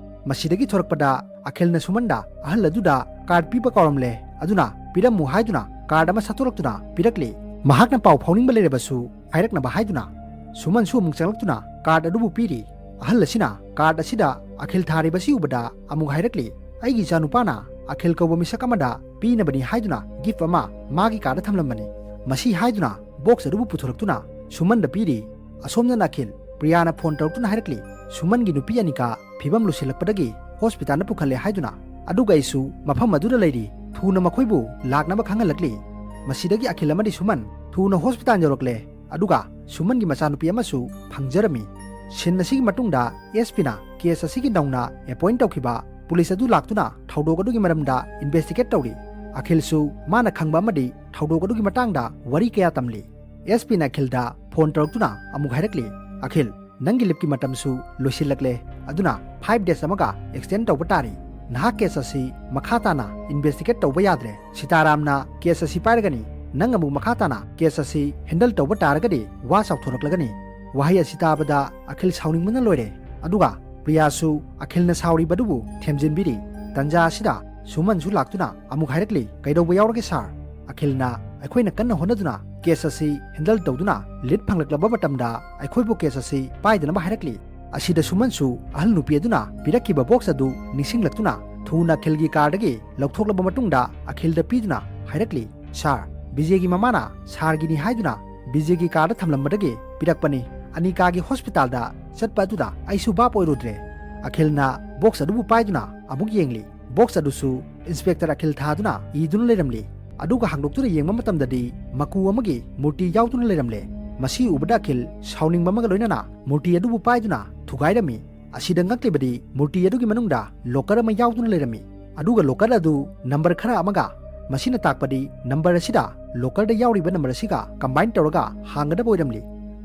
ꯃꯁꯤꯗꯒꯤ ꯊꯣꯔꯛꯄꯗ ꯑꯈꯤꯜꯅ ꯁꯨꯃꯟꯗ ꯑꯍꯜ ꯑꯗꯨꯗ ꯀꯥꯔꯗ ꯄꯤꯕ ꯀꯥꯎꯔꯝꯂꯦ, ꯑꯗꯨꯅ ꯄꯤꯔꯝꯃꯨ ꯍꯥꯏꯗꯨꯅ ꯀꯥꯔꯗ ꯑꯃ ꯁꯠꯇꯣꯔꯛꯇꯨꯅ ꯄꯤꯔꯛꯂꯤ꯫ ꯃꯍꯥꯛꯅ ꯄꯥꯎ ꯐꯥꯎꯅꯤꯡꯕ ꯂꯩꯔꯕꯁꯨ ꯍꯥꯏꯔꯛꯅꯕ ꯍꯥꯏꯗꯨꯅ ꯁꯨꯃꯟꯁꯨ ꯑꯃꯨꯛ ꯆꯪꯂꯛꯇꯨꯅ ꯀꯥꯔꯗ ꯑꯗꯨꯕꯨ ꯄꯤꯔꯤ꯫ ꯑꯍꯜ ꯑꯁꯤꯅ ꯀꯥꯔꯗ ꯑꯁꯤꯗ ꯑꯈꯤꯜ ꯊꯥꯔꯤꯕꯁꯤ ꯎꯕꯗ ꯑꯃꯨꯛ ꯍꯥꯏꯔꯛꯂꯤ, "ꯑꯩꯒꯤ ꯏꯆꯥꯅꯨꯄꯥꯅ ꯑꯈꯤꯜ ꯀꯧꯕ ꯃꯤꯁꯛ ꯑꯃꯗ ꯄꯤꯅꯕꯅꯤ ꯍꯥꯏꯗꯨꯅ ꯒꯤꯐ ꯑꯃ ꯃꯥꯒꯤ ꯀꯥꯔꯗ ꯊꯝꯂꯝꯕꯅꯤ꯫" ꯃꯁꯤ ꯍꯥꯏꯗꯨꯅ ꯕꯣꯛꯁ ꯑꯗꯨꯕꯨ ꯄꯨꯊꯣꯔꯛꯇꯨꯅ ꯁꯨꯃꯟꯗ ꯄꯤꯔꯤ꯫ ꯑꯁꯣꯝꯗꯅ ꯑꯈꯤꯜ, ꯄ꯭ꯔꯤꯌꯥꯅ ꯐꯣꯟ ꯇꯧꯔꯛꯇꯨꯅ ꯍꯥꯏꯔꯛꯂꯤ, ꯁꯨꯃꯟꯒꯤ ꯅꯨꯄꯤ ꯑꯅꯤꯀꯥ ꯐꯤꯕꯝ ꯂꯨꯁꯤꯜꯂꯛꯄꯗꯒꯤ ꯍꯣꯁꯄꯤꯇꯥꯜꯗ ꯄꯨꯈꯠꯂꯦ ꯍꯥꯏꯗꯨꯅ꯫ ꯑꯗꯨꯒ ꯑꯩꯁꯨ ꯃꯐꯝ ꯑꯗꯨꯗ ꯂꯩꯔꯤ, ꯊꯨꯅ ꯃꯈꯣꯏꯕꯨ ꯂꯥꯛꯅꯕ ꯈꯪꯍꯜꯂꯛꯂꯤ꯫ ꯃꯁꯤꯗꯒꯤ ꯑꯈꯤꯜ ꯑꯃꯗꯤ ꯁꯨꯃꯟ ꯊꯨꯅ ꯍꯣꯁꯄꯤꯇꯥꯜ ꯌꯧꯔꯛꯂꯦ꯫ ꯑꯗꯨꯒ ꯁꯨꯃꯟꯒꯤ ꯃꯆꯥꯅꯨꯄꯤ ꯑꯃꯁꯨ ꯐꯪꯖꯔꯝꯃꯤ꯫ ꯁꯤꯟ ꯑꯁꯤꯒꯤ ꯃꯇꯨꯡꯗ ꯑꯦꯁ ꯄꯤꯅ ꯀꯦꯁ ꯑꯁꯤꯒꯤ ꯅꯧꯅ ꯑꯦꯄꯣꯏꯟꯠ ꯇꯧꯈꯤꯕ ꯄꯨꯂꯤꯁ ꯑꯗꯨ ꯂꯥꯛꯇꯨꯅ ꯊꯧꯗꯣꯛ ꯑꯗꯨꯒꯤ ꯃꯔꯝꯗ ꯏꯟꯚꯦꯁꯇꯤꯒꯦꯠ ꯇꯧꯔꯤ꯫ ꯑꯈꯤꯜꯁꯨ ꯃꯥꯅ ꯈꯪꯕ ꯑꯃꯗꯤ ꯊꯧꯗꯣꯛ ꯑꯗꯨꯒꯤ ꯃꯇꯥꯡꯗ ꯋꯥꯔꯤ ꯀꯌꯥ ꯇꯝꯂꯤ꯫ ꯑꯦꯁ ꯄꯤꯅ ꯑꯈꯤꯜꯗ ꯐꯣꯟ ꯇꯧꯔꯛꯇꯨꯅ ꯑꯃꯨꯛ ꯍꯥꯏꯔꯛꯂꯤ, "ꯑꯈꯤꯜ, ꯅꯪꯒꯤ ꯂꯤꯞꯀꯤ ꯃꯇꯝꯁꯨ ꯂꯣꯏꯁꯤꯜꯂꯛꯂꯦ, ꯑꯗꯨꯅ ꯐꯥꯏꯚ ꯗꯦꯖ ꯑꯃꯒ ꯑꯦꯛꯁꯇꯦꯟ ꯇꯧꯕ ꯇꯥꯔꯤ꯫ ꯅꯍꯥꯛ ꯀꯦꯁ ꯑꯁꯤ ꯃꯈꯥ ꯇꯥꯅ ꯏꯟꯚꯦꯁꯇꯤꯒꯦꯠ ꯇꯧꯕ ꯌꯥꯗ꯭ꯔꯦ꯫ ꯁꯤꯇꯥꯔꯥꯝꯅ ꯀꯦꯁ ꯑꯁꯤ ꯄꯥꯏꯔꯒꯅꯤ꯫ ꯅꯪ ꯑꯃꯨꯛ ꯃꯈꯥ ꯇꯥꯅ ꯀꯦꯁ ꯑꯁꯤ ꯍꯦꯟꯗꯜ ꯇꯧꯕ ꯇꯥꯔꯒꯗꯤ ꯋꯥ ꯆꯥꯎꯊꯣꯔꯛꯂꯒꯅꯤ꯫" ꯋꯥꯍꯩ ꯑꯁꯤ ꯇꯥꯕꯗ ꯑꯈꯤꯜ ꯁꯥꯎꯅꯤꯡꯕꯅ ꯂꯣꯏꯔꯦ꯫ ꯑꯗꯨꯒ ꯄ꯭ꯔꯤꯌꯥꯁꯨ ꯑꯈꯤꯜꯅ ꯁꯥꯎꯔꯤꯕꯗꯨꯕꯨ ꯊꯦꯝꯖꯤꯟꯕꯤꯔꯤ꯫ ꯇꯟꯖꯥ ꯑꯁꯤꯗ ꯁꯨꯃꯟꯁꯨ ꯂꯥꯛꯇꯨꯅ ꯑꯃꯨꯛ ꯍꯥꯏꯔꯛꯂꯤ, "ꯀꯩꯗꯧꯕ ꯌꯥꯎꯔꯒꯦ ꯁꯥꯔ?" ꯑꯈꯤꯜꯅ, "ꯑꯩꯈꯣꯏꯅ ꯀꯟꯅ ꯍꯣꯠꯅꯗꯨꯅ ꯀꯦꯁ ꯑꯁꯤ ꯍꯦꯟꯗꯜ ꯇꯧꯗꯨꯅ ꯂꯤꯗ ꯐꯪꯂꯛꯂꯕ ꯃꯇꯝꯗ ꯑꯩꯈꯣꯏꯕꯨ ꯀꯦꯁ ꯑꯁꯤ ꯄꯥꯏꯗꯅꯕ ꯍꯥꯏꯔꯛꯂꯤ꯫" ꯑꯁꯤꯗ ꯁꯨꯃꯟꯁꯨ ꯑꯍꯜ ꯅꯨꯄꯤ ꯑꯗꯨꯅ ꯄꯤꯔꯛꯈꯤꯕ ꯕꯣꯛꯁ ꯑꯗꯨ ꯅꯤꯡꯁꯤꯡꯂꯛꯇꯨꯅ ꯊꯨꯅ ꯑꯈꯤꯜꯒꯤ ꯀꯥꯔꯗꯒꯤ ꯂꯧꯊꯣꯛꯂꯕ ꯃꯇꯨꯡꯗ ꯑꯈꯤꯜꯗ ꯄꯤꯗꯨꯅ ꯍꯥꯏꯔꯛꯂꯤ, "ꯁꯥꯔ, ꯕꯤꯖꯦꯒꯤ ꯃꯃꯥꯅ ꯁꯥꯔꯒꯤꯅꯤ ꯍꯥꯏꯗꯨꯅ ꯕꯤꯖꯦꯒꯤ ꯀꯥꯔꯗ ꯊꯝꯂꯝꯕꯗꯒꯤ ꯄꯤꯔꯛꯄꯅꯤ꯫ ꯑꯅꯤꯀꯥꯒꯤ ꯍꯣꯁꯄꯤꯇꯥꯜꯗ ꯆꯠꯄ ꯑꯗꯨꯗ ꯑꯩꯁꯨ ꯚꯥꯞ ꯑꯣꯏꯔꯨꯗ꯭ꯔꯦ"꯫ ꯑꯈꯤꯜꯅ ꯕꯣꯛꯁ ꯑꯗꯨꯕꯨ ꯄꯥꯏꯗꯨꯅ ꯑꯃꯨꯛ ꯌꯦꯡꯂꯤ꯫ ꯕꯣꯛꯁ ꯑꯗꯨꯁꯨ ꯏꯟꯁꯄꯦꯛꯇꯔ ꯑꯈꯤꯜ ꯊꯥꯗꯨꯅ ꯏꯗꯨꯅ ꯂꯩꯔꯝꯂꯤ꯫ ꯑꯗꯨꯒ ꯍꯥꯡꯗꯣꯛꯇꯨꯅ ꯌꯦꯡꯕ ꯃꯇꯝꯗꯗꯤ ꯃꯀꯨ ꯑꯃꯒꯤ ꯃꯨꯔꯇꯤ ꯌꯥꯎꯗꯨꯅ ꯂꯩꯔꯝꯂꯦ꯫ ꯃꯁꯤ ꯎꯕꯗ ꯑꯈꯤꯜ ꯁꯥꯎꯅꯤꯡꯕ ꯑꯃꯒ ꯂꯣꯏꯅꯅ ꯃꯨꯔꯇꯤ ꯑꯗꯨꯕꯨ ꯄꯥꯏꯗꯨꯅ ꯊꯨꯒꯥꯏꯔꯝꯃꯤ꯫ ꯑꯁꯤꯗ ꯉꯛꯂꯤꯕꯗꯤ ꯃꯨꯔꯇꯤ ꯑꯗꯨꯒꯤ ꯃꯅꯨꯡꯗ ꯂꯣꯀꯔ ꯑꯃ ꯌꯥꯎꯗꯨꯅ ꯂꯩꯔꯝꯃꯤ꯫ ꯑꯗꯨꯒ ꯂꯣꯀꯔ ꯑꯗꯨ ꯅꯝꯕꯔ ꯈꯔ ꯑꯃꯒ, ꯃꯁꯤꯅ ꯇꯥꯛꯄꯗꯤ ꯅꯝꯕꯔ ꯑꯁꯤꯗ ꯂꯣꯀꯔꯗ ꯌꯥꯎꯔꯤꯕ ꯅꯝꯕꯔ ꯑꯁꯤꯒ ꯀꯝꯕꯥꯏꯟ ꯇꯧꯔꯒ ꯍꯥꯡꯒꯗꯕ ꯑꯣꯏꯔꯝꯂꯤ꯫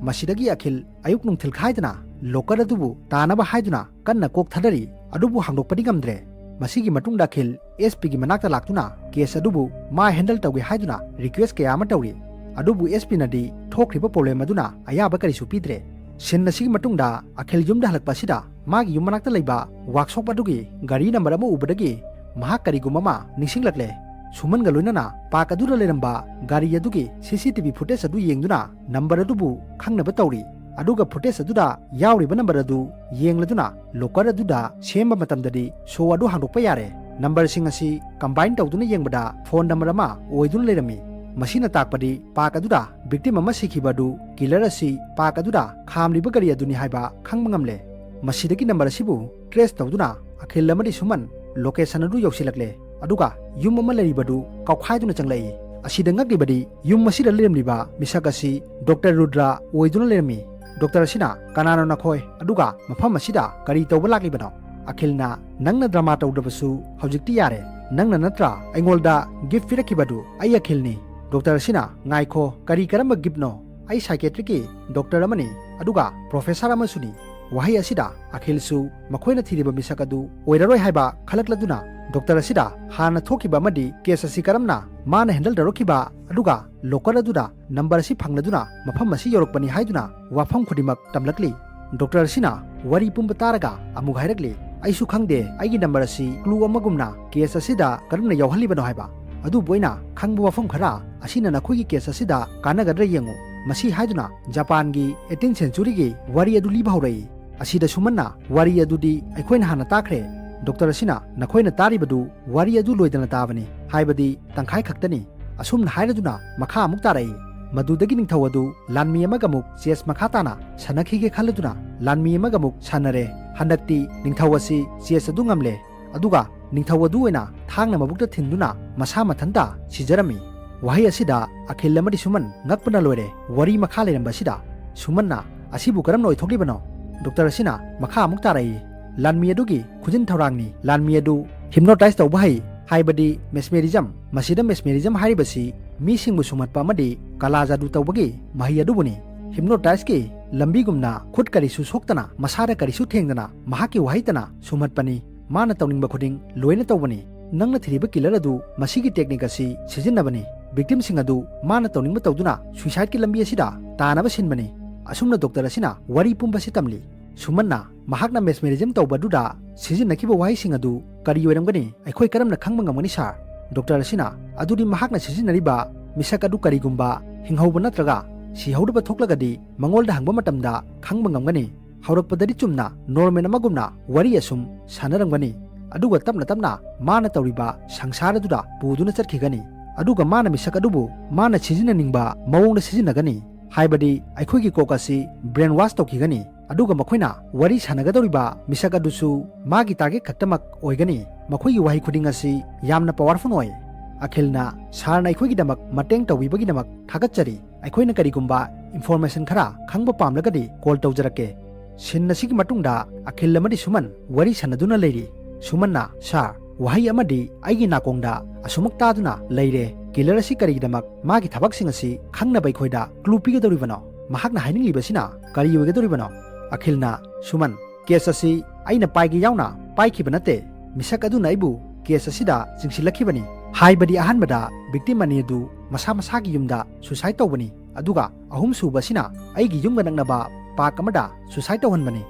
ꯃꯁꯤꯗꯒꯤ ꯑꯈꯤꯜ ꯑꯌꯨꯛ ꯅꯨꯡꯊꯤꯜ ꯈꯥꯏꯗꯅ ꯂꯣꯀꯔ ꯑꯗꯨꯕꯨ ꯇꯥꯅꯕ ꯍꯥꯏꯗꯨꯅ ꯀꯟꯅ ꯀꯣꯛ ꯊꯥꯗꯔꯤ, ꯑꯗꯨꯕꯨ ꯍꯥꯡꯗꯣꯛꯄꯗꯤ ꯉꯝꯗ꯭ꯔꯦ꯫ ꯃꯁꯤꯒꯤ ꯃꯇꯨꯡꯗ ꯑꯈꯤꯜ ꯑꯦꯁ ꯄꯤꯒꯤ ꯃꯅꯥꯛꯇ ꯂꯥꯛꯇꯨꯅ ꯀꯦꯁ ꯑꯗꯨꯕꯨ ꯃꯥ ꯍꯦꯟꯗꯜ ꯇꯧꯒꯦ ꯍꯥꯏꯗꯨꯅ ꯔꯤꯀ꯭ꯋꯦꯁ ꯀꯌꯥ ꯑꯃ ꯇꯧꯔꯤ꯫ ꯑꯗꯨꯕꯨ ꯑꯦꯁ ꯄꯤꯅꯗꯤ ꯊꯣꯛꯈ꯭ꯔꯤꯕ ꯄ꯭ꯔꯣꯕ꯭ꯂꯦꯝ ꯑꯗꯨꯅ ꯑꯌꯥꯕ ꯀꯔꯤꯁꯨ ꯄꯤꯗ꯭ꯔꯦ꯫ ꯁꯤꯟ ꯑꯁꯤꯒꯤ ꯃꯇꯨꯡꯗ ꯑꯈꯤꯜ ꯌꯨꯝꯗ ꯍꯜꯂꯛꯄ ꯑꯁꯤꯗ ꯃꯥꯒꯤ ꯌꯨꯝ ꯃꯅꯥꯛꯇ ꯂꯩꯕ ꯋꯥꯛꯁꯣꯞ ꯑꯗꯨꯒꯤ ꯒꯥꯔꯤ ꯅꯝꯕꯔ ꯑꯃ ꯎꯕꯗꯒꯤ ꯃꯍꯥꯛ ꯀꯔꯤꯒꯨꯝꯕ ꯑꯃ ꯅꯤꯡꯁꯤꯡꯂꯛꯂꯦ꯫ ꯁꯨꯃꯟꯒ ꯂꯣꯏꯅꯅ ꯄꯥꯔꯛ ꯑꯗꯨꯗ ꯂꯩꯔꯝꯕ ꯒꯥꯔꯤ ꯑꯗꯨꯒꯤ ꯁꯤ ꯁꯤ ꯇꯤ ꯚꯤ ꯐꯨꯇꯦꯖ ꯑꯗꯨ ꯌꯦꯡꯗꯨꯅ ꯅꯝꯕꯔ ꯑꯗꯨꯕꯨ ꯈꯪꯅꯕ ꯇꯧꯔꯤ꯫ ꯑꯗꯨꯒ ꯐꯨꯇꯦꯖ ꯑꯗꯨꯗ ꯌꯥꯎꯔꯤꯕ ꯅꯝꯕꯔ ꯑꯗꯨ ꯌꯦꯡꯂꯗꯨꯅ ꯂꯣꯀꯔ ꯑꯗꯨꯗ ꯁꯦꯝꯕ ꯃꯇꯝꯗꯗꯤ ꯁꯣ ꯑꯗꯨ ꯍꯥꯡꯗꯣꯛꯄ ꯌꯥꯔꯦ꯫ ꯅꯝꯕꯔꯁꯤꯡ ꯑꯁꯤ ꯀꯝꯕꯥꯏꯟ ꯇꯧꯗꯨꯅ ꯌꯦꯡꯕꯗ ꯐꯣꯟ ꯅꯝꯕꯔ ꯑꯃ ꯑꯣꯏꯗꯨꯅ ꯂꯩꯔꯝꯃꯤ꯫ ꯃꯁꯤꯅ ꯇꯥꯛꯄꯗꯤ ꯄꯥꯔꯛ ꯑꯗꯨꯗ ꯚꯤꯛꯇꯤꯝ ꯑꯃ ꯁꯤꯈꯤꯕ ꯑꯗꯨ ꯀꯤꯂꯔ ꯑꯁꯤ ꯄꯥꯔꯛ ꯑꯗꯨꯗ ꯈꯥꯝꯂꯤꯕ ꯒꯥꯔꯤ ꯑꯗꯨꯅꯤ ꯍꯥꯏꯕ ꯈꯪꯕ ꯉꯝꯂꯦ꯫ ꯃꯁꯤꯗꯒꯤ ꯅꯝꯕꯔ ꯑꯁꯤꯕꯨ ꯇ꯭ꯔꯦꯁ ꯇꯧꯗꯨꯅ ꯑꯈꯤꯜ ꯑꯃꯗꯤ ꯁꯨꯃꯟ ꯂꯣꯀꯦꯁꯟ ꯑꯗꯨ ꯌꯧꯁꯤꯜꯂꯛꯂꯦ꯫ ꯑꯗꯨꯒ ꯌꯨꯝ ꯑꯃ ꯂꯩꯔꯤꯕꯗꯨ ꯀꯥꯎꯈꯥꯏꯗꯨꯅ ꯆꯪꯂꯛꯏ꯫ ꯑꯁꯤꯗ ꯉꯛꯂꯤꯕꯗꯤ ꯌꯨꯝ ꯑꯁꯤꯗ ꯂꯩꯔꯝꯂꯤꯕ ꯃꯤꯁꯛ ꯑꯁꯤ ꯗꯣꯛꯇꯔ ꯔꯨꯗ꯭ꯔ ꯑꯣꯏꯗꯨꯅ ꯂꯩꯔꯝꯃꯤ꯫ ꯗꯣꯛꯇꯔ ꯑꯁꯤꯅ, "ꯀꯅꯥꯅꯣ ꯅꯈꯣꯏ? ꯑꯗꯨꯒ ꯃꯐꯝ ꯑꯁꯤꯗ ꯀꯔꯤ ꯇꯧꯕ ꯂꯥꯛꯂꯤꯕꯅꯣ?" ꯑꯈꯤꯜꯅ, "ꯅꯪꯅ ꯗ꯭ꯔꯃꯥ ꯇꯧꯗ꯭ꯔꯕꯁꯨ ꯍꯧꯖꯤꯛꯇꯤ ꯌꯥꯔꯦ꯫ ꯅꯪꯅ ꯅꯠꯇ꯭ꯔꯥ ꯑꯩꯉꯣꯟꯗ ꯒꯤꯐ ꯄꯤꯔꯛꯈꯤꯕꯗꯨ? ꯑꯩ ꯑꯈꯤꯜꯅꯤ"꯫ ꯗꯣꯛꯇꯔ ꯑꯁꯤꯅ, "ꯉꯥꯏꯈꯣ, ꯀꯔꯤ ꯀꯔꯝꯕ ꯒꯤꯐꯅꯣ? ꯑꯩ ꯁꯥꯏꯀꯦꯇ꯭ꯔꯤꯛꯀꯤ ꯗꯣꯛꯇꯔ ꯑꯃꯅꯤ, ꯑꯗꯨꯒ ꯄ꯭ꯔꯣꯐꯦꯁꯔ ꯑꯃꯁꯨꯅꯤ"꯫ ꯋꯥꯍꯩ ꯑꯁꯤꯗ ꯑꯈꯤꯜꯁꯨ ꯃꯈꯣꯏꯅ ꯊꯤꯔꯤꯕ ꯃꯤꯁꯛ ꯑꯗꯨ ꯑꯣꯏꯔꯔꯣꯏ ꯍꯥꯏꯕ ꯈꯜꯂꯛꯂꯗꯨꯅ ꯗꯣꯛꯇꯔ ꯑꯁꯤꯗ ꯍꯥꯟꯅ ꯊꯣꯛꯈꯤꯕ ꯑꯃꯗꯤ ꯀꯦꯁ ꯑꯁꯤ ꯀꯔꯝꯅ ꯃꯥꯅ ꯍꯦꯟꯗꯜ ꯇꯧꯔꯛꯈꯤꯕ, ꯑꯗꯨꯒ ꯂꯣꯀꯔ ꯑꯗꯨꯗ ꯅꯝꯕꯔ ꯑꯁꯤ ꯐꯪꯂꯗꯨꯅ ꯃꯐꯝ ꯑꯁꯤ ꯌꯧꯔꯛꯄꯅꯤ ꯍꯥꯏꯗꯨꯅ ꯋꯥꯐꯝ ꯈꯨꯗꯤꯡꯃꯛ ꯇꯝꯂꯛꯂꯤ꯫ ꯗꯣꯛꯇꯔ ꯑꯁꯤꯅ ꯋꯥꯔꯤ ꯄꯨꯝꯕ ꯇꯥꯔꯒ ꯑꯃꯨꯛ ꯍꯥꯏꯔꯛꯂꯤ, "ꯑꯩꯁꯨ ꯈꯪꯗꯦ ꯑꯩꯒꯤ ꯅꯝꯕꯔ ꯑꯁꯤ ꯀ꯭ꯂꯨ ꯑꯃꯒꯨꯝꯅ ꯀꯦꯁ ꯑꯁꯤꯗ ꯀꯔꯝꯅ ꯌꯥꯎꯍꯜꯂꯤꯕꯅꯣ ꯍꯥꯏꯕ꯫ ꯑꯗꯨꯕꯨ ꯑꯩꯅ ꯈꯪꯕ ꯋꯥꯐꯝ ꯈꯔ ꯑꯁꯤꯅ ꯅꯈꯣꯏꯒꯤ ꯀꯦꯁ ꯑꯁꯤꯗ ꯀꯥꯟꯅꯒꯗ꯭ꯔꯥ ꯌꯦꯡꯉꯨ"꯫ ꯃꯁꯤ ꯍꯥꯏꯗꯨꯅ ꯖꯄꯥꯟꯒꯤ ꯑꯩꯠꯇꯤꯟ ꯁꯦꯟꯆꯨꯔꯤꯒꯤ ꯋꯥꯔꯤ ꯑꯗꯨ ꯂꯤꯕ ꯍꯧꯔꯛꯏ꯫ ꯑꯁꯤꯗ ꯁꯨꯃꯟꯅ, "ꯋꯥꯔꯤ ꯑꯗꯨꯗꯤ ꯑꯩꯈꯣꯏꯅ ꯍꯥꯟꯅ ꯇꯥꯈ꯭ꯔꯦ"꯫ ꯗꯣꯛꯇꯔ ꯑꯁꯤꯅ, "ꯅꯈꯣꯏꯅ ꯇꯥꯔꯤꯕꯗꯨ ꯋꯥꯔꯤ ꯑꯗꯨ ꯂꯣꯏꯗꯅ ꯇꯥꯕꯅꯤ, ꯍꯥꯏꯕꯗꯤ ꯇꯪꯈꯥꯏ ꯈꯛꯇꯅꯤ꯫" ꯑꯁꯨꯝꯅ ꯍꯥꯏꯔꯗꯨꯅ ꯃꯈꯥ ꯑꯃꯨꯛ ꯇꯥꯔꯛꯏ꯫ ꯃꯗꯨꯗꯒꯤ ꯅꯤꯡꯊꯧ ꯑꯗꯨ ꯂꯥꯟꯃꯤ ꯑꯃꯒ ꯑꯃꯨꯛ ꯆꯦꯁ ꯃꯈꯥ ꯇꯥꯅ ꯁꯥꯟꯅꯈꯤꯒꯦ ꯈꯜꯂꯗꯨꯅ ꯂꯥꯟꯃꯤ ꯑꯃꯒ ꯑꯃꯨꯛ ꯁꯥꯟꯅꯔꯦ꯫ ꯍꯟꯗꯛꯇꯤ ꯅꯤꯡꯊꯧ ꯑꯁꯤ ꯆꯦꯁ ꯑꯗꯨ ꯉꯝꯂꯦ꯫ ꯑꯗꯨꯒ ꯅꯤꯡꯊꯧ ꯑꯗꯨ ꯑꯣꯏꯅ ꯊꯥꯡꯅ ꯃꯕꯨꯛꯇ ꯊꯤꯟꯗꯨꯅ ꯃꯁꯥ ꯃꯊꯟꯇ ꯁꯤꯖꯔꯝꯃꯤ꯫ ꯋꯥꯍꯩ ꯑꯁꯤꯗ ꯑꯈꯤꯜ ꯑꯃꯗꯤ ꯁꯨꯃꯟ ꯉꯛꯄꯅ ꯂꯣꯏꯔꯦ꯫ ꯋꯥꯔꯤ ꯃꯈꯥ ꯂꯩꯔꯝꯕꯁꯤꯗ ꯁꯨꯃꯟꯅ, "ꯑꯁꯤꯕꯨ ꯀꯔꯝꯅ ꯑꯣꯏꯊꯣꯛꯂꯤꯕꯅꯣ?" ꯗꯣꯛꯇꯔ ꯑꯁꯤꯅ ꯃꯈꯥ ꯑꯃꯨꯛ ꯇꯥꯔꯛꯏ, "ꯂꯥꯟꯃꯤ ꯑꯗꯨꯒꯤ ꯈꯨꯖꯤꯟ ꯊꯧꯔꯥꯡꯅꯤ꯫ ꯂꯥꯟꯃꯤ ꯑꯗꯨ ꯍꯤꯞꯅꯣꯇꯥꯏꯖ ꯇꯧꯕ ꯍꯩ, ꯍꯥꯏꯕꯗꯤ ꯃꯦꯁꯃꯦꯔꯤꯖꯝ꯫ ꯃꯁꯤꯗ ꯃꯦꯁꯃꯦꯔꯤꯖꯝ ꯍꯥꯏꯔꯤꯕꯁꯤ ꯃꯤꯁꯤꯡꯕꯨ ꯁꯨꯝꯍꯠꯄ ꯑꯃꯗꯤ ꯀꯂꯥ ꯖꯥꯗꯨ ꯇꯧꯕꯒꯤ ꯃꯍꯩ ꯑꯗꯨꯕꯨꯅꯤ꯫ ꯍꯤꯞꯅꯣꯇꯥꯏꯖꯀꯤ ꯂꯝꯕꯤꯒꯨꯝꯅ ꯈꯨꯠ ꯀꯔꯤꯁꯨ ꯁꯣꯛꯇꯅ, ꯃꯁꯥꯗ ꯀꯔꯤꯁꯨ ꯊꯦꯡꯗꯅ ꯃꯍꯥꯛꯀꯤ ꯋꯥꯍꯩꯇꯅ ꯁꯨꯝꯍꯠꯄꯅꯤ꯫ ꯃꯥꯅ ꯇꯧꯅꯤꯡꯕ ꯈꯨꯗꯤꯡ ꯂꯣꯏꯅ ꯇꯧꯕꯅꯤ꯫ ꯅꯪꯅ ꯊꯤꯔꯤꯕ ꯀꯤꯂꯔ ꯑꯗꯨ ꯃꯁꯤꯒꯤ ꯇꯦꯛꯅꯤꯛ ꯑꯁꯤ ꯁꯤꯖꯤꯟꯅꯕꯅꯤ꯫ ꯚꯤꯛꯇꯤꯝꯁꯤꯡ ꯑꯗꯨ ꯃꯥꯅ ꯇꯧꯅꯤꯡꯕ ꯇꯧꯗꯨꯅ ꯁꯨꯏꯁꯥꯏꯗꯀꯤ ꯂꯝꯕꯤ ꯑꯁꯤꯗ ꯇꯥꯅꯕ ꯁꯤꯟꯕꯅꯤ꯫" ꯑꯁꯨꯝꯅ ꯗꯣꯛꯇꯔ ꯑꯁꯤꯅ ꯋꯥꯔꯤ ꯄꯨꯝꯕꯁꯤ ꯇꯝꯂꯤ꯫ ꯁꯨꯃꯟꯅ ꯃꯍꯥꯛꯅ ꯃꯦꯁꯃꯦꯔꯤꯖꯝ ꯇꯧꯕ ꯑꯗꯨꯗ ꯁꯤꯖꯤꯟꯅꯈꯤꯕ ꯋꯥꯍꯩꯁꯤꯡ ꯑꯗꯨ ꯀꯔꯤ ꯑꯣꯏꯔꯝꯒꯅꯤ? ꯑꯩꯈꯣꯏ ꯀꯔꯝꯅ ꯈꯪꯕ ꯉꯝꯒꯅꯤ, ꯁꯥꯔ? ꯗꯣꯛꯇꯔ ꯑꯁꯤꯅ, "ꯑꯗꯨꯗꯤ ꯃꯍꯥꯛꯅ ꯁꯤꯖꯤꯟꯅꯔꯤꯕ ꯃꯤꯁꯛ ꯑꯗꯨ ꯀꯔꯤꯒꯨꯝꯕ ꯍꯤꯡꯍꯧꯕ ꯅꯠꯇ꯭ꯔꯒ ꯁꯤꯍꯧꯗꯕ ꯊꯣꯛꯂꯒꯗꯤ ꯃꯉꯣꯟꯗ ꯍꯪꯕ ꯃꯇꯝꯗ ꯈꯪꯕ ꯉꯝꯒꯅꯤ꯫ ꯍꯧꯔꯛꯄꯗꯗꯤ ꯆꯨꯝꯅ ꯅꯣꯔꯃꯦꯜ ꯑꯃꯒꯨꯝꯅ ꯋꯥꯔꯤ ꯑꯁꯨꯝ ꯁꯥꯟꯅꯔꯝꯒꯅꯤ, ꯑꯗꯨꯒ ꯇꯞꯅ ꯇꯞꯅ ꯃꯥꯅ ꯇꯧꯔꯤꯕ ꯁꯪꯁꯥꯔ ꯑꯗꯨꯗ ꯄꯨꯗꯨꯅ ꯆꯠꯈꯤꯒꯅꯤ꯫ ꯑꯗꯨꯒ ꯃꯥꯅ ꯃꯤꯁꯛ ꯑꯗꯨꯕꯨ ꯃꯥꯅ ꯁꯤꯖꯤꯟꯅꯅꯤꯡꯕ ꯃꯑꯣꯡꯗ ꯁꯤꯖꯤꯟꯅꯒꯅꯤ, ꯍꯥꯏꯕꯗꯤ ꯑꯩꯈꯣꯏꯒꯤ ꯀꯣꯛ ꯑꯁꯤ ꯕ꯭ꯔꯦꯟ ꯋꯥꯁ ꯇꯧꯈꯤꯒꯅꯤ꯫ ꯑꯗꯨꯒ ꯃꯈꯣꯏꯅ ꯋꯥꯔꯤ ꯁꯥꯟꯅꯒꯗꯧꯔꯤꯕ ꯃꯤꯁꯛ ꯑꯗꯨꯁꯨ ꯃꯥꯒꯤ ꯇꯥꯔꯒꯦꯠ ꯈꯛꯇꯃꯛ ꯑꯣꯏꯒꯅꯤ꯫ ꯃꯈꯣꯏꯒꯤ ꯋꯥꯍꯩ ꯈꯨꯗꯤꯡ ꯑꯁꯤ ꯌꯥꯝꯅ ꯄꯋꯥꯔꯐꯨꯜ ꯑꯣꯏ꯫" ꯑꯈꯤꯜꯅ, "ꯁꯥꯔꯅ ꯑꯩꯈꯣꯏꯒꯤꯗꯃꯛ ꯃꯇꯦꯡ ꯇꯧꯕꯤꯕꯒꯤꯗꯃꯛ ꯊꯥꯒꯠꯆꯔꯤ꯫ ꯑꯩꯈꯣꯏꯅ ꯀꯔꯤꯒꯨꯝꯕ ꯏꯟꯐꯣꯔꯃꯦꯁꯟ ꯈꯔ ꯈꯪꯕ ꯄꯥꯝꯂꯒꯗꯤ ꯀꯣꯜ ꯇꯧꯖꯔꯛꯀꯦ꯫" ꯁꯤꯟ ꯑꯁꯤꯒꯤ ꯃꯇꯨꯡꯗ ꯑꯈꯤꯜ ꯑꯃꯗꯤ ꯁꯨꯃꯟ ꯋꯥꯔꯤ ꯁꯥꯟꯅꯗꯨꯅ ꯂꯩꯔꯤ꯫ ꯁꯨꯃꯟꯅ, "ꯁꯥꯔ, ꯋꯥꯍꯩ ꯑꯃꯗꯤ ꯑꯩꯒꯤ ꯅꯥꯀꯣꯡꯗ ꯑꯁꯨꯃꯛ ꯇꯥꯗꯨꯅ ꯂꯩꯔꯦ꯫ ꯀꯤꯂꯔ ꯑꯁꯤ ꯀꯔꯤꯒꯤꯗꯃꯛ ꯃꯥꯒꯤ ꯊꯕꯛꯁꯤꯡ ꯑꯁꯤ ꯈꯪꯅꯕ ꯑꯩꯈꯣꯏꯗ ꯀ꯭ꯂꯨ ꯄꯤꯒꯗꯧꯔꯤꯕꯅꯣ? ꯃꯍꯥꯛꯅ ꯍꯥꯏꯅꯤꯡꯂꯤꯕꯁꯤꯅ ꯀꯔꯤ ꯑꯣꯏꯒꯗꯧꯔꯤꯕꯅꯣ?" ꯑꯈꯤꯜꯅ, "ꯁꯨꯃꯟ, ꯀꯦꯁ ꯑꯁꯤ ꯑꯩꯅ ꯄꯥꯏꯒꯦ ꯌꯥꯎꯅ ꯄꯥꯏꯈꯤꯕ ꯅꯠꯇꯦ꯫ ꯃꯤꯁꯛ ꯑꯗꯨꯅ ꯑꯩꯕꯨ ꯀꯦꯁ ꯑꯁꯤꯗ ꯆꯤꯡꯁꯤꯜꯂꯛꯈꯤꯕꯅꯤ꯫ ꯍꯥꯏꯕꯗꯤ ꯑꯍꯥꯟꯕꯗ ꯚꯤꯛꯇꯤꯝ ꯑꯅꯤ ꯑꯗꯨ ꯃꯁꯥ ꯃꯁꯥꯒꯤ ꯌꯨꯝꯗ ꯁꯨꯁꯥꯏꯗ ꯇꯧꯕꯅꯤ, ꯑꯗꯨꯒ ꯑꯍꯨꯝꯁꯨꯕ ꯑꯁꯤꯅ ꯑꯩꯒꯤ ꯌꯨꯝꯒ ꯅꯛꯅꯕ ꯄꯥꯔꯛ ꯑꯃꯗ ꯁꯨꯁꯥꯏꯗ ꯇꯧꯍꯟꯕꯅꯤ꯫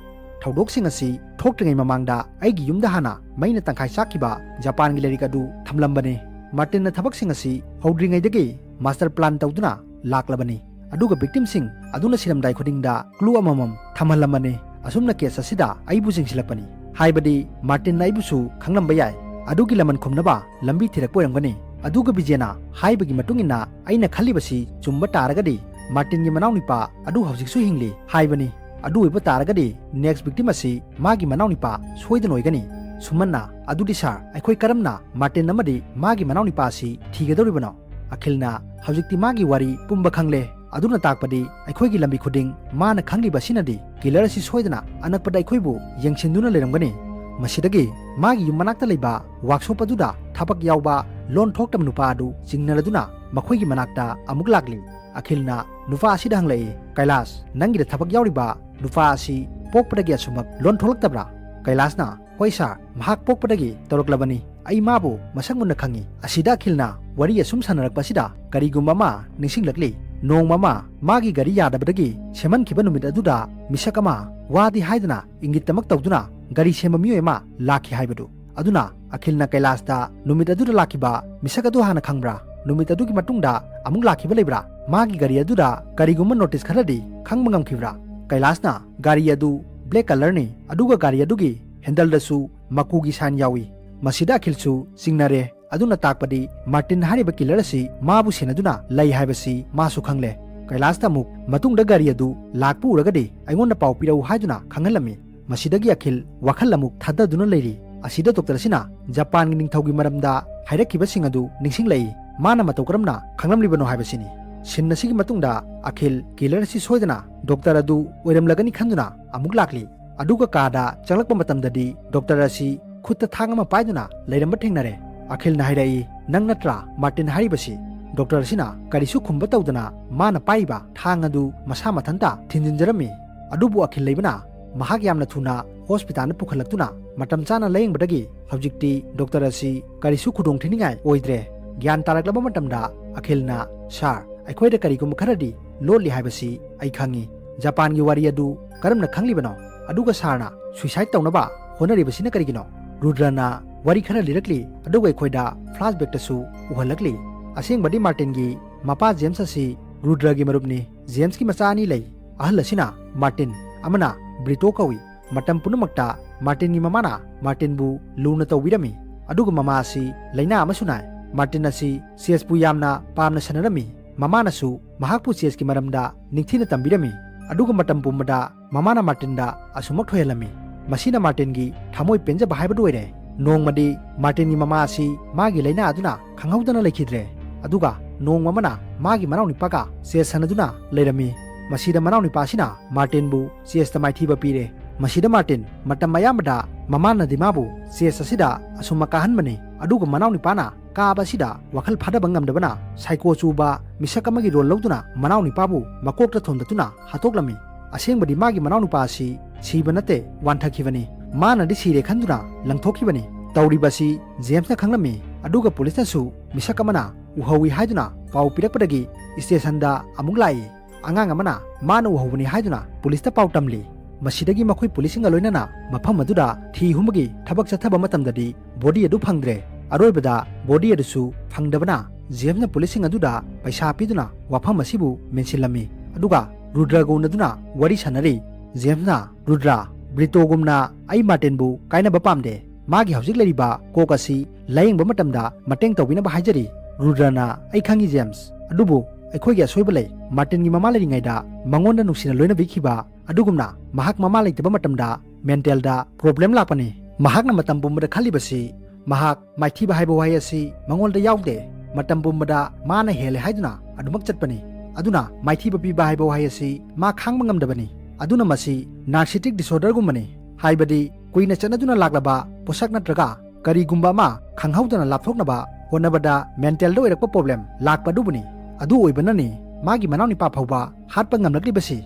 ꯊꯧꯗꯣꯛꯁꯤꯡ ꯑꯁꯤ ꯊꯣꯛꯇ꯭ꯔꯤꯉꯩ ꯃꯃꯥꯡꯗ ꯑꯩꯒꯤ ꯌꯨꯝꯗ ꯍꯥꯟꯅ ꯃꯩꯅ ꯇꯪꯈꯥꯏ ꯆꯥꯛꯈꯤꯕ ꯖꯄꯥꯟꯒꯤ ꯂꯥꯏꯔꯤꯛ ꯑꯗꯨ ꯊꯝꯂꯝꯕꯅꯤ꯫ ꯃꯥꯔꯇꯤꯟꯅ ꯊꯕꯛꯁꯤꯡ ꯑꯁꯤ ꯍꯧꯗ꯭ꯔꯤꯉꯩꯗꯒꯤ ꯃꯥꯁꯇꯔ ꯄ꯭ꯂꯥꯟ ꯇꯧꯗꯨꯅ ꯂꯥꯛꯂꯕꯅꯤ꯫ ꯑꯗꯨꯒ ꯚꯤꯛꯇꯤꯝꯁꯤꯡ ꯑꯗꯨꯅ ꯁꯤꯔꯝꯗꯥꯏ ꯈꯨꯗꯤꯡꯗ ꯀ꯭ꯂꯨ ꯑꯃꯃꯝ ꯊꯝꯍꯜꯂꯝꯕꯅꯤ꯫ ꯑꯁꯨꯝꯅ ꯀꯦꯁ ꯑꯁꯤꯗ ꯑꯩꯕꯨ ꯆꯤꯡꯁꯤꯜꯂꯛꯄꯅꯤ꯫ ꯍꯥꯏꯕꯗꯤ ꯃꯥꯔꯇꯤꯟꯅ ꯑꯩꯕꯨꯁꯨ ꯈꯪꯂꯝꯕ ꯌꯥꯏ꯫ ꯑꯗꯨꯒꯤ ꯂꯃꯟ ꯈꯨꯝꯅꯕ ꯂꯝꯕꯤ ꯊꯤꯔꯛꯄ ꯑꯣꯏꯔꯝꯒꯅꯤ꯫ ꯑꯗꯨꯒ ꯕꯤꯖꯦꯅ ꯍꯥꯏꯕꯒꯤ ꯃꯇꯨꯡ ꯏꯟꯅ ꯑꯩꯅ ꯈꯜꯂꯤꯕꯁꯤ ꯆꯨꯝꯕ ꯇꯥꯔꯒꯗꯤ, ꯃꯥꯔꯇꯤꯟꯒꯤ ꯃꯅꯥꯎꯅꯤꯄꯥ ꯑꯗꯨ ꯍꯧꯖꯤꯛꯁꯨ ꯍꯤꯡꯂꯤ ꯍꯥꯏꯕꯅꯤ꯫ ꯑꯗꯨ ꯑꯣꯏꯕ ꯇꯥꯔꯒꯗꯤ next victim ꯑꯁꯤ ꯃꯥꯒꯤ ꯃꯅꯥꯎꯅꯤꯄꯥ ꯁꯣꯏꯗꯅ ꯑꯣꯏꯒꯅꯤ꯫ ꯁꯨꯃꯟꯅ, ꯑꯗꯨꯗꯤ ꯁꯥꯔ, ꯑꯩꯈꯣꯏ ꯀꯔꯝꯅ ꯃꯥꯔꯇꯤꯟ ꯑꯃꯗꯤ ꯃꯥꯒꯤ ꯃꯅꯥꯎꯅꯤꯄꯥ ꯑꯁꯤ ꯊꯤꯒꯗꯧꯔꯤꯕꯅꯣ? ꯑꯈꯤꯜꯅ, ꯍꯧꯖꯤꯛꯇꯤ ꯃꯥꯒꯤ ꯋꯥꯔꯤ ꯄꯨꯝꯕ ꯈꯪꯂꯦ꯫ ꯑꯗꯨꯅ ꯇꯥꯛꯄꯗꯤ ꯑꯩꯈꯣꯏꯒꯤ ꯂꯝꯕꯤ ꯈꯨꯗꯤꯡ ꯃꯥꯅ ꯈꯪꯂꯤꯕ ꯑꯁꯤꯅꯗꯤ killer ꯑꯁꯤ ꯁꯣꯏꯗꯅ ꯑꯅꯛꯄꯗ ꯑꯩꯈꯣꯏꯕꯨ ꯌꯦꯡꯁꯤꯟꯗꯨꯅ ꯂꯩꯔꯝꯒꯅꯤ꯫ ꯃꯁꯤꯗꯒꯤ ꯃꯥꯒꯤ ꯌꯨꯝ ꯃꯅꯥꯛꯇ ꯂꯩꯕ workshop ꯑꯗꯨꯗ ꯊꯕꯛ ꯌꯥꯎꯕ ꯂꯣꯟ ꯊꯣꯛꯇꯕ ꯅꯨꯄꯥ ꯑꯗꯨ ꯆꯤꯡꯅꯔꯗꯨꯅ ꯃꯈꯣꯏꯒꯤ ꯃꯅꯥꯛꯇ ꯑꯃꯨꯛ ꯂꯥꯛꯂꯤ꯫ ꯑꯈꯤꯜꯅ ꯅꯨꯄꯥ ꯑꯁꯤꯗ ꯍꯪꯂꯛꯏ, "ꯀꯩꯂꯥꯁ, ꯅꯪꯒꯤꯗ ꯊꯕꯛ ꯌꯥꯎꯔꯤꯕ ꯅꯨꯄꯥ ꯑꯁꯤ ꯄꯣꯛꯄꯗꯒꯤ ꯑꯁꯨꯃꯛ ꯂꯣꯟ ꯊꯣꯛꯂꯛꯇꯕ꯭ꯔꯥ?" ꯀꯩꯂꯥꯁꯅ, "ꯍꯣꯏ ꯁꯥꯔ, ꯃꯍꯥꯛ ꯄꯣꯛꯄꯗꯒꯤ ꯇꯧꯔꯛꯂꯕꯅꯤ꯫ ꯑꯩ ꯃꯥꯕꯨ ꯃꯁꯛ ꯃꯨꯟꯅ ꯈꯪꯏ꯫" ꯑꯁꯤꯗ ꯑꯈꯤꯜꯅ ꯋꯥꯔꯤ ꯑꯁꯨꯝ ꯁꯥꯟꯅꯔꯛꯄ ꯑꯁꯤꯗ ꯀꯔꯤꯒꯨꯝꯕ ꯑꯃ ꯅꯤꯡꯁꯤꯡꯂꯛꯂꯤ꯫ ꯅꯣꯡꯃ ꯑꯃ ꯃꯥꯒꯤ ꯒꯥꯔꯤ ꯌꯥꯗꯕꯗꯒꯤ ꯁꯦꯝꯍꯟꯈꯤꯕ ꯅꯨꯃꯤꯠ ꯑꯗꯨꯗ ꯃꯤꯁꯛ ꯑꯃ ꯋꯥꯗꯤ ꯍꯥꯏꯗꯅ ꯏꯪꯒꯤꯠꯇꯃꯛ ꯇꯧꯗꯨꯅ ꯒꯥꯔꯤ ꯁꯦꯝꯕ ꯃꯤꯑꯣꯏ ꯑꯃ ꯂꯥꯛꯈꯤ ꯍꯥꯏꯕꯗꯨ꯫ ꯑꯗꯨꯅ ꯑꯈꯤꯜꯅ ꯀꯩꯂꯥꯁꯇ, "ꯅꯨꯃꯤꯠ ꯑꯗꯨꯗ ꯂꯥꯛꯈꯤꯕ ꯃꯤꯁꯛ ꯑꯗꯨ ꯍꯥꯟꯅ ꯈꯪꯕ꯭ꯔꯥ? ꯅꯨꯃꯤꯠ ꯑꯗꯨꯒꯤ ꯃꯇꯨꯡꯗ ꯑꯃꯨꯛ ꯂꯥꯛꯈꯤꯕ ꯂꯩꯕ꯭ꯔꯥ? ꯃꯥꯒꯤ ꯒꯥꯔꯤ ꯑꯗꯨꯗ ꯀꯔꯤꯒꯨꯝꯕ notice ꯈꯔꯗꯤ ꯈꯪꯕ ꯉꯝꯈꯤꯕ꯭ꯔꯥ?" ꯀꯩꯂꯥꯁꯅ, "ꯒꯥꯔꯤ ꯑꯗꯨ black colourꯅꯤ, ꯑꯗꯨꯒ ꯒꯥꯔꯤ ꯑꯗꯨꯒꯤ handleꯗꯁꯨ ꯃꯀꯨꯒꯤ sign ꯌꯥꯎꯏ꯫" ꯃꯁꯤꯗ ꯑꯈꯤꯜꯁꯨ ꯆꯤꯡꯅꯔꯦ꯫ ꯑꯗꯨꯅ ꯇꯥꯛꯄꯗꯤ ꯃꯥꯔꯇꯤꯟ ꯍꯥꯏꯔꯤꯕ killer ꯑꯁꯤ ꯃꯥꯕꯨ ꯁꯦꯟꯅꯗꯨꯅ ꯂꯩ ꯍꯥꯏꯕꯁꯤ ꯃꯥꯁꯨ ꯈꯪꯂꯦ꯫ ꯀꯩꯂꯥꯁꯇ ꯑꯃꯨꯛ ꯃꯇꯨꯡꯗ ꯒꯥꯔꯤ ꯑꯗꯨ ꯂꯥꯛꯄ ꯎꯔꯒꯗꯤ ꯑꯩꯉꯣꯟꯗ ꯄꯥꯎ ꯄꯤꯔꯛꯎ ꯍꯥꯏꯗꯨꯅ ꯈꯪꯍꯜꯂꯝꯃꯤ꯫ ꯃꯁꯤꯗꯒꯤ ꯑꯈꯤꯜ ꯋꯥꯈꯜ ꯑꯃꯨꯛ ꯊꯥꯗꯗꯨꯅ ꯂꯩꯔꯤ꯫ ꯑꯁꯤꯗ ꯗꯣꯛꯇꯔ ꯑꯁꯤꯅ ꯖꯄꯥꯟꯒꯤ ꯅꯤꯡꯊꯧꯒꯤ ꯃꯔꯝꯗ ꯍꯥꯏꯔꯛꯈꯤꯕꯁꯤꯡ ꯑꯗꯨ ꯅꯤꯡꯁꯤꯡꯂꯛꯏ꯫ ꯃꯥꯅ ꯃꯇꯧ ꯀꯔꯝꯅ ꯈꯪꯂꯝꯂꯤꯕꯅꯣ ꯍꯥꯏꯕꯁꯤꯅꯤ꯫ Scene ꯑꯁꯤꯒꯤ ꯃꯇꯨꯡꯗ ꯑꯈꯤꯜ killer ꯑꯁꯤ ꯁꯣꯏꯗꯅ ꯗꯣꯛꯇꯔ ꯑꯗꯨ ꯑꯣꯏꯔꯝꯂꯒꯅꯤ ꯈꯟꯗꯨꯅ ꯑꯃꯨꯛ ꯂꯥꯛꯂꯤ꯫ ꯑꯗꯨꯒ ꯀꯥꯗ ꯆꯪꯂꯛꯄ ꯃꯇꯝꯗꯗꯤ ꯗꯣꯛꯇꯔ ꯑꯁꯤ ꯈꯨꯠꯇ ꯊꯥꯡ ꯑꯃ ꯄꯥꯏꯗꯨꯅ ꯂꯩꯔꯝꯕ ꯊꯦꯡꯅꯔꯦ꯫ ꯑꯈꯤꯜꯅ ꯍꯥꯏꯔꯛꯏ, "ꯅꯪ ꯅꯠꯇ꯭ꯔꯥ ꯃꯥꯔꯇꯤꯟ ꯍꯥꯏꯔꯤꯕꯁꯤ?" ꯗꯣꯛꯇꯔ ꯑꯁꯤꯅ ꯀꯔꯤꯁꯨ ꯈꯨꯝꯕ ꯇꯧꯗꯅ ꯃꯥꯅ ꯄꯥꯏꯔꯤꯕ ꯊꯥꯡ ꯑꯗꯨ ꯃꯁꯥ ꯃꯊꯟꯇ ꯊꯤꯟꯖꯤꯟꯖꯔꯝꯃꯤ꯫ ꯑꯗꯨꯕꯨ ꯑꯈꯤꯜ ꯂꯩꯕꯅ ꯃꯍꯥꯛ ꯌꯥꯝꯅ ꯊꯨꯅ ꯍꯣꯁꯄꯤꯇꯥꯜꯗ ꯄꯨꯈꯠꯂꯛꯇꯨꯅ ꯃꯇꯝ ꯆꯥꯅ ꯂꯥꯌꯦꯡꯕꯗꯒꯤ ꯍꯧꯖꯤꯛꯇꯤ ꯗꯣꯛꯇꯔ ꯑꯁꯤ ꯀꯔꯤꯁꯨ ꯈꯨꯗꯣꯡ ꯊꯤꯅꯤꯡꯉꯥꯏ ꯑꯣꯏꯗ꯭ꯔꯦ꯫ ꯒ꯭ꯌꯥꯟ ꯇꯥꯔꯛꯂꯕ ꯃꯇꯝꯗ ꯑꯈꯤꯜꯅ, "ꯁꯥꯔ, ꯑꯩꯈꯣꯏꯗ ꯀꯔꯤꯒꯨꯝꯕ ꯈꯔꯗꯤ ꯂꯣꯠꯂꯤ ꯍꯥꯏꯕꯁꯤ ꯑꯩ ꯈꯪꯉꯤ꯫ ꯖꯄꯥꯟꯒꯤ ꯋꯥꯔꯤ ꯑꯗꯨ ꯀꯔꯝꯅ ꯈꯪꯂꯤꯕꯅꯣ? ꯑꯗꯨꯒ ꯁꯥꯔꯅ suicide ꯇꯧꯅꯕ ꯍꯣꯠꯅꯔꯤꯕꯁꯤꯅ ꯀꯔꯤꯒꯤꯅꯣ?" ꯔꯨꯗ꯭ꯔꯅ ꯋꯥꯔꯤ ꯈꯔ ꯂꯤꯔꯛꯂꯤ, ꯑꯗꯨꯒ ꯑꯩꯈꯣꯏꯗ flashbackꯇꯁꯨ ꯎꯍꯜꯂꯛꯂꯤ꯫ ꯑꯁꯦꯡꯕꯗꯤ ꯃꯥꯔꯇꯤꯟꯒꯤ ꯃꯄꯥ ꯖꯦꯝꯁ ꯑꯁꯤ ꯔꯨꯗ꯭ꯔꯒꯤ ꯃꯔꯨꯞꯅꯤ꯫ ꯖꯦꯝꯁꯀꯤ ꯃꯆꯥ ꯑꯅꯤ ꯂꯩ꯫ ꯑꯍꯜ ꯑꯁꯤꯅ ꯃꯥꯔꯇꯤꯟ, ꯑꯃꯅ ꯕ꯭ꯔꯤꯇꯣ ꯀꯧꯏ꯫ ꯃꯇꯝ ꯄꯨꯝꯅꯃꯛꯇ ꯃꯥꯔꯇꯤꯟꯒꯤ ꯃꯃꯥꯅ ꯃꯥꯔꯇꯤꯟꯕꯨ ꯂꯨꯅ ꯇꯧꯕꯤꯔꯝꯃꯤ꯫ ꯑꯗꯨꯒ ꯃꯃꯥ ꯑꯁꯤ ꯂꯥꯏꯅꯥ ꯑꯃꯁꯨ ꯅꯥꯏ꯫ ꯃꯥꯔꯇꯤꯟ ꯑꯁꯤ ꯆꯦꯁꯄꯨ ꯌꯥꯝꯅ ꯄꯥꯝꯅ ꯁꯥꯟꯅꯔꯝꯃꯤ꯫ ꯃꯃꯥꯅꯁꯨ ꯃꯍꯥꯛꯄꯨ ꯆꯦꯁꯀꯤ ꯃꯔꯝꯗ ꯅꯤꯡꯊꯤꯅ ꯇꯝꯕꯤꯔꯝꯃꯤ꯫ ꯑꯗꯨꯒ ꯃꯇꯝ ꯄꯨꯝꯕꯗ ꯃꯃꯥꯅ ꯃꯥꯔꯇꯤꯟꯗ ꯑꯁꯨꯝꯃꯛ ꯊꯣꯏꯍꯜꯂꯝꯃꯤ꯫ ꯃꯁꯤꯅ ꯃꯥꯔꯇꯤꯟꯒꯤ ꯊꯃꯣꯏ ꯄꯦꯟꯖꯕ ꯍꯥꯏꯕꯗꯨ ꯑꯣꯏꯔꯦ꯫ ꯅꯣꯡꯃꯗꯤ ꯃꯥꯔꯇꯤꯟꯒꯤ ꯃꯃꯥ ꯑꯁꯤ ꯃꯥꯒꯤ ꯂꯥꯏꯅꯥ ꯑꯗꯨꯅ ꯈꯪꯍꯧꯗꯅ ꯂꯩꯈꯤꯗ꯭ꯔꯦ꯫ ꯑꯗꯨꯒ ꯅꯣꯡꯃ ꯑꯃꯅ ꯃꯥꯒꯤ ꯃꯅꯥꯎꯅꯤꯄꯥꯒ ꯆꯦꯁ ꯁꯥꯟꯅꯗꯨꯅ ꯂꯩꯔꯝꯃꯤ꯫ ꯃꯁꯤꯗ ꯃꯅꯥꯎꯅꯤꯄꯥ ꯑꯁꯤꯅ ꯃꯥꯔꯇꯤꯟꯕꯨ ꯆꯦꯁꯇ ꯃꯥꯏꯊꯤꯕ ꯄꯤꯔꯦ꯫ ꯃꯁꯤꯗ ꯃꯥꯔꯇꯤꯟ ꯃꯇꯝ ꯑꯌꯥꯝꯕꯗ ꯃꯃꯥꯅꯗꯤ ꯃꯥꯕꯨ ꯆꯦꯁ ꯑꯁꯤꯗ ꯑꯁꯨꯝꯃꯛ ꯀꯥꯍꯟꯕꯅꯤ꯫ ꯑꯗꯨꯒ ꯃꯅꯥꯎꯅꯤꯄꯥꯅ ꯀꯥꯕ ꯑꯁꯤꯗ ꯋꯥꯈꯜ ꯐꯥꯗꯕ ꯉꯝꯗꯕꯅ ꯁꯥꯏꯀꯣ ꯆꯨꯕ ꯃꯤꯁꯛ ꯑꯃꯒꯤ ꯔꯣꯜ ꯂꯧꯗꯨꯅ ꯃꯅꯥꯎꯅꯤꯄꯥꯕꯨ ꯃꯀꯣꯛꯇ ꯊꯣꯝꯗꯠꯇꯨꯅ ꯍꯥꯠꯇꯣꯛꯂꯝꯃꯤ꯫ ꯑꯁꯦꯡꯕꯗꯤ ꯃꯥꯒꯤ ꯃꯅꯥꯎꯅꯨꯄꯥ ꯑꯁꯤ ꯁꯤꯕ ꯅꯠꯇꯦ, ꯋꯥꯟꯊꯈꯤꯕꯅꯤ꯫ ꯃꯥꯅꯗꯤ ꯁꯤꯔꯦ ꯈꯟꯗꯨꯅ ꯂꯪꯊꯣꯛꯈꯤꯕꯅꯤ꯫ ꯇꯧꯔꯤꯕ ꯑꯁꯤ ꯖꯦꯝꯁꯅ ꯈꯪꯂꯝꯃꯤ꯫ ꯑꯗꯨꯒ ꯄꯨꯂꯤꯁꯅꯁꯨ ꯃꯤꯁꯛ ꯑꯃꯅ ꯎꯍꯧꯏ ꯍꯥꯏꯗꯨꯅ ꯄꯥꯎ ꯄꯤꯔꯛꯄꯗꯒꯤ ꯁ꯭ꯇꯦꯁꯟꯗ ꯑꯃꯨꯛ ꯂꯥꯛꯏ꯫ ꯑꯉꯥꯡ ꯑꯃꯅ ꯃꯥꯅ ꯎꯍꯧꯕꯅꯤ ꯍꯥꯏꯗꯨꯅ ꯄꯨꯂꯤꯁꯇ ꯄꯥꯎ ꯇꯝꯂꯤ꯫ ꯃꯁꯤꯗꯒꯤ ꯃꯈꯣꯏ ꯄꯨꯂꯤꯁꯁꯤꯡꯒ ꯂꯣꯏꯅꯅ ꯃꯐꯝ ꯑꯗꯨꯗ ꯊꯤ ꯍꯨꯝꯕꯒꯤ ꯊꯕꯛ ꯆꯠꯊꯕ ꯃꯇꯝꯗꯗꯤ ꯕꯣꯗꯤ ꯑꯗꯨ ꯐꯪꯗ꯭ꯔꯦ꯫ ꯑꯔꯣꯏꯕꯗ ꯕꯣꯗꯤ ꯑꯗꯨꯁꯨ ꯐꯪꯗꯕꯅ ꯖꯦꯝꯁꯅ ꯄꯨꯂꯤꯁꯁꯤꯡ ꯑꯗꯨꯗ ꯄꯩꯁꯥ ꯄꯤꯗꯨꯅ ꯋꯥꯐꯝ ꯑꯁꯤꯕꯨ ꯃꯦꯟꯁꯤꯜꯂꯝꯃꯤ꯫ ꯑꯗꯨꯒ ꯔꯨꯗ꯭ꯔꯒ ꯎꯅꯗꯨꯅ ꯋꯥꯔꯤ ꯁꯥꯟꯅꯔꯤ꯫ ꯖꯦꯝꯁꯅ, "ꯔꯨꯗ꯭ꯔ, ꯕ꯭ꯔꯤꯇꯣꯒꯨꯝꯅ ꯑꯩ ꯃꯥꯔꯇꯤꯟꯕꯨ ꯀꯥꯏꯅꯕ ꯄꯥꯝꯗꯦ꯫ ꯃꯥꯒꯤ ꯍꯧꯖꯤꯛ ꯂꯩꯔꯤꯕ ꯀꯣꯛ ꯑꯁꯤ ꯂꯥꯌꯦꯡꯕ ꯃꯇꯝꯗ ꯃꯇꯦꯡ ꯇꯧꯕꯤꯅꯕ ꯍꯥꯏꯖꯔꯤ꯫" ꯔꯨꯗ꯭ꯔꯅ, "ꯑꯩ ꯈꯪꯏ ꯖꯦꯝꯁ, ꯑꯗꯨꯕꯨ ꯑꯩꯈꯣꯏꯒꯤ ꯑꯁꯣꯏꯕ ꯂꯩ꯫ ꯃꯥꯔꯇꯤꯟꯒꯤ ꯃꯃꯥ ꯂꯩꯔꯤꯉꯩꯗ ꯃꯉꯣꯟꯗ ꯅꯨꯡꯁꯤꯅ ꯂꯣꯏꯅꯕꯤꯈꯤꯕ ꯑꯗꯨꯒꯨꯝꯅ ꯃꯍꯥꯛ ꯃꯃꯥ ꯂꯩꯇꯕ ꯃꯇꯝꯗ ꯃꯦꯟꯇꯦꯜꯗ ꯄ꯭ꯔꯣꯕ꯭ꯂꯦꯝ ꯂꯥꯛꯄꯅꯤ꯫ ꯃꯍꯥꯛꯅ ꯃꯇꯝ ꯄꯨꯝꯕꯗ ꯈꯜꯂꯤꯕꯁꯤ ꯃꯍꯥꯛ ꯃꯥꯏꯊꯤꯕ ꯍꯥꯏꯕ ꯋꯥꯍꯩ ꯑꯁꯤ ꯃꯉꯣꯟꯗ ꯌꯥꯎꯗꯦ꯫ ꯃꯇꯝ ꯄꯨꯝꯕꯗ ꯃꯥꯅ ꯍꯦꯜꯂꯦ ꯍꯥꯏꯗꯨꯅ ꯑꯗꯨꯃꯛ ꯆꯠꯄꯅꯤ꯫ ꯑꯗꯨꯅ ꯃꯥꯏꯊꯤꯕ ꯄꯤꯕ ꯍꯥꯏꯕ ꯋꯥꯍꯩ ꯑꯁꯤ ꯃꯥ ꯈꯥꯡꯕ ꯉꯝꯗꯕꯅꯤ꯫ ꯑꯗꯨꯅ ꯃꯁꯤ ꯅꯥꯔꯁꯤꯇꯤꯛ ꯗꯤꯁꯑꯣꯔꯗꯔꯒꯨꯝꯕꯅꯤ, ꯍꯥꯏꯕꯗꯤ ꯀꯨꯏꯅ ꯆꯠꯅꯗꯨꯅ ꯂꯥꯛꯂꯕ ꯄꯣꯠꯁꯛ ꯅꯠꯇ꯭ꯔꯒ ꯀꯔꯤꯒꯨꯝꯕ ꯑꯃ ꯈꯪꯍꯧꯗꯅ ꯂꯥꯞꯊꯣꯛꯅꯕ ꯍꯣꯠꯅꯕꯗ ꯃꯦꯟꯇꯦꯜꯗ ꯑꯣꯏꯔꯛꯄ ꯄ꯭ꯔꯣꯕ꯭ꯂꯦꯝ ꯂꯥꯛꯄ ꯑꯗꯨꯕꯨꯅꯤ꯫ ꯑꯗꯨ ꯑꯣꯏꯕꯅꯅꯤ ꯃꯥꯒꯤ ꯃꯅꯥꯎꯅꯤꯄꯥ ꯐꯥꯎꯕ ꯍꯥꯠꯄ ꯉꯝꯂꯛꯂꯤꯕꯁꯤ꯫"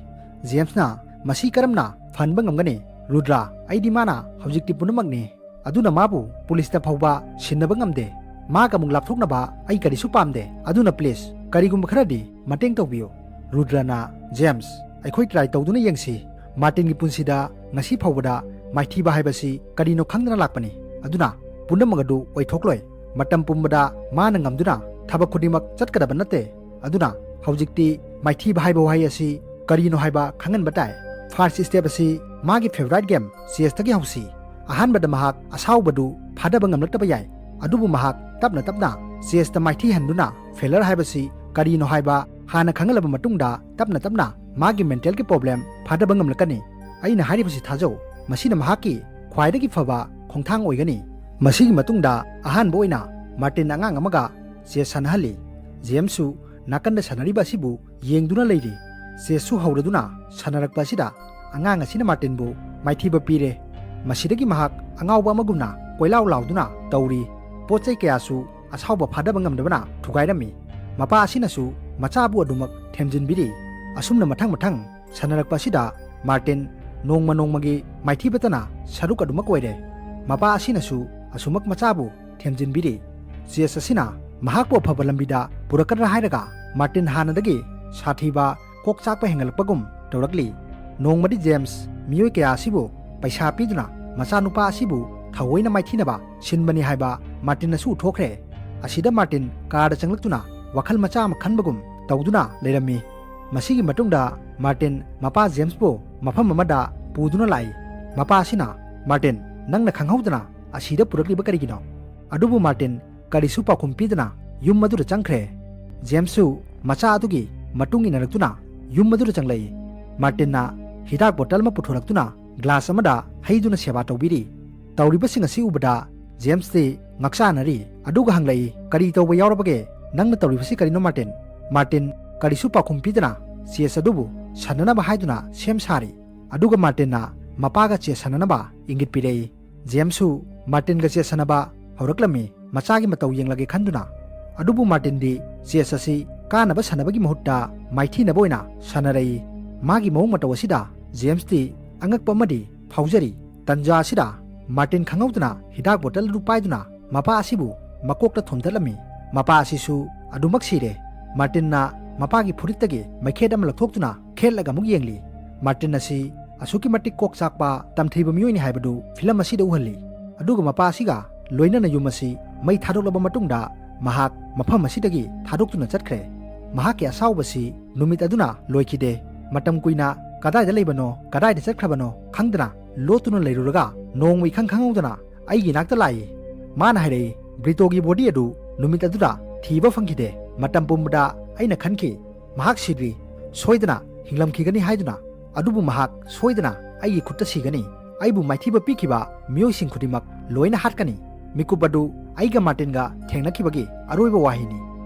ꯖꯦꯝꯁꯅ, "ꯃꯁꯤ ꯀꯔꯝꯅ ꯐꯍꯟꯕ ꯉꯝꯒꯅꯤ? ꯔꯨꯗ꯭ꯔ, ꯑꯩꯗꯤ ꯃꯥꯅ ꯍꯧꯖꯤꯛꯇꯤ ꯄꯨꯝꯅꯃꯛꯅꯤ꯫ ꯑꯗꯨꯅ ꯃꯥꯕꯨ ꯄꯨꯂꯤꯁꯇ ꯐꯥꯎꯕ ꯁꯤꯟꯅꯕ ꯉꯝꯗꯦ꯫ ꯃꯥꯒ ꯑꯃꯨꯛ ꯂꯥꯞꯊꯣꯛꯅꯕ ꯑꯩ ꯀꯔꯤꯁꯨ ꯄꯥꯝꯗꯦ꯫ ꯑꯗꯨꯅ ꯄ꯭ꯂꯤꯖ, ꯀꯔꯤꯒꯨꯝꯕ ꯈꯔꯗꯤ ꯃꯇꯦꯡ ꯇꯧꯕꯤꯌꯨ꯫" ꯔꯨꯗ꯭ꯔꯅ, "ꯖꯦꯝꯁ, ꯑꯩꯈꯣꯏ ꯇ꯭ꯔꯥꯏ ꯇꯧꯗꯨꯅ ꯌꯦꯡꯁꯤ꯫ ꯃꯥꯔꯇꯤꯟꯒꯤ ꯄꯨꯟꯁꯤꯗ ꯉꯁꯤ ꯐꯥꯎꯕꯗ ꯃꯥꯏꯊꯤꯕ ꯍꯥꯏꯕꯁꯤ ꯀꯔꯤꯅꯣ ꯈꯪꯗꯅ ꯂꯥꯛꯄꯅꯤ꯫ ꯑꯗꯨꯅ ꯄꯨꯝꯅꯃꯛ ꯑꯗꯨ ꯑꯣꯏꯊꯣꯛꯂꯣꯏ꯫ ꯃꯇꯝ ꯄꯨꯝꯕꯗ ꯃꯥꯅ ꯉꯝꯗꯨꯅ ꯊꯕꯛ ꯈꯨꯗꯤꯡꯃꯛ ꯆꯠꯀꯗꯕ ꯅꯠꯇꯦ꯫ ꯑꯗꯨꯅ ꯍꯧꯖꯤꯛꯇꯤ ꯃꯥꯏꯊꯤꯕ ꯍꯥꯏꯕ ꯋꯥꯍꯩ ꯑꯁꯤ ꯀꯔꯤꯅꯣ ꯍꯥꯏꯕ ꯈꯪꯍꯟꯕ ꯇꯥꯏ꯫ ꯐꯥꯔꯁ ꯁ꯭ꯇꯦꯞ ꯑꯁꯤ ꯃꯥꯒꯤ favourite game chess ꯇꯒꯤ ꯍꯧꯁꯤ꯫ ꯑꯍꯥꯟꯕꯗ ꯃꯍꯥꯛ ꯑꯁꯥꯎꯕꯗꯨ ꯐꯥꯗꯕ ꯉꯝꯂꯛꯇꯕ ꯌꯥꯏ, ꯑꯗꯨꯕꯨ ꯃꯍꯥꯛ ꯇꯞꯅ ꯇꯞꯅ chess ꯇ ꯃꯥꯏꯊꯤꯍꯟꯗꯨꯅ failure ꯍꯥꯏꯕꯁꯤ ꯀꯔꯤꯅꯣ ꯍꯥꯏꯕ ꯍꯥꯟꯅ ꯈꯪꯍꯜꯂꯕ ꯃꯇꯨꯡꯗ ꯇꯞꯅ ꯇꯞꯅ ꯃꯥꯒꯤ mental ꯒꯤ problem ꯐꯥꯗꯕ ꯉꯝꯂꯛꯀꯅꯤ꯫ ꯑꯩꯅ ꯍꯥꯏꯔꯤꯕꯁꯤ ꯊꯥꯖꯧ, ꯃꯁꯤꯅ ꯃꯍꯥꯛꯀꯤ ꯈ꯭ꯋꯥꯏꯗꯒꯤ ꯐꯕ ꯈꯣꯡꯊꯥꯡ ꯑꯣꯏꯒꯅꯤ꯫ ꯃꯁꯤꯒꯤ ꯃꯇꯨꯡꯗ ꯑꯍꯥꯟꯕ ꯑꯣꯏꯅ ꯃꯥꯔꯇꯤꯟ ꯑꯉꯥꯡ ꯑꯃꯒ chess ꯁꯥꯟꯅꯍꯜꯂꯤ꯫ ꯖꯦꯝꯁꯁꯨ ꯅꯥꯀꯟꯗ ꯁꯥꯟꯅꯔꯤꯕ ꯑꯁꯤꯕꯨ ꯌꯦꯡꯗꯨꯅ ꯂꯩꯔꯤ꯫ Chess ꯁꯨ ꯍꯧꯔꯗꯨꯅ ꯁꯥꯟꯅꯔꯛꯄ ꯑꯁꯤꯗ ꯑꯉꯥꯡ ꯑꯁꯤꯅ ꯃꯥꯔꯇꯤꯟꯕꯨ ꯃꯥꯏꯊꯤꯕ ꯄꯤꯔꯦ꯫ ꯃꯁꯤꯗꯒꯤ ꯃꯍꯥꯛ ꯑꯉꯥꯎꯕ ꯑꯃꯒꯨꯝꯅ ꯀꯣꯏꯂꯥꯎ ꯂꯥꯎꯗꯨꯅ ꯇꯧꯔꯤ꯫ ꯄꯣꯠ ꯆꯩ ꯀꯌꯥꯁꯨ ꯑꯁꯥꯎꯕ ꯐꯥꯗꯕ ꯉꯝꯗꯕꯅ ꯊꯨꯒꯥꯏꯔꯝꯃꯤ꯫ ꯃꯄꯥ ꯑꯁꯤꯅꯁꯨ ꯃꯆꯥꯕꯨ ꯑꯗꯨꯃꯛ ꯊꯦꯝꯖꯤꯟꯕꯤꯔꯤ꯫ ꯑꯁꯨꯝꯅ ꯃꯊꯪ ꯃꯊꯪ ꯁꯥꯟꯅꯔꯛꯄ ꯑꯁꯤꯗ ꯃꯥꯔꯇꯤꯟ ꯅꯣꯡꯃ ꯅꯣꯡꯃꯒꯤ ꯃꯥꯏꯊꯤꯕꯇꯅ ꯁꯔꯨꯛ ꯑꯗꯨꯃꯛ ꯑꯣꯏꯔꯦ꯫ ꯃꯄꯥ ꯑꯁꯤꯅꯁꯨ ꯑꯁꯨꯃꯛ ꯃꯆꯥꯕꯨ ꯊꯦꯝꯖꯤꯟꯕꯤꯔꯤ꯫ Chess ꯑꯁꯤꯅ ꯃꯍꯥꯛꯄꯨ ꯑꯐꯕ ꯂꯝꯕꯤꯗ ꯄꯨꯔꯛꯀꯗ꯭ꯔꯥ ꯍꯥꯏꯔꯒ ꯃꯥꯔꯇꯤꯟ ꯍꯥꯟꯅꯗꯒꯤ ꯁꯥꯊꯤꯕ, ꯀꯣꯛ ꯆꯥꯛꯄ ꯍꯦꯟꯒꯠꯂꯛꯄꯒꯨꯝ ꯇꯧꯔꯛꯂꯤ꯫ ꯅꯣꯡꯃꯗꯤ ꯖꯦꯝꯁ ꯃꯤꯑꯣꯏ ꯀꯌꯥ ꯑꯁꯤꯕꯨ ꯄꯩꯁꯥ ꯄꯤꯗꯨꯅ ꯃꯆꯥꯅꯨꯄꯥ ꯑꯁꯤꯕꯨ ꯊꯑꯣꯏꯅ ꯃꯥꯏꯊꯤꯅꯕ ꯁꯤꯟꯕꯅꯤ ꯍꯥꯏꯕ ꯃꯥꯔꯇꯤꯟꯅꯁꯨ ꯎꯊꯣꯛꯈ꯭ꯔꯦ꯫ ꯑꯁꯤꯗ ꯃꯥꯔꯇꯤꯟ car ꯗ ꯆꯪꯂꯛꯇꯨꯅ ꯋꯥꯈꯜ ꯃꯆꯥ ꯑꯃ ꯈꯟꯕꯒꯨꯝ ꯇꯧꯗꯨꯅ ꯂꯩꯔꯝꯃꯤ꯫ ꯃꯁꯤꯒꯤ ꯃꯇꯨꯡꯗ ꯃꯥꯔꯇꯤꯟ ꯃꯄꯥ ꯖꯦꯝꯁꯄꯨ ꯃꯐꯝ ꯑꯃꯗ ꯄꯨꯗꯨꯅ ꯂꯥꯛꯏ꯫ ꯃꯄꯥ ꯑꯁꯤꯅ, "ꯃꯥꯔꯇꯤꯟ, ꯅꯪꯅ ꯈꯪꯍꯧꯗꯅ ꯑꯁꯤꯗ ꯄꯨꯔꯛꯂꯤꯕ ꯀꯔꯤꯒꯤꯅꯣ?" ꯑꯗꯨꯕꯨ ꯃꯥꯔꯇꯤꯟ ꯀꯔꯤꯁꯨ ꯄꯥꯎꯈꯨꯝ ꯄꯤꯗꯅ ꯌꯨꯝ ꯑꯗꯨꯗ ꯆꯪꯈ꯭ꯔꯦ꯫ ꯖꯦꯝꯁꯁꯨ ꯃꯆꯥ ꯑꯗꯨꯒꯤ ꯃꯇꯨꯡ ꯏꯟꯅꯔꯛꯇꯨꯅ ꯌꯨꯝ ꯑꯗꯨꯗ ꯆꯪꯂꯛꯏ꯫ ꯃꯥꯔꯇꯤꯟꯅ ꯍꯤꯗꯥꯛ ꯕꯣꯇꯜ ꯑꯃ ꯄꯨꯊꯣꯔꯛꯇꯨꯅ glass ꯑꯃꯗ ꯍꯩꯗꯨꯅ ꯁꯦꯕꯥ ꯇꯧꯕꯤꯔꯤ꯫ ꯇꯧꯔꯤꯕꯁꯤꯡ ꯑꯁꯤ ꯎꯕꯗ ꯖꯦꯝꯁꯇꯤ ꯉꯛꯆꯥꯅꯔꯤ, ꯑꯗꯨꯒ ꯍꯪꯂꯛꯏ, "ꯀꯔꯤ ꯇꯧꯕ ꯌꯥꯎꯔꯕꯒꯦ? ꯅꯪꯅ ꯇꯧꯔꯤꯕꯁꯤ ꯀꯔꯤꯅꯣ, ꯃꯥꯔꯇꯤꯟ?" ꯃꯥꯔꯇꯤꯟ ꯀꯔꯤꯁꯨ ꯄꯥꯎꯈꯨꯝ ꯄꯤꯗꯅ chess ꯑꯗꯨꯕꯨ ꯁꯥꯟꯅꯅꯕ ꯍꯥꯏꯗꯨꯅ ꯁꯦꯝ ꯁꯥꯔꯤ꯫ ꯑꯗꯨꯒ ꯃꯥꯔꯇꯤꯟꯅ ꯃꯄꯥꯒ chess ꯁꯥꯟꯅꯅꯕ ꯏꯪꯒꯤꯠ ꯄꯤꯔꯛꯏ꯫ ꯖꯦꯝꯁꯁꯨ ꯃꯥꯔꯇꯤꯟꯒ chess ꯁꯥꯟꯅꯕ ꯍꯧꯔꯛꯂꯝꯃꯤ꯫ ꯃꯆꯥꯒꯤ ꯃꯇꯧ ꯌꯦꯡꯂꯒꯦ ꯈꯟꯗꯨꯅ꯫ ꯑꯗꯨꯕꯨ ꯃꯥꯔꯇꯤꯟꯗꯤ chess ꯑꯁꯤ ꯀꯥꯅꯕ ꯁꯥꯟꯅꯕꯒꯤ ꯃꯍꯨꯠꯇ ꯃꯥꯏꯊꯤꯅꯕ ꯑꯣꯏꯅ ꯁꯥꯟꯅꯔꯛꯏ꯫ ꯃꯥꯒꯤ ꯃꯑꯣꯡ ꯃꯇꯧ ꯑꯁꯤꯗ ꯖꯦꯝꯁꯇꯤ ꯑꯉꯛꯄ ꯑꯃꯗꯤ ꯐꯥꯎꯖꯔꯤ꯫ ꯇꯟꯖꯥ ꯑꯁꯤꯗ ꯃꯥꯔꯇꯤꯟ ꯈꯪꯍꯧꯗꯅ ꯍꯤꯗꯥꯛ ꯕꯣꯇꯜ ꯑꯗꯨ ꯄꯥꯏꯗꯨꯅ ꯃꯄꯥ ꯑꯁꯤꯕꯨ ꯃꯀꯣꯛꯇ ꯊꯣꯝꯗꯠꯂꯝꯃꯤ꯫ ꯃꯄꯥ ꯑꯁꯤꯁꯨ ꯑꯗꯨꯃꯛ ꯁꯤꯔꯦ꯫ ꯃꯥꯔꯇꯤꯟꯅ ꯃꯄꯥꯒꯤ ꯐꯨꯔꯤꯠꯇꯒꯤ ꯃꯩꯈꯦꯠ ꯑꯃ ꯂꯧꯊꯣꯛꯇꯨꯅ ꯈꯦꯠꯂꯒ ꯑꯃꯨꯛ ꯌꯦꯡꯂꯤ꯫ ꯃꯥꯔꯇꯤꯟ ꯑꯁꯤ ꯑꯁꯨꯛꯀꯤ ꯃꯇꯤꯛ ꯀꯣꯛ ꯆꯥꯛꯄ, ꯇꯝꯊꯤꯕ ꯃꯤꯑꯣꯏꯅꯤ ꯍꯥꯏꯕꯗꯨ film ꯑꯁꯤꯗ ꯎꯍꯜꯂꯤ꯫ ꯑꯗꯨꯒ ꯃꯄꯥ ꯑꯁꯤꯒ ꯂꯣꯏꯅꯅ ꯌꯨꯝ ꯑꯁꯤ ꯃꯩ ꯊꯥꯗꯣꯛꯂꯕ ꯃꯇꯨꯡꯗ ꯃꯍꯥꯛ ꯃꯐꯝ ꯑꯁꯤꯗꯒꯤ ꯊꯥꯗꯣꯛꯇꯨꯅ ꯆꯠꯈ꯭ꯔꯦ꯫ ꯃꯍꯥꯛꯀꯤ ꯑꯁꯥꯎꯕꯁꯤ ꯅꯨꯃꯤꯠ ꯑꯗꯨꯅ ꯂꯣꯏꯈꯤꯗꯦ꯫ ꯃꯇꯝ ꯀꯨꯏꯅ ꯀꯗꯥꯏꯗ ꯂꯩꯕꯅꯣ, ꯀꯗꯥꯏꯗ ꯆꯠꯈ꯭ꯔꯕꯅꯣ ꯈꯪꯗꯅ ꯂꯣꯠꯇꯨꯅ ꯂꯩꯔꯨꯔꯒ ꯅꯣꯡꯃ ꯏꯈꯪ ꯈꯪꯍꯧꯗꯅ ꯑꯩꯒꯤ ꯏꯅꯥꯛꯇ ꯂꯥꯛꯏ꯫ ꯃꯥꯅ ꯍꯥꯏꯔꯛꯏ, "ꯕ꯭ꯔꯤꯇꯣꯒꯤ ꯕꯣꯗꯤ ꯑꯗꯨ ꯅꯨꯃꯤꯠ ꯑꯗꯨꯗ ꯊꯤꯕ ꯐꯪꯈꯤꯗꯦ꯫ ꯃꯇꯝ ꯄꯨꯝꯕꯗ ꯑꯩꯅ ꯈꯟꯈꯤ, ꯃꯍꯥꯛ ꯁꯤꯗ꯭ꯔꯤ, ꯁꯣꯏꯗꯅ ꯍꯤꯡꯂꯝꯈꯤꯒꯅꯤ ꯍꯥꯏꯗꯨꯅ꯫ ꯑꯗꯨꯕꯨ ꯃꯍꯥꯛ ꯁꯣꯏꯗꯅ ꯑꯩꯒꯤ ꯈꯨꯠꯇ ꯁꯤꯒꯅꯤ꯫ ꯑꯩꯕꯨ ꯃꯥꯏꯊꯤꯕ ꯄꯤꯈꯤꯕ ꯃꯤꯑꯣꯏꯁꯤꯡ ꯈꯨꯗꯤꯡꯃꯛ ꯂꯣꯏꯅ ꯍꯥꯠꯀꯅꯤ"꯫ ꯃꯤꯀꯨꯞ ꯑꯗꯨ ꯑꯩꯒ ꯃꯥꯔꯇꯤꯟꯒ ꯊꯦꯡꯅꯈꯤꯕꯒꯤ ꯑꯔꯣꯏꯕ ꯋꯥꯍꯩꯅꯤ꯫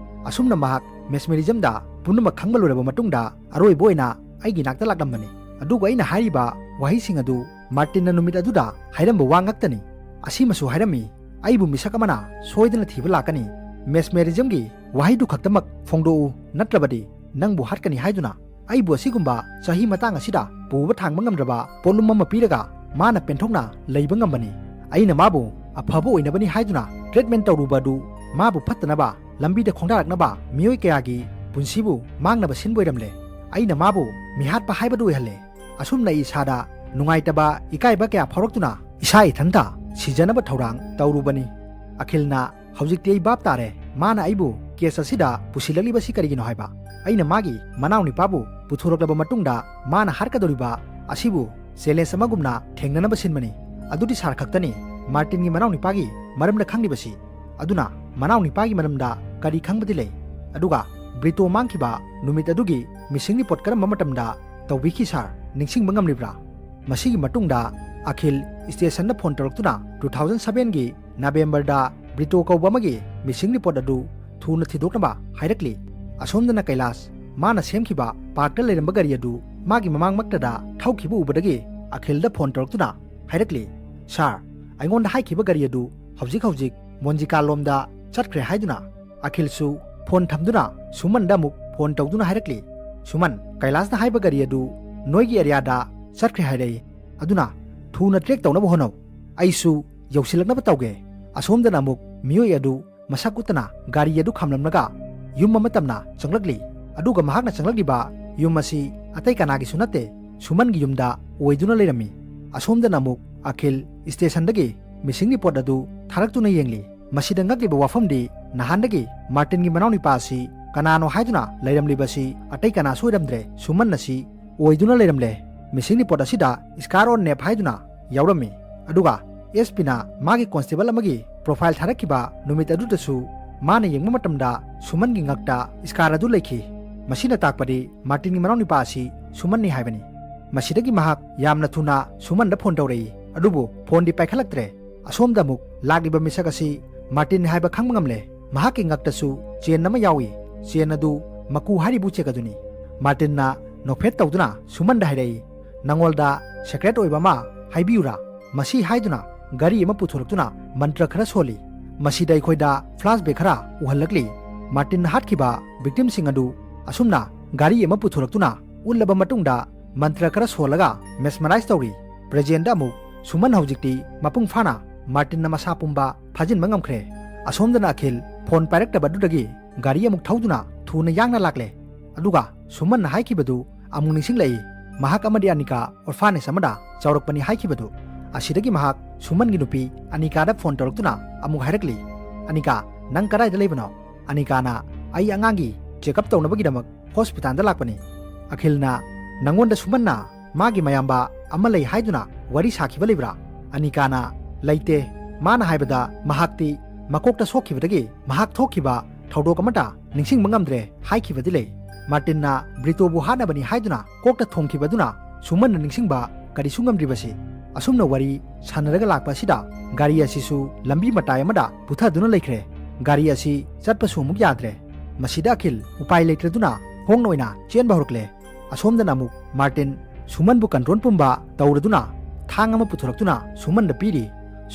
ꯑꯁꯨꯝꯅ ꯃꯍꯥꯛ ꯃꯦꯁꯃꯦꯔꯤꯖꯝꯗ ꯄꯨꯝꯅꯃꯛ ꯈꯪꯕ ꯂꯣꯏꯔꯕ ꯃꯇꯨꯡꯗ ꯑꯔꯣꯏꯕ ꯑꯣꯏꯅ ꯑꯩꯒꯤ ꯅꯥꯛꯇ ꯂꯥꯛꯂꯝꯕꯅꯤ꯫ ꯑꯗꯨꯒ ꯑꯩꯅ ꯍꯥꯏꯔꯤꯕ ꯋꯥꯍꯩꯁꯤꯡ ꯑꯗꯨ ꯃꯥꯔꯇꯤꯟꯅ ꯅꯨꯃꯤꯠ ꯑꯗꯨꯗ ꯍꯥꯏꯔꯝꯕ ꯋꯥ ꯉꯥꯛꯇꯅꯤ꯫ ꯑꯁꯤꯃꯁꯨ ꯍꯥꯏꯔꯝꯃꯤ, "ꯑꯩꯕꯨ ꯃꯤꯁꯛ ꯑꯃꯅ ꯁꯣꯏꯗꯅ ꯊꯤꯕ ꯂꯥꯛꯀꯅꯤ"꯫ ꯃꯦꯁꯃꯦꯔꯤꯖꯝꯒꯤ ꯋꯥꯍꯩꯗꯨ ꯈꯛꯇꯃꯛ ꯐꯣꯡꯗꯣꯛꯎ, ꯅꯠꯇ꯭ꯔꯕꯗꯤ ꯅꯪꯕꯨ ꯍꯥꯠꯀꯅꯤ ꯍꯥꯏꯗꯨꯅ ꯑꯩꯕꯨ ꯑꯁꯤꯒꯨꯝꯕ ꯆꯍꯤ ꯃꯇꯥꯡ ꯑꯁꯤꯗ ꯄꯨꯕ ꯊꯥꯡꯕ ꯉꯝꯗ꯭ꯔꯕ ꯄꯣꯠꯂꯨꯝ ꯑꯃ ꯄꯤꯔꯒ ꯃꯥꯅ ꯄꯦꯟꯊꯣꯛꯅ ꯂꯩꯕ ꯉꯝꯕꯅꯤ꯫ ꯑꯩꯅ ꯃꯥꯕꯨ ꯑꯐꯕ ꯑꯣꯏꯅꯕꯅꯤ ꯍꯥꯏꯗꯨꯅ ꯇ꯭ꯔꯤꯠꯃꯦꯟ ꯇꯧꯔꯨꯕ ꯑꯗꯨ ꯃꯥꯕꯨ ꯐꯠꯇꯅꯕ ꯂꯝꯕꯤꯗ ꯈꯣꯡꯗꯥꯔꯛꯅꯕ ꯃꯤꯑꯣꯏ ꯀꯌꯥꯒꯤ ꯄꯨꯟꯁꯤꯕꯨ ꯃꯥꯡꯅꯕ ꯁꯤꯟꯕ ꯑꯣꯏꯔꯝꯂꯦ꯫ ꯑꯩꯅ ꯃꯥꯕꯨ ꯃꯤꯍꯥꯠꯄ ꯍꯥꯏꯕꯗꯨ ꯑꯣꯏꯍꯜꯂꯦ꯫ ꯑꯁꯨꯝꯅ ꯑꯩ ꯏꯁꯥꯗ ꯅꯨꯡꯉꯥꯏꯇꯕ, ꯏꯀꯥꯏꯕ ꯀꯌꯥ ꯐꯥꯎꯔꯛꯇꯨꯅ ꯏꯁꯥ ꯏꯊꯟꯇ ꯁꯤꯖꯅꯕ ꯊꯧꯔꯥꯡ ꯇꯧꯔꯨꯕꯅꯤ꯫ ꯑꯈꯤꯜꯅ ꯍꯧꯖꯤꯛꯇꯤ ꯑꯩ ꯚꯥꯞ ꯇꯥꯔꯦ꯫ ꯃꯥꯅ ꯑꯩꯕꯨ ꯀꯦꯁ ꯑꯁꯤꯗ ꯄꯨꯁꯤꯜꯂꯛꯂꯤꯕꯁꯤ ꯀꯔꯤꯒꯤꯅꯣ ꯍꯥꯏꯕ꯫ ꯑꯩꯅ ꯃꯥꯒꯤ ꯃꯅꯥꯎꯅꯤꯄꯥꯕꯨ ꯄꯨꯊꯣꯔꯛꯂꯕ ꯃꯇꯨꯡꯗ ꯃꯥꯅ ꯍꯥꯠꯀꯗꯧꯔꯤꯕ ꯑꯁꯤꯕꯨ ꯆꯦꯂꯦꯟꯖ ꯑꯃꯒꯨꯝꯅ ꯊꯦꯡꯅꯅꯕ ꯁꯤꯟꯕꯅꯤ꯫ ꯑꯗꯨꯗꯤ ꯁꯥꯔ ꯈꯛꯇꯅꯤ꯫ ꯃꯥꯔꯇꯤꯟꯒꯤ ꯃꯅꯥꯎꯅꯤꯄꯥꯒꯤ ꯃꯔꯝꯗ ꯈꯪꯂꯤꯕꯁꯤ꯫ ꯑꯗꯨꯅ ꯃꯅꯥꯎꯅꯤꯄꯥꯒꯤ ꯃꯔꯝꯗ ꯀꯔꯤ ꯈꯪꯕꯗꯤ ꯂꯩ? ꯑꯗꯨꯒ ꯕ꯭ꯔꯤꯇꯣ ꯃꯥꯡꯈꯤꯕ ꯅꯨꯃꯤꯠ ꯑꯗꯨꯒꯤ ꯃꯤꯁꯤꯡ ꯔꯤꯄꯣꯔꯠ ꯀꯔꯝꯕ ꯃꯇꯝꯗ ꯇꯧꯕꯤꯈꯤ ꯁꯥꯔ? ꯅꯤꯡꯁꯤꯡꯕ ꯉꯝꯂꯤꯕ꯭ꯔꯥ? ꯃꯁꯤꯒꯤ ꯃꯇꯨꯡꯗ ꯑꯈꯤꯜ ꯁ꯭ꯇꯦꯁꯟꯗ ꯐꯣꯟ ꯇꯧꯔꯛꯇꯨꯅ ꯇꯨ ꯊꯥꯎꯖꯟ ꯁꯚꯦꯟꯒꯤ ꯅꯕꯦꯝꯕꯔꯗ ꯕ꯭ꯔꯤꯇꯣ ꯀꯧꯕ ꯑꯃꯒꯤ ꯃꯤꯁꯤꯡ ꯔꯤꯄꯣꯔꯠ ꯑꯗꯨ ꯊꯨꯅ ꯊꯤꯗꯣꯛꯅꯕ ꯍꯥꯏꯔꯛꯂꯤ꯫ ꯑꯁꯣꯝꯗꯅ ꯀꯩꯂꯥꯁ ꯃꯥꯅ ꯁꯦꯝꯈꯤꯕ ꯄꯥꯔꯛꯇ ꯂꯩꯔꯝꯕ ꯒꯥꯔꯤ ꯑꯗꯨ ꯃꯥꯒꯤ ꯃꯃꯥꯡꯃꯛꯇꯗ ꯊꯧꯈꯤꯕ ꯎꯕꯗꯒꯤ ꯑꯈꯤꯜꯗ ꯐꯣꯟ ꯇꯧꯔꯛꯇꯨꯅ ꯍꯥꯏꯔꯛꯂꯤ, "ꯁꯥꯔ, ꯑꯩꯉꯣꯟꯗ ꯍꯥꯏꯈꯤꯕ ꯒꯥꯔꯤ ꯑꯗꯨ ꯍꯧꯖꯤꯛ ꯍꯧꯖꯤꯛ ꯃꯣꯟꯖꯤꯀꯥ ꯂꯣꯝꯗ ꯆꯠꯈ꯭ꯔꯦ" ꯍꯥꯏꯗꯨꯅ꯫ ꯑꯈꯤꯜꯁꯨ ꯐꯣꯟ ꯊꯝꯗꯨꯅ ꯁꯨꯃꯟꯗ ꯑꯃꯨꯛ ꯐꯣꯟ ꯇꯧꯗꯨꯅ ꯍꯥꯏꯔꯛꯂꯤ, "ꯁꯨꯃꯟ, ꯀꯩꯂꯥꯁꯅ ꯍꯥꯏꯕ ꯒꯥꯔꯤ ꯑꯗꯨ ꯅꯣꯏꯒꯤ ꯑꯦꯔꯤꯌꯥꯗ ꯆꯠꯈ꯭ꯔꯦ ꯍꯥꯏꯔꯛꯏ꯫ ꯑꯗꯨꯅ ꯊꯨꯅ ꯇ꯭ꯔꯦꯛ ꯇꯧꯅꯕ ꯍꯣꯠꯅꯧ꯫ ꯑꯩꯁꯨ ꯌꯧꯁꯤꯜꯂꯛꯅꯕ ꯇꯧꯒꯦ"꯫ ꯑꯁꯣꯝꯗꯅ ꯑꯃꯨꯛ ꯃꯤꯑꯣꯏ ꯑꯗꯨ ꯃꯁꯛ ꯎꯠꯇꯅ ꯒꯥꯔꯤ ꯑꯗꯨ ꯈꯥꯝꯂꯝꯂꯒ ꯌꯨꯝ ꯑꯃ ꯇꯝꯅ ꯆꯪꯂꯛꯂꯤ꯫ ꯑꯗꯨꯒ ꯃꯍꯥꯛꯅ ꯆꯪꯂꯛꯂꯤꯕ ꯌꯨꯝ ꯑꯁꯤ ꯑꯇꯩ ꯀꯅꯥꯒꯤꯁꯨ ꯅꯠꯇꯦ, ꯁꯨꯃꯟꯒꯤ ꯌꯨꯝꯗ ꯑꯣꯏꯗꯨꯅ ꯂꯩꯔꯝꯃꯤ꯫ ꯑꯁꯣꯝꯗꯅ ꯑꯃꯨꯛ ꯑꯈꯤꯜ ꯁ꯭ꯇꯦꯁꯟꯗꯒꯤ ꯃꯤꯁꯤꯡ ꯔꯤꯄꯣꯔꯠ ꯑꯗꯨ ꯊꯥꯔꯛꯇꯨꯅ ꯌꯦꯡꯂꯤ꯫ ꯃꯁꯤꯗ ꯉꯛꯂꯤꯕ ꯋꯥꯐꯝꯗꯤ, ꯅꯍꯥꯟꯗꯒꯤ ꯃꯥꯔꯇꯤꯟꯒꯤ ꯃꯅꯥꯎꯅꯤꯄꯥ ꯑꯁꯤ ꯀꯅꯥꯅꯣ ꯍꯥꯏꯗꯨꯅ ꯂꯩꯔꯝꯂꯤꯕ ꯑꯁꯤ ꯑꯇꯩ ꯀꯅꯥꯁꯨ ꯑꯣꯏꯔꯝꯗ꯭ꯔꯦ, ꯁꯨꯃꯟ ꯑꯁꯤ ꯑꯣꯏꯗꯨꯅ ꯂꯩꯔꯝꯂꯦ꯫ Missing report ꯑꯁꯤꯗ scar on nape ꯍꯥꯏꯗꯨꯅ ꯌꯥꯎꯔꯝꯃꯤ꯫ ꯑꯗꯨꯒ ꯑꯦꯁ ꯄꯤꯅ ꯃꯥꯒꯤ ꯀꯣꯟꯁꯇꯦꯕꯜ ꯑꯃꯒꯤ ꯄ꯭ꯔꯣꯐꯥꯏꯜ ꯊꯥꯔꯛꯈꯤꯕ ꯅꯨꯃꯤꯠ ꯑꯗꯨꯗꯁꯨ ꯃꯥꯅ ꯌꯦꯡꯕ ꯃꯇꯝꯗ ꯁꯨꯃꯟꯒꯤ ꯉꯛꯇ scar ꯑꯗꯨ ꯂꯩꯈꯤ꯫ ꯃꯁꯤꯅ ꯇꯥꯛꯄꯗꯤ ꯃꯥꯔꯇꯤꯟꯒꯤ ꯃꯅꯥꯎꯅꯨꯄꯥ ꯑꯁꯤ ꯁꯨꯃꯟꯅꯤ ꯍꯥꯏꯕꯅꯤ꯫ ꯃꯁꯤꯗꯒꯤ ꯃꯍꯥꯛ ꯌꯥꯝꯅ ꯊꯨꯅ ꯁꯨꯃꯟꯗ ꯐꯣꯟ ꯇꯧꯔꯛꯏ, ꯑꯗꯨꯕꯨ ꯐꯣꯟꯗꯤ ꯄꯥꯏꯈꯠꯂꯛꯇ꯭ꯔꯦ꯫ ꯑꯁꯣꯝꯗ ꯑꯃꯨꯛ ꯂꯥꯛꯂꯤꯕ ꯃꯤꯁꯛ ꯑꯁꯤ ꯃꯥꯔꯇꯤꯟ ꯍꯥꯏꯕ ꯈꯪꯕ ꯉꯝꯂꯦ꯫ ꯃꯍꯥꯛꯀꯤ ꯉꯛꯇꯁꯨ ꯆꯦꯟ ꯑꯃ ꯌꯥꯎꯏ꯫ ꯆꯦꯟ ꯑꯗꯨ ꯃꯀꯨ ꯍꯥꯏꯔꯤꯕ ꯎꯆꯦꯛ ꯑꯗꯨꯅꯤ꯫ ꯃꯥꯔꯇꯤꯟꯅ ꯅꯣꯛꯐꯦꯠ ꯇꯧꯗꯨꯅ ꯁꯨꯃꯟꯗ ꯍꯥꯏꯔꯛꯏ, "ꯅꯉꯣꯜꯗ ꯁꯦꯀ꯭ꯔꯦꯠ ꯑꯣꯏꯕ ꯑꯃ ꯍꯥꯏꯕꯤꯌꯨꯔꯥ?" ꯃꯁꯤ ꯍꯥꯏꯗꯨꯅ ꯒꯥꯔꯤ ꯑꯃ ꯄꯨꯊꯣꯔꯛꯇꯨꯅ ꯃꯟꯇ꯭ꯔ ꯈꯔ ꯁꯣꯜꯂꯤ꯫ ꯃꯁꯤꯗ ꯑꯩꯈꯣꯏꯗ ꯐ꯭ꯂꯥꯁꯕꯦꯛ ꯈꯔ ꯎꯍꯜꯂꯛꯂꯤ꯫ ꯃꯥꯔꯇꯤꯟꯅ ꯍꯥꯠꯈꯤꯕ ꯚꯤꯛꯇꯤꯝꯁꯤꯡ ꯑꯗꯨ ꯑꯁꯨꯝꯅ ꯒꯥꯔꯤ ꯑꯃ ꯄꯨꯊꯣꯔꯛꯇꯨꯅ ꯎꯠꯂꯕ ꯃꯇꯨꯡꯗ ꯃꯟꯇ꯭ꯔ ꯈꯔ ꯁꯣꯜꯂꯒ ꯃꯦꯁꯃꯔꯥꯏꯁ ꯇꯧꯔꯤ꯫ ꯄ꯭ꯔꯖꯦꯟꯗ ꯑꯃꯨꯛ ꯁꯨꯃꯟ ꯍꯧꯖꯤꯛꯇꯤ ꯃꯄꯨꯡ ꯐꯥꯅ ꯃꯥꯔꯇꯤꯟꯅ ꯃꯁꯥ ꯄꯨꯝꯕ ꯐꯥꯖꯤꯟꯕ ꯉꯝꯈ꯭ꯔꯦ꯫ ꯑꯁꯣꯝꯗꯅ ꯑꯈꯤꯜ ꯐꯣꯟ ꯄꯥꯏꯔꯛꯇꯕ ꯑꯗꯨꯗꯒꯤ ꯒꯥꯔꯤ ꯑꯃꯨꯛ ꯊꯧꯗꯨꯅ ꯊꯨꯅ ꯌꯥꯡꯅ ꯂꯥꯛꯂꯦ꯫ ꯑꯗꯨꯒ ꯁꯨꯃꯟꯅ ꯍꯥꯏꯈꯤꯕꯗꯨ ꯑꯃꯨꯛ ꯅꯤꯡꯁꯤꯡꯂꯛꯏ꯫ ꯃꯍꯥꯛ ꯑꯃꯗꯤ ꯑꯅꯤꯀꯥ ꯑꯣꯔꯐꯥꯅꯦꯖ ꯑꯃꯗ ꯆꯥꯎꯔꯛꯄꯅꯤ ꯍꯥꯏꯈꯤꯕꯗꯨ꯫ ꯑꯁꯤꯗꯒꯤ ꯃꯍꯥꯛ ꯁꯨꯃꯟꯒꯤ ꯅꯨꯄꯤ ꯑꯅꯤꯀꯥꯗ ꯐꯣꯟ ꯇꯧꯔꯛꯇꯨꯅ ꯑꯃꯨꯛ ꯍꯥꯏꯔꯛꯂꯤ, "ꯑꯅꯤꯀꯥ, ꯅꯪ ꯀꯗꯥꯏꯗ ꯂꯩꯕꯅꯣ?" ꯑꯅꯤꯀꯥꯅ, "ꯑꯩ ꯑꯉꯥꯡꯒꯤ ꯆꯦꯛꯑꯞ ꯇꯧꯅꯕꯒꯤꯗꯃꯛ ꯍꯣꯁꯄꯤꯇꯥꯜꯗ ꯂꯥꯛꯄꯅꯤ꯫" ꯑꯈꯤꯜꯅ, "ꯅꯪꯉꯣꯟꯗ ꯁꯨꯃꯟꯅ ꯃꯥꯒꯤ ꯃꯌꯥꯝꯕ ꯑꯃ ꯂꯩ ꯍꯥꯏꯗꯨꯅ ꯋꯥꯔꯤ ꯁꯥꯈꯤꯕ ꯂꯩꯕ꯭ꯔꯥ?" ꯑꯅꯤꯀꯥꯅ, "ꯂꯩꯇꯦ꯫ ꯃꯥꯅ ꯍꯥꯏꯕꯗ ꯃꯍꯥꯛꯇꯤ ꯃꯀꯣꯛꯇ ꯁꯣꯛꯈꯤꯕꯗꯒꯤ ꯃꯍꯥꯛ ꯊꯣꯛꯈꯤꯕ ꯊꯧꯗꯣꯛ ꯑꯃꯠꯇ ꯅꯤꯡꯁꯤꯡꯕ ꯉꯝꯗ꯭ꯔꯦ ꯍꯥꯏꯈꯤꯕꯗꯤ ꯂꯩ꯫ ꯃꯥꯔꯇꯤꯟꯅ ꯕ꯭ꯔꯤꯇꯣꯕꯨ ꯍꯥꯠꯅꯕꯅꯤ ꯍꯥꯏꯗꯨꯅ ꯀꯣꯛꯇ ꯊꯣꯡꯈꯤꯕꯗꯨꯅ ꯁꯨꯃꯟꯅ ꯅꯤꯡꯁꯤꯡꯕ ꯀꯔꯤꯁꯨ ꯉꯝꯗ꯭ꯔꯤꯕꯁꯤ꯫" ꯑꯁꯨꯝꯅ ꯋꯥꯔꯤ ꯁꯥꯟꯅꯔꯒ ꯂꯥꯛꯄ ꯑꯁꯤꯗ ꯒꯥꯔꯤ ꯑꯁꯤꯁꯨ ꯂꯝꯕꯤ ꯃꯇꯥꯏ ꯑꯃꯗ ꯄꯨꯊꯗꯨꯅ ꯂꯩꯈ꯭ꯔꯦ꯫ ꯒꯥꯔꯤ ꯑꯁꯤ ꯆꯠꯄꯁꯨ ꯑꯃꯨꯛ ꯌꯥꯗ꯭ꯔꯦ꯫ ꯃꯁꯤꯗ ꯑꯈꯤꯜ ꯎꯄꯥꯏ ꯂꯩꯇ꯭ꯔꯗꯨꯅ ꯈꯣꯡꯅ ꯑꯣꯏꯅ ꯆꯦꯟꯕ ꯍꯧꯔꯛꯂꯦ꯫ ꯑꯁꯣꯝꯗꯅ ꯑꯃꯨꯛ ꯃꯥꯔꯇꯤꯟ ꯁꯨꯃꯟꯕꯨ ꯀꯟꯇ꯭ꯔꯣꯜ ꯄꯨꯝꯕ ꯇꯧꯔꯗꯨꯅ ꯊꯥꯡ ꯑꯃ ꯄꯨꯊꯣꯔꯛꯇꯨꯅ ꯁꯨꯃꯟꯗ ꯄꯤꯔꯤ꯫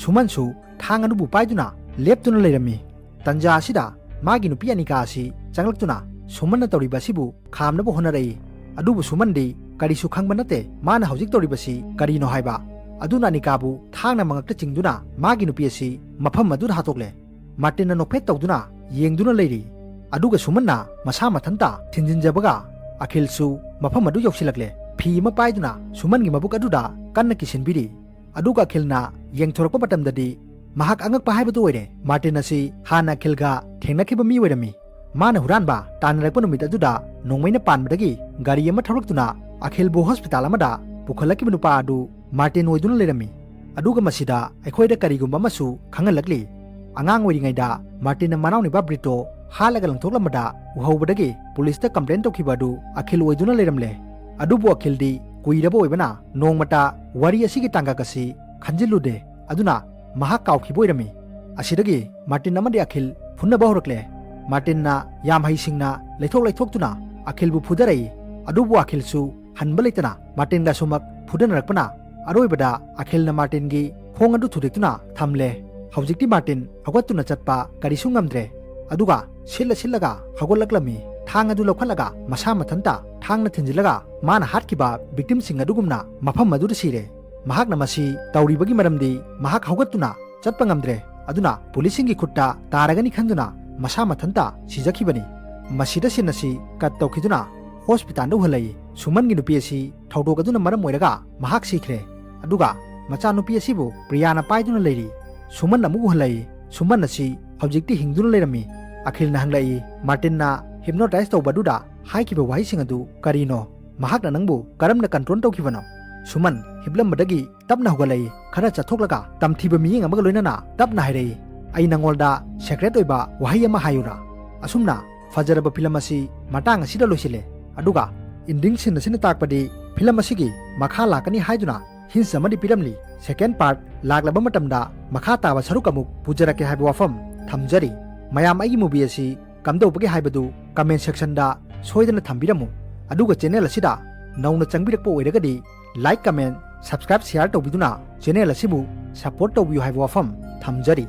ꯁꯨꯃꯟꯁꯨ ꯊꯥꯡ ꯑꯗꯨꯕꯨ ꯄꯥꯏꯗꯨꯅ ꯂꯦꯞꯇꯨꯅ ꯂꯩꯔꯝꯃꯤ꯫ ꯇꯟꯖꯥ ꯑꯁꯤꯗ ꯃꯥꯒꯤ ꯅꯨꯄꯤ ꯑꯅꯤꯀꯥ ꯑꯁꯤ ꯆꯪꯂꯛꯇꯨꯅ ꯁꯨꯃꯟꯅ ꯇꯧꯔꯤꯕ ꯑꯁꯤꯕꯨ ꯈꯥꯝꯅꯕ ꯍꯣꯠꯅꯔꯛꯏ꯫ ꯑꯗꯨꯕꯨ ꯁꯨꯃꯟꯗꯤ ꯀꯔꯤꯁꯨ ꯈꯪꯕ ꯅꯠꯇꯦ, ꯃꯥꯅ ꯍꯧꯖꯤꯛ ꯇꯧꯔꯤꯕꯁꯤ ꯀꯔꯤꯅꯣ ꯍꯥꯏꯕ꯫ ꯑꯗꯨꯅ ꯑꯅꯤꯀꯥꯕꯨ ꯊꯥꯡꯅ ꯃꯉꯛꯇ ꯆꯤꯡꯗꯨꯅ ꯃꯥꯒꯤ ꯅꯨꯄꯤ ꯑꯁꯤ ꯃꯐꯝ ꯑꯗꯨꯗ ꯍꯥꯠꯇꯣꯛꯂꯦ꯫ ꯃꯥꯔꯇꯤꯟꯅ ꯅꯣꯛꯐꯦꯠ ꯇꯧꯗꯨꯅ ꯌꯦꯡꯗꯨꯅ ꯂꯩꯔꯤ꯫ ꯑꯗꯨꯒ ꯁꯨꯃꯟꯅ ꯃꯁꯥ ꯃꯊꯟꯇ ꯊꯤꯟꯖꯤꯟꯖꯕꯒ ꯑꯈꯤꯜꯁꯨ ꯃꯐꯝ ꯑꯗꯨ ꯌꯧꯁꯤꯜꯂꯛꯂꯦ꯫ ꯐꯤ ꯑꯃ ꯄꯥꯏꯗꯨꯅ ꯁꯨꯃꯟꯒꯤ ꯃꯕꯨꯛ ꯑꯗꯨꯗ ꯀꯟꯅ ꯀꯤꯁꯤꯟꯕꯤꯔꯤ꯫ ꯑꯗꯨꯒ ꯑꯈꯤꯜꯅ ꯌꯦꯡꯊꯣꯔꯛꯄ ꯃꯇꯝꯗꯗꯤ ꯃꯍꯥꯛ ꯑꯉꯛꯄ ꯍꯥꯏꯕꯗꯨ ꯑꯣꯏꯔꯦ꯫ ꯃꯥꯔꯇꯤꯟ ꯑꯁꯤ ꯍꯥꯟꯅ ꯑꯈꯤꯜꯒ ꯊꯦꯡꯅꯈꯤꯕ ꯃꯤ ꯑꯣꯏꯔꯝꯃꯤ꯫ ꯃꯥꯅ ꯍꯨꯔꯥꯟꯕ ꯇꯥꯟꯅꯔꯛꯄ ꯅꯨꯃꯤꯠ ꯑꯗꯨꯗ ꯅꯣꯡꯃꯩꯅ ꯄꯥꯟꯕꯗꯒꯤ ꯒꯥꯔꯤ ꯑꯃ ꯊꯧꯔꯛꯇꯨꯅ ꯑꯈꯤꯜꯕꯨ ꯍꯣꯁꯄꯤꯇꯥꯜ ꯑꯃꯗ ꯄꯨꯈꯠꯂꯛꯈꯤꯕ ꯅꯨꯄꯥ ꯑꯗꯨ ꯃꯥꯔꯇꯤꯟ ꯑꯣꯏꯗꯨꯅ ꯂꯩꯔꯝꯃꯤ꯫ ꯑꯗꯨꯒ ꯃꯁꯤꯗ ꯑꯩꯈꯣꯏꯗ ꯀꯔꯤꯒꯨꯝꯕ ꯑꯃꯁꯨ ꯈꯪꯍꯜꯂꯛꯂꯤ꯫ ꯑꯉꯥꯡ ꯑꯣꯏꯔꯤꯉꯩꯗ ꯃꯥꯔꯇꯤꯟꯅ ꯃꯅꯥꯎꯅꯤꯄꯥ ꯕ꯭ꯔꯤꯇꯣ ꯍꯥꯠꯂꯒ ꯂꯪꯊꯣꯛꯂꯝꯕꯗ ꯎꯍꯧꯕꯗꯒꯤ ꯄꯨꯂꯤꯁꯇ ꯀꯝꯄ꯭ꯂꯦꯟ ꯇꯧꯈꯤꯕ ꯑꯗꯨ ꯑꯈꯤꯜ ꯑꯣꯏꯗꯨꯅ ꯂꯩꯔꯝꯂꯦ꯫ ꯑꯗꯨꯕꯨ ꯑꯈꯤꯜꯗꯤ ꯀꯨꯏꯔꯕ ꯑꯣꯏꯕꯅ ꯅꯣꯡꯃꯇ ꯋꯥꯔꯤ ꯑꯁꯤꯒꯤ ꯇꯥꯡꯀꯛ ꯑꯁꯤ ꯈꯟꯖꯤꯜꯂꯨꯗꯦ꯫ ꯑꯗꯨꯅ ꯃꯍꯥꯛ ꯀꯥꯎꯈꯤꯕ ꯑꯣꯏꯔꯝꯃꯤ꯫ ꯑꯁꯤꯗꯒꯤ ꯃꯥꯔꯇꯤꯟ ꯑꯃꯗꯤ ꯑꯈꯤꯜ ꯐꯨꯅꯕ ꯍꯧꯔꯛꯂꯦ꯫ ꯃꯥꯔꯇꯤꯟꯅ ꯌꯥꯝ ꯍꯩꯁꯤꯡꯅ ꯂꯩꯊꯣꯛ ꯂꯩꯊꯣꯛꯇꯨꯅ ꯑꯈꯤꯜꯕꯨ ꯐꯨꯗꯔꯛꯏ꯫ ꯑꯗꯨꯕꯨ ꯑꯈꯤꯜꯁꯨ ꯍꯟꯕ ꯂꯩꯇꯅ ꯃꯥꯔꯇꯤꯟꯒ ꯑꯁꯨꯃꯛ ꯐꯨꯗꯅꯔꯛꯄꯅ ꯑꯔꯣꯏꯕꯗ ꯑꯈꯤꯜꯅ ꯃꯥꯔꯇꯤꯟꯒꯤ ꯈꯣꯡ ꯑꯗꯨ ꯊꯨꯗꯦꯛꯇꯨꯅ ꯊꯝꯂꯦ꯫ ꯍꯧꯖꯤꯛꯇꯤ ꯃꯥꯔꯇꯤꯟ ꯍꯧꯒꯠꯇꯨꯅ ꯆꯠꯄ ꯀꯔꯤꯁꯨ ꯉꯝꯗ꯭ꯔꯦ꯫ ꯑꯗꯨꯒ ꯁꯤꯠꯂ ꯁꯤꯠꯂꯒ ꯍꯧꯒꯠꯂꯛꯂꯝꯃꯤ꯫ ꯊꯥꯡ ꯑꯗꯨ ꯂꯧꯈꯠꯂꯒ ꯃꯁꯥ ꯃꯊꯟꯇ ꯊꯥꯡꯅ ꯊꯤꯟꯖꯤꯜꯂꯒ ꯃꯥꯅ ꯍꯥꯠꯈꯤꯕ ꯚꯤꯛꯇꯤꯝꯁꯤꯡ ꯑꯗꯨꯒꯨꯝꯅ ꯃꯐꯝ ꯑꯗꯨꯗ ꯁꯤꯔꯦ꯫ ꯃꯍꯥꯛꯅ ꯃꯁꯤ ꯇꯧꯔꯤꯕꯒꯤ ꯃꯔꯝꯗꯤ ꯃꯍꯥꯛ ꯍꯧꯒꯠꯇꯨꯅ ꯆꯠꯄ ꯉꯝꯗ꯭ꯔꯦ꯫ ꯑꯗꯨꯅ ꯄꯨꯂꯤꯁꯁꯤꯡꯒꯤ ꯈꯨꯠꯇ ꯇꯥꯔꯒꯅꯤ ꯈꯟꯗꯨꯅ ꯃꯁꯥ ꯃꯊꯟꯇ ꯁꯤꯖꯈꯤꯕꯅꯤ꯫ ꯃꯁꯤꯗ ꯁꯤꯟ ꯑꯁꯤ ꯀꯠ ꯇꯧꯈꯤꯗꯨꯅ ꯍꯣꯁꯄꯤꯇꯥꯜꯗ ꯎꯍꯜꯂꯛꯏ꯫ ꯁꯨꯃꯟꯒꯤ ꯅꯨꯄꯤ ꯑꯁꯤ ꯊꯧꯗꯣꯛ ꯑꯗꯨꯅ ꯃꯔꯝ ꯑꯣꯏꯔꯒ ꯃꯍꯥꯛ ꯁꯤꯈ꯭ꯔꯦ꯫ ꯑꯗꯨꯒ ꯃꯆꯥꯅꯨꯄꯤ ꯑꯁꯤꯕꯨ ꯄ꯭ꯔꯤꯌꯥꯅ ꯄꯥꯏꯗꯨꯅ ꯂꯩꯔꯤ꯫ ꯁꯨꯃꯟ ꯑꯃꯨꯛ ꯎꯍꯜꯂꯛꯏ꯫ ꯁꯨꯃꯟ ꯑꯁꯤ ꯍꯧꯖꯤꯛꯇꯤ ꯍꯤꯡꯗꯨꯅ ꯂꯩꯔꯝꯃꯤ꯫ ꯑꯈꯤꯜꯅ ꯍꯪꯂꯛꯏ, "ꯃꯥꯔꯇꯤꯟꯅ ꯍꯤꯞꯅꯣꯇꯥꯏꯖ ꯇꯧꯕ ꯑꯗꯨꯗ ꯍꯥꯏꯈꯤꯕ ꯋꯥꯍꯩꯁꯤꯡ ꯑꯗꯨ ꯀꯔꯤꯅꯣ? ꯃꯍꯥꯛꯅ ꯅꯪꯕꯨ ꯀꯔꯝꯅ ꯀꯟꯇ꯭ꯔꯣꯜ ꯇꯧꯈꯤꯕꯅꯣ?" ꯁꯨꯃꯟ ꯍꯤꯞꯂꯝꯕꯗꯒꯤ ꯇꯞꯅ ꯍꯧꯒꯠꯂꯛꯏ꯫ ꯈꯔ ꯆꯠꯊꯣꯛꯂꯒ ꯇꯝꯊꯤꯕ ꯃꯤꯠꯌꯦꯡ ꯑꯃꯒ ꯂꯣꯏꯅꯅ ꯇꯞꯅ ꯍꯥꯏꯔꯛꯏ, "ꯑꯩ ꯅꯉꯣꯟꯗ ꯁꯦꯀ꯭ꯔꯦꯠ ꯑꯣꯏꯕ ꯋꯥꯍꯩ ꯑꯃ ꯍꯥꯏꯌꯨꯔꯥ?" ꯑꯁꯨꯝꯅ ꯐꯖꯔꯕ ꯐꯤꯂꯝ ꯑꯁꯤ ꯃꯇꯥꯡ ꯑꯁꯤꯗ ꯂꯣꯏꯁꯤꯜꯂꯦ꯫ ꯑꯗꯨꯒ ꯏꯟꯗꯤꯡ ꯁꯤꯟ ꯑꯁꯤꯅ ꯇꯥꯛꯄꯗꯤ ꯐꯤꯂꯝ ꯑꯁꯤꯒꯤ ꯃꯈꯥ ꯂꯥꯛꯀꯅꯤ ꯍꯥꯏꯗꯨꯅ ꯍꯤꯟꯁ ꯑꯃꯗꯤ ꯄꯤꯔꯝꯂꯤ꯫ ꯁꯦꯀꯦꯟ ꯄꯥꯔꯠ ꯂꯥꯛꯂꯕ ꯃꯇꯝꯗ ꯃꯈꯥ ꯇꯥꯕ ꯁꯔꯨꯛ ꯑꯃꯨꯛ ꯄꯨꯖꯔꯛꯀꯦ ꯍꯥꯏꯕ ꯋꯥꯐꯝ ꯊꯝꯖꯔꯤ꯫ ꯃꯌꯥꯝ ꯑꯩꯒꯤ ꯃꯨꯚꯤ ꯑꯁꯤ ꯀꯝꯗꯧꯕꯒꯦ ꯍꯥꯏꯕꯗꯨ ꯀꯃꯦꯟ ꯁꯦꯛꯁꯟꯗ ꯁꯣꯏꯗꯅ ꯊꯝꯕꯤꯔꯝꯃꯨ꯫ ꯑꯗꯨꯒ ꯆꯦꯅꯦꯜ ꯑꯁꯤꯗ ꯅꯧꯅ ꯆꯪꯕꯤꯔꯛꯄ ꯑꯣꯏꯔꯒꯗꯤ ꯂꯥꯏꯛ, ꯀꯃꯦꯟ, ꯁꯕꯁꯀ꯭ꯔꯥꯏꯕ, ꯁꯤꯌꯥꯔ ꯇꯧꯕꯤꯗꯨꯅ ꯆꯦꯅꯦꯜ ꯑꯁꯤꯕꯨ ꯁꯄꯣꯔꯠ ꯇꯧꯕꯤꯌꯨ ꯍꯥꯏꯕ ꯋꯥꯐꯝ ꯊꯝꯖꯔꯤ꯫